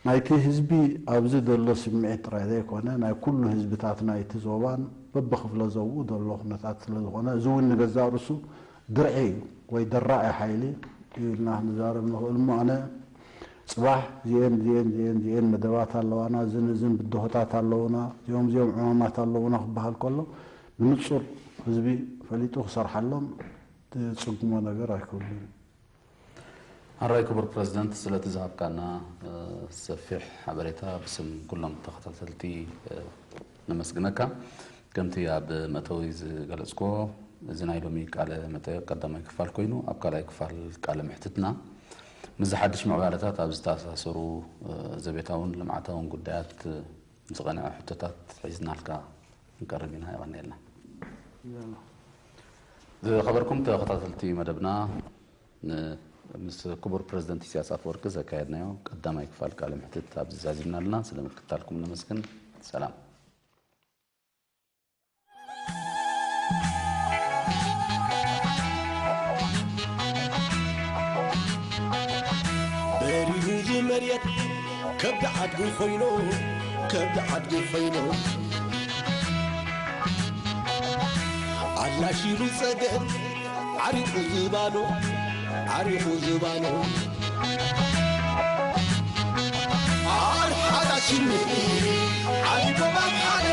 ናይቲ ህዝቢ ኣብዚ ዘሎ ስምዒት ጥራይ ዘይኮነ ናይ ኩሉ ህዝብታት ናይቲ ዞባን በብክፍለ ዞብኡ ዘሎ ኩነታት ስለ ዝኾነ እዚ እውን ንገዛእ ርእሱ ድርዒ እዩ ወይ ደራዒ ሓይሊ እዩ ኢልና ክንዛረብ ንኽእል እሞ ኣነ ጽባሕ እዚኤን እዚኤን እዚኤን እዚኤን መደባት ኣለዋና፣ እዝን እዝን ብድሆታት ኣለውና፣ እዚኦም እዚኦም ዕማማት ኣለውና ክበሃል ከሎ ብንጹር ህዝቢ ፈሊጡ ክሰርሓሎም ዝጽግሞ ነገር ኣይክህሉን። ኣራይ ክቡር ፕረዚደንት ስለቲ ዝሃብካና ሰፊሕ ሓበሬታ ብስም ኩሎም ተኸታተልቲ ነመስግነካ። ከምቲ ኣብ መእተዊ ዝገለጽክዎ እዚ ናይ ሎሚ ቃለ መጠየቕ ቀዳማይ ክፋል ኮይኑ ኣብ ካልኣይ ክፋል ቃለ ምሕትትና ምስዚ ሓድሽ ምዕባለታት ኣብ ዝተኣሳሰሩ ዘቤታውን ልምዓታውን ጉዳያት ዝቐንዐ ሕቶታት ሒዝናልካ ክንቀርብ ኢና። የቐንየልና። ዝኸበርኩም ተኸታተልቲ መደብና ምስ ክቡር ፕረዚደንት ኢሳያስ ኣፈወርቂ ዘካየድናዮ ቀዳማይ ክፋል ቃለ ምሕትት ኣብዚ ዛዚምና ኣለና። ስለ ምክትታልኩም ነመስግን። ሰላም። በሪሁ ዝመርየት ከብዲ ዓድጉ ኮይኑ ከብዲ ዓድጉ ኮይኑ ኣላሺሉ ጸገም ዓሪቑ ዝባኑ ዓሪቑ ዝባኑ ኣርሓዳ ሽምኒ ዓቢ ጎባብ ሓደ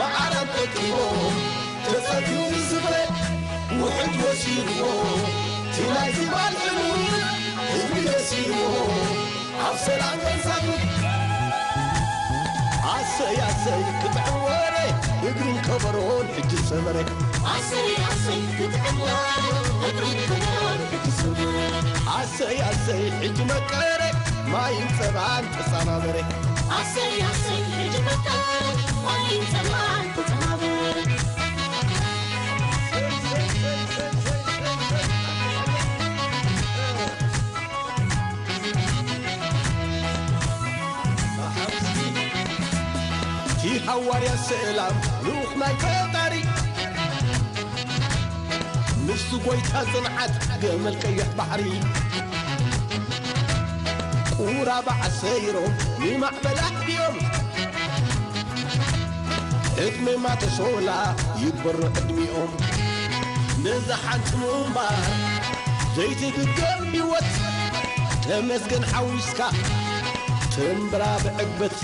መዓር ኣንጠልጢሎ ተጸግዩ ዝስተ ውሕጅ ወሲድዎ እቲ ናይ ዝባን ዕሉል ህዝቢ ደሲዎ ኣብ ሰላም ተንሳፊ ኣሰይ ኣሰይ ክጥዕም ወረ እግርን ከበሮን ሕጂ ሰመረ ኣሰይ ኣሰይ ክጥዕም ወረ እግርን ከበሮን ሕጂ ሰመረ ኣሰይ ኣሰይ ሕጂ መቀረ ማይን ጸባን ተጸናበረ ኣሰይ ኣሰይ ሕጂ መቀረ ማይን ጸባን ተጸናበረ እቲ ሃዋርያ ሰላም ልኡኽ ናይ ፈጣሪ ምስቲ ጐይታ ጽንዓት ገመል ቀይሕ ባሕሪ ቁራባዕ ሰይሮም ንማዕበል ኣሕቢኦም ዕድመ ማተሶላ ይግበሮ ዕድሚኦም ነዛ ሓንቲ ምንባር ዘይትድገም ህይወት ተመስገን ሓዊስካ ተንብራ ብዕግበት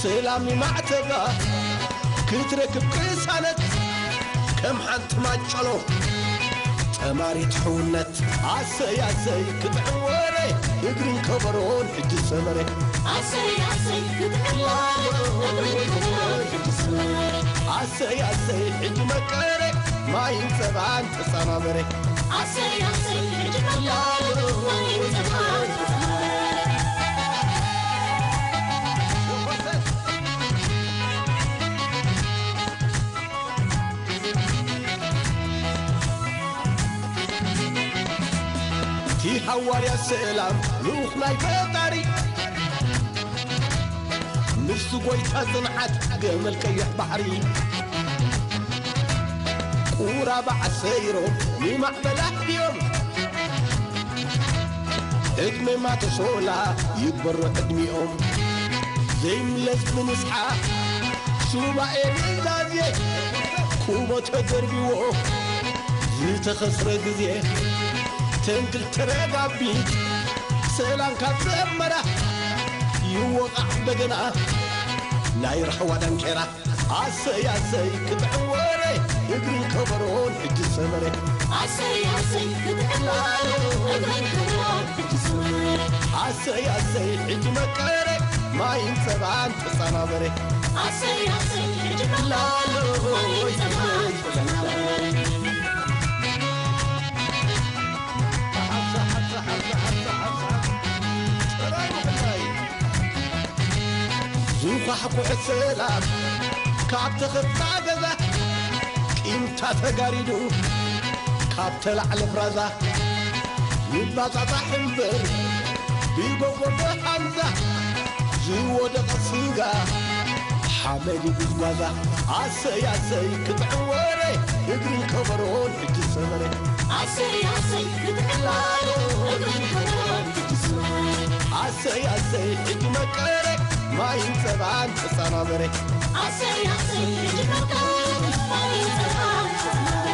ሰላም ይማዕተባ ክትረክብ ቅሳነት ከም ሓንቲ ማጨሎ ጠማሪት ሕውነት ኣሰይ ኣሰይ ክጥዕም ወረ እግርን ከበሮን ሕጂ ሰመረ ኣሰይ ኣሰይ ክጥዕም ወረ እግርን ከበሮን ሕጂ ሰመረ ኣሰይ ኣሰይ ሕጂ መቀረ ማይን ጸባን ተጸናበረ። ኣሰይ ኣሰይ ሕጂ መቀረ ማይን ጸባን ተጸናበረ። እቲ ሃዋርያ ሰላም ልኡኽ ናይ ፈጣሪ፣ ንሱ ጐይታ ጽንዓት ገመል ቀይሕ ባሕሪ። ቁራ በዓል ሰይሮም ንማዕበላት ድዮም፣ ዕድመ ማተሶላ ይግበሮ ዕድሚኦም። ዘይምለስ ብንስሓ ሱባኤ ምእዛዜ፣ ኩቦ ተደርቢዎ ዝተኸስረ ግዜ። ተንክል ተረጋቢት ሰላም ካብ ዘመራ፣ ይወቓዕ በገና ናይ ራሕዋ ዳንኬራ። ኣሰይ ኣሰይ ክጥዕም ወረ እግርን ከበሮን ሕጂ ሰመረ። ኣሰይ ኣሰይ ክጥዕም ወረ እግርን ከበሮን ሕጂ ሰመረ። ኣሰይ ኣሰይ ሕጂ መቀረ ማይን ጸባን ተጸናበረ። ኣሰይ ኣሰይ ሕጂ መቀረ ማይን ጸባን ተጸናበረ። ዝኳሕኩሐ ሰላም ካብ ተኸፍታ ገዛ፣ ቂምታ ተጋሪዱ ካብ ተላዕለ ፍራዛ፣ ይባጻጻሕ እምበር ብጎጎ ብሃምዛ፣ ዝወደቐ ስጋ ሓመድ ጉዝጓዛ። ኣሰይ ኣሰይ ክጥዕም ወረ እግርን ከበሮን ሕጂ ሰመረ። ኣሰይ ኣሰይ ክጥዕም ወረ እግርን ከበሮን ሕጂ ሰመረ። ኣሰይ ኣሰይ ሕጂ መቀረ ማይን ጸባን ተጸናበረ። ኣሰይ ኣሰይ ሕጂ መቀረ ማይን ጸባን ተጸናበረ።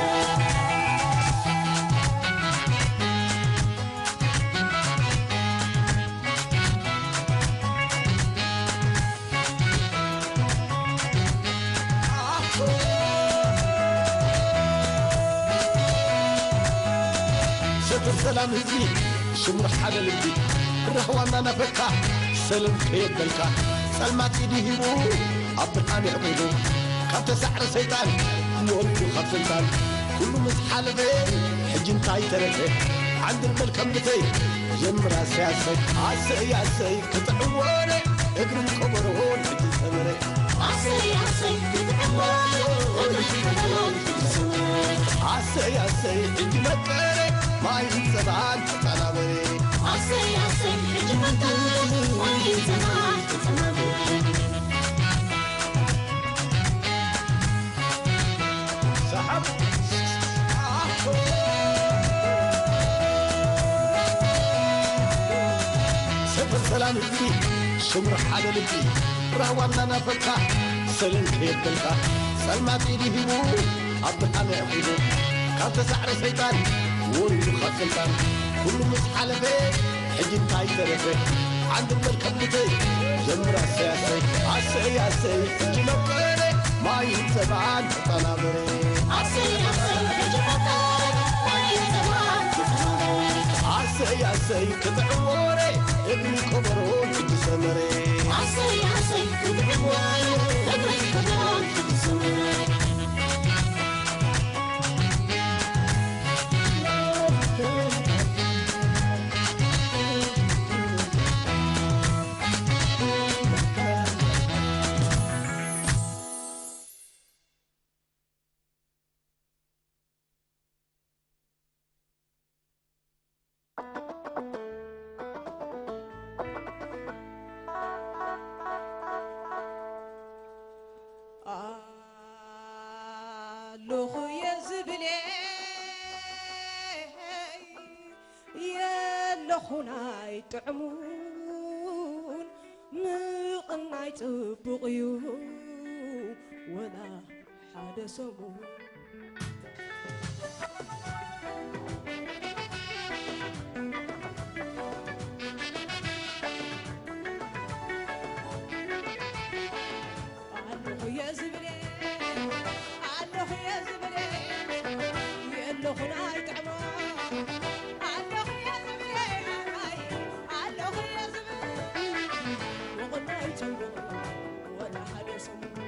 ሰፈር ሰላም ህዝቢ ሽሙር ሓደ ልቢ፣ ራህዋ እናናፈካ ሰለም ከየበልካ፣ ጸልማት ኢዱ ሂቡ ኣብ ብርሃን የዕቂቡ፣ ካብ ተሳዕረ ሰይጣን ወሪዱ ካብ ስልጣን፣ ኩሉ ምስ ሓለፈ ሕጂ እንታይ ተረፈ? ዓንድር በል ከም ብተይ ጀምር ኣሰይ ኣሰይ ኣሰይ ኣሰይ ክጥዕም ወረ እግርን ከበሮን ሕጂ ሰመረ። ኣሰይ ኣሰይ ክጥዕም ወረ እግርን ከበሮን ሕጂ ሰመረ። ኣሰይ ኣሰይ ሕጂ መቀረ ማይን ጸባን ተጸናበረ። ኣሰይ ኣሰይ ሕጂ መቀረ ማይን ጸባን ተጸናበረ። ሰሓብ ሰፈር ሰላም ህዝቢ ሽሙር ሓደ ልቢ፣ ራህዋ እናናፈካ ሰለም ከየበልካ፣ ጸልማት ኢዱ ሂቡ ኣብ ብርሃን ኣዕቂቡ፣ ካብ ተሳዕረ ሰይጣን ወሪዱ ካብ ስልጣን፣ ኩሉ ምስ ሓለፈ ሕጂ እንታይ ተረፈ? ዓንድር በል ከም ብተይ ጀምር ኣሰይ ኣሰይ ኣሰይ ኣሰይ ሕጂ መቀረ ማይን ጸባን ተጸናበረ። ኣሰይ ኣሰይ ሕጂ መቀረ ማይን ጸባን ተጸናበረ። ኣሰይ ኣሰይ ክጥዕም ወረ እግሪ ከበሮን ሕጂ ሰመረ። ኣሰይ ኣሰይ ክጥዕም ወረ እግሪ ከበሮን ሕጂ ሰመረ። ኣለኹ እየ ዝብል የለኹን ኣይጥዕሙን ምቕናይ ጽቡቕ እዩ ወላ ሓደ ሰሙን። ኣለኹ እየ ዝብል ኣለኹ እየ ዝብል የለኹን ኣይጥዕሞ ኣለኹ እየ ዝብል ኣይ ኣለኹ እየ ዝብል ምቕናይ ጽቡቕ ወላ ሓደ ሰሙን።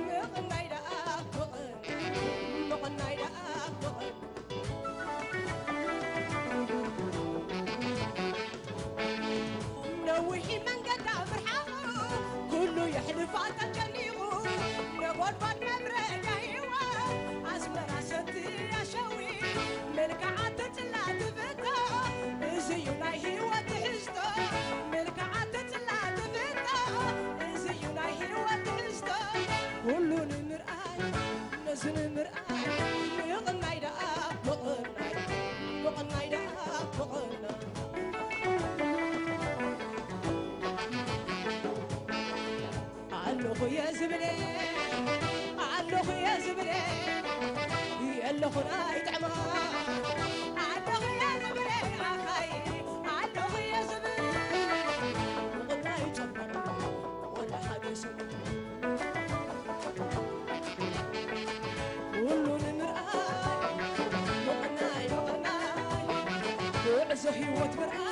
ምቕናይ ደኣ ምቕን ምቕናይ ደኣ ምቕን ነዊሕ መንገዳ ምርሓቑ ኩሉ የሕልፋ ተጨኒቑ ነጎድጓድ መብረድ ኣየዋ ኣስመራ ሰትያ ሸዊ መልክዓ ተጽላ ትፍቶ እዚ እዩ ናይ ህይወት ትሕዝቶ መልክዓ ተጽላ ትፍቶ እዚ እዩ ናይ ህይወት ትሕዝቶ ኩሉ ንምርኣይ ነዚ ንምርኣይ ምቕናይ ደኣ ምቕናይ ምቕናይ ደኣ ምቕናይ ኣለኹ እየ ዝብለ ኣለኹ እየ ዝብለ የለኹን ኣይጥዕማ ኣለኹ እየ ዝብለ ኣኻይ ኣለኹ እየ ዝብለ ምቕናይ ጨበረ ወላ ሓደ ሰብ ኩሉ ንምርኣይ ምቕናይ ምቕናይ ጉዕዞ ህይወት ምርኣይ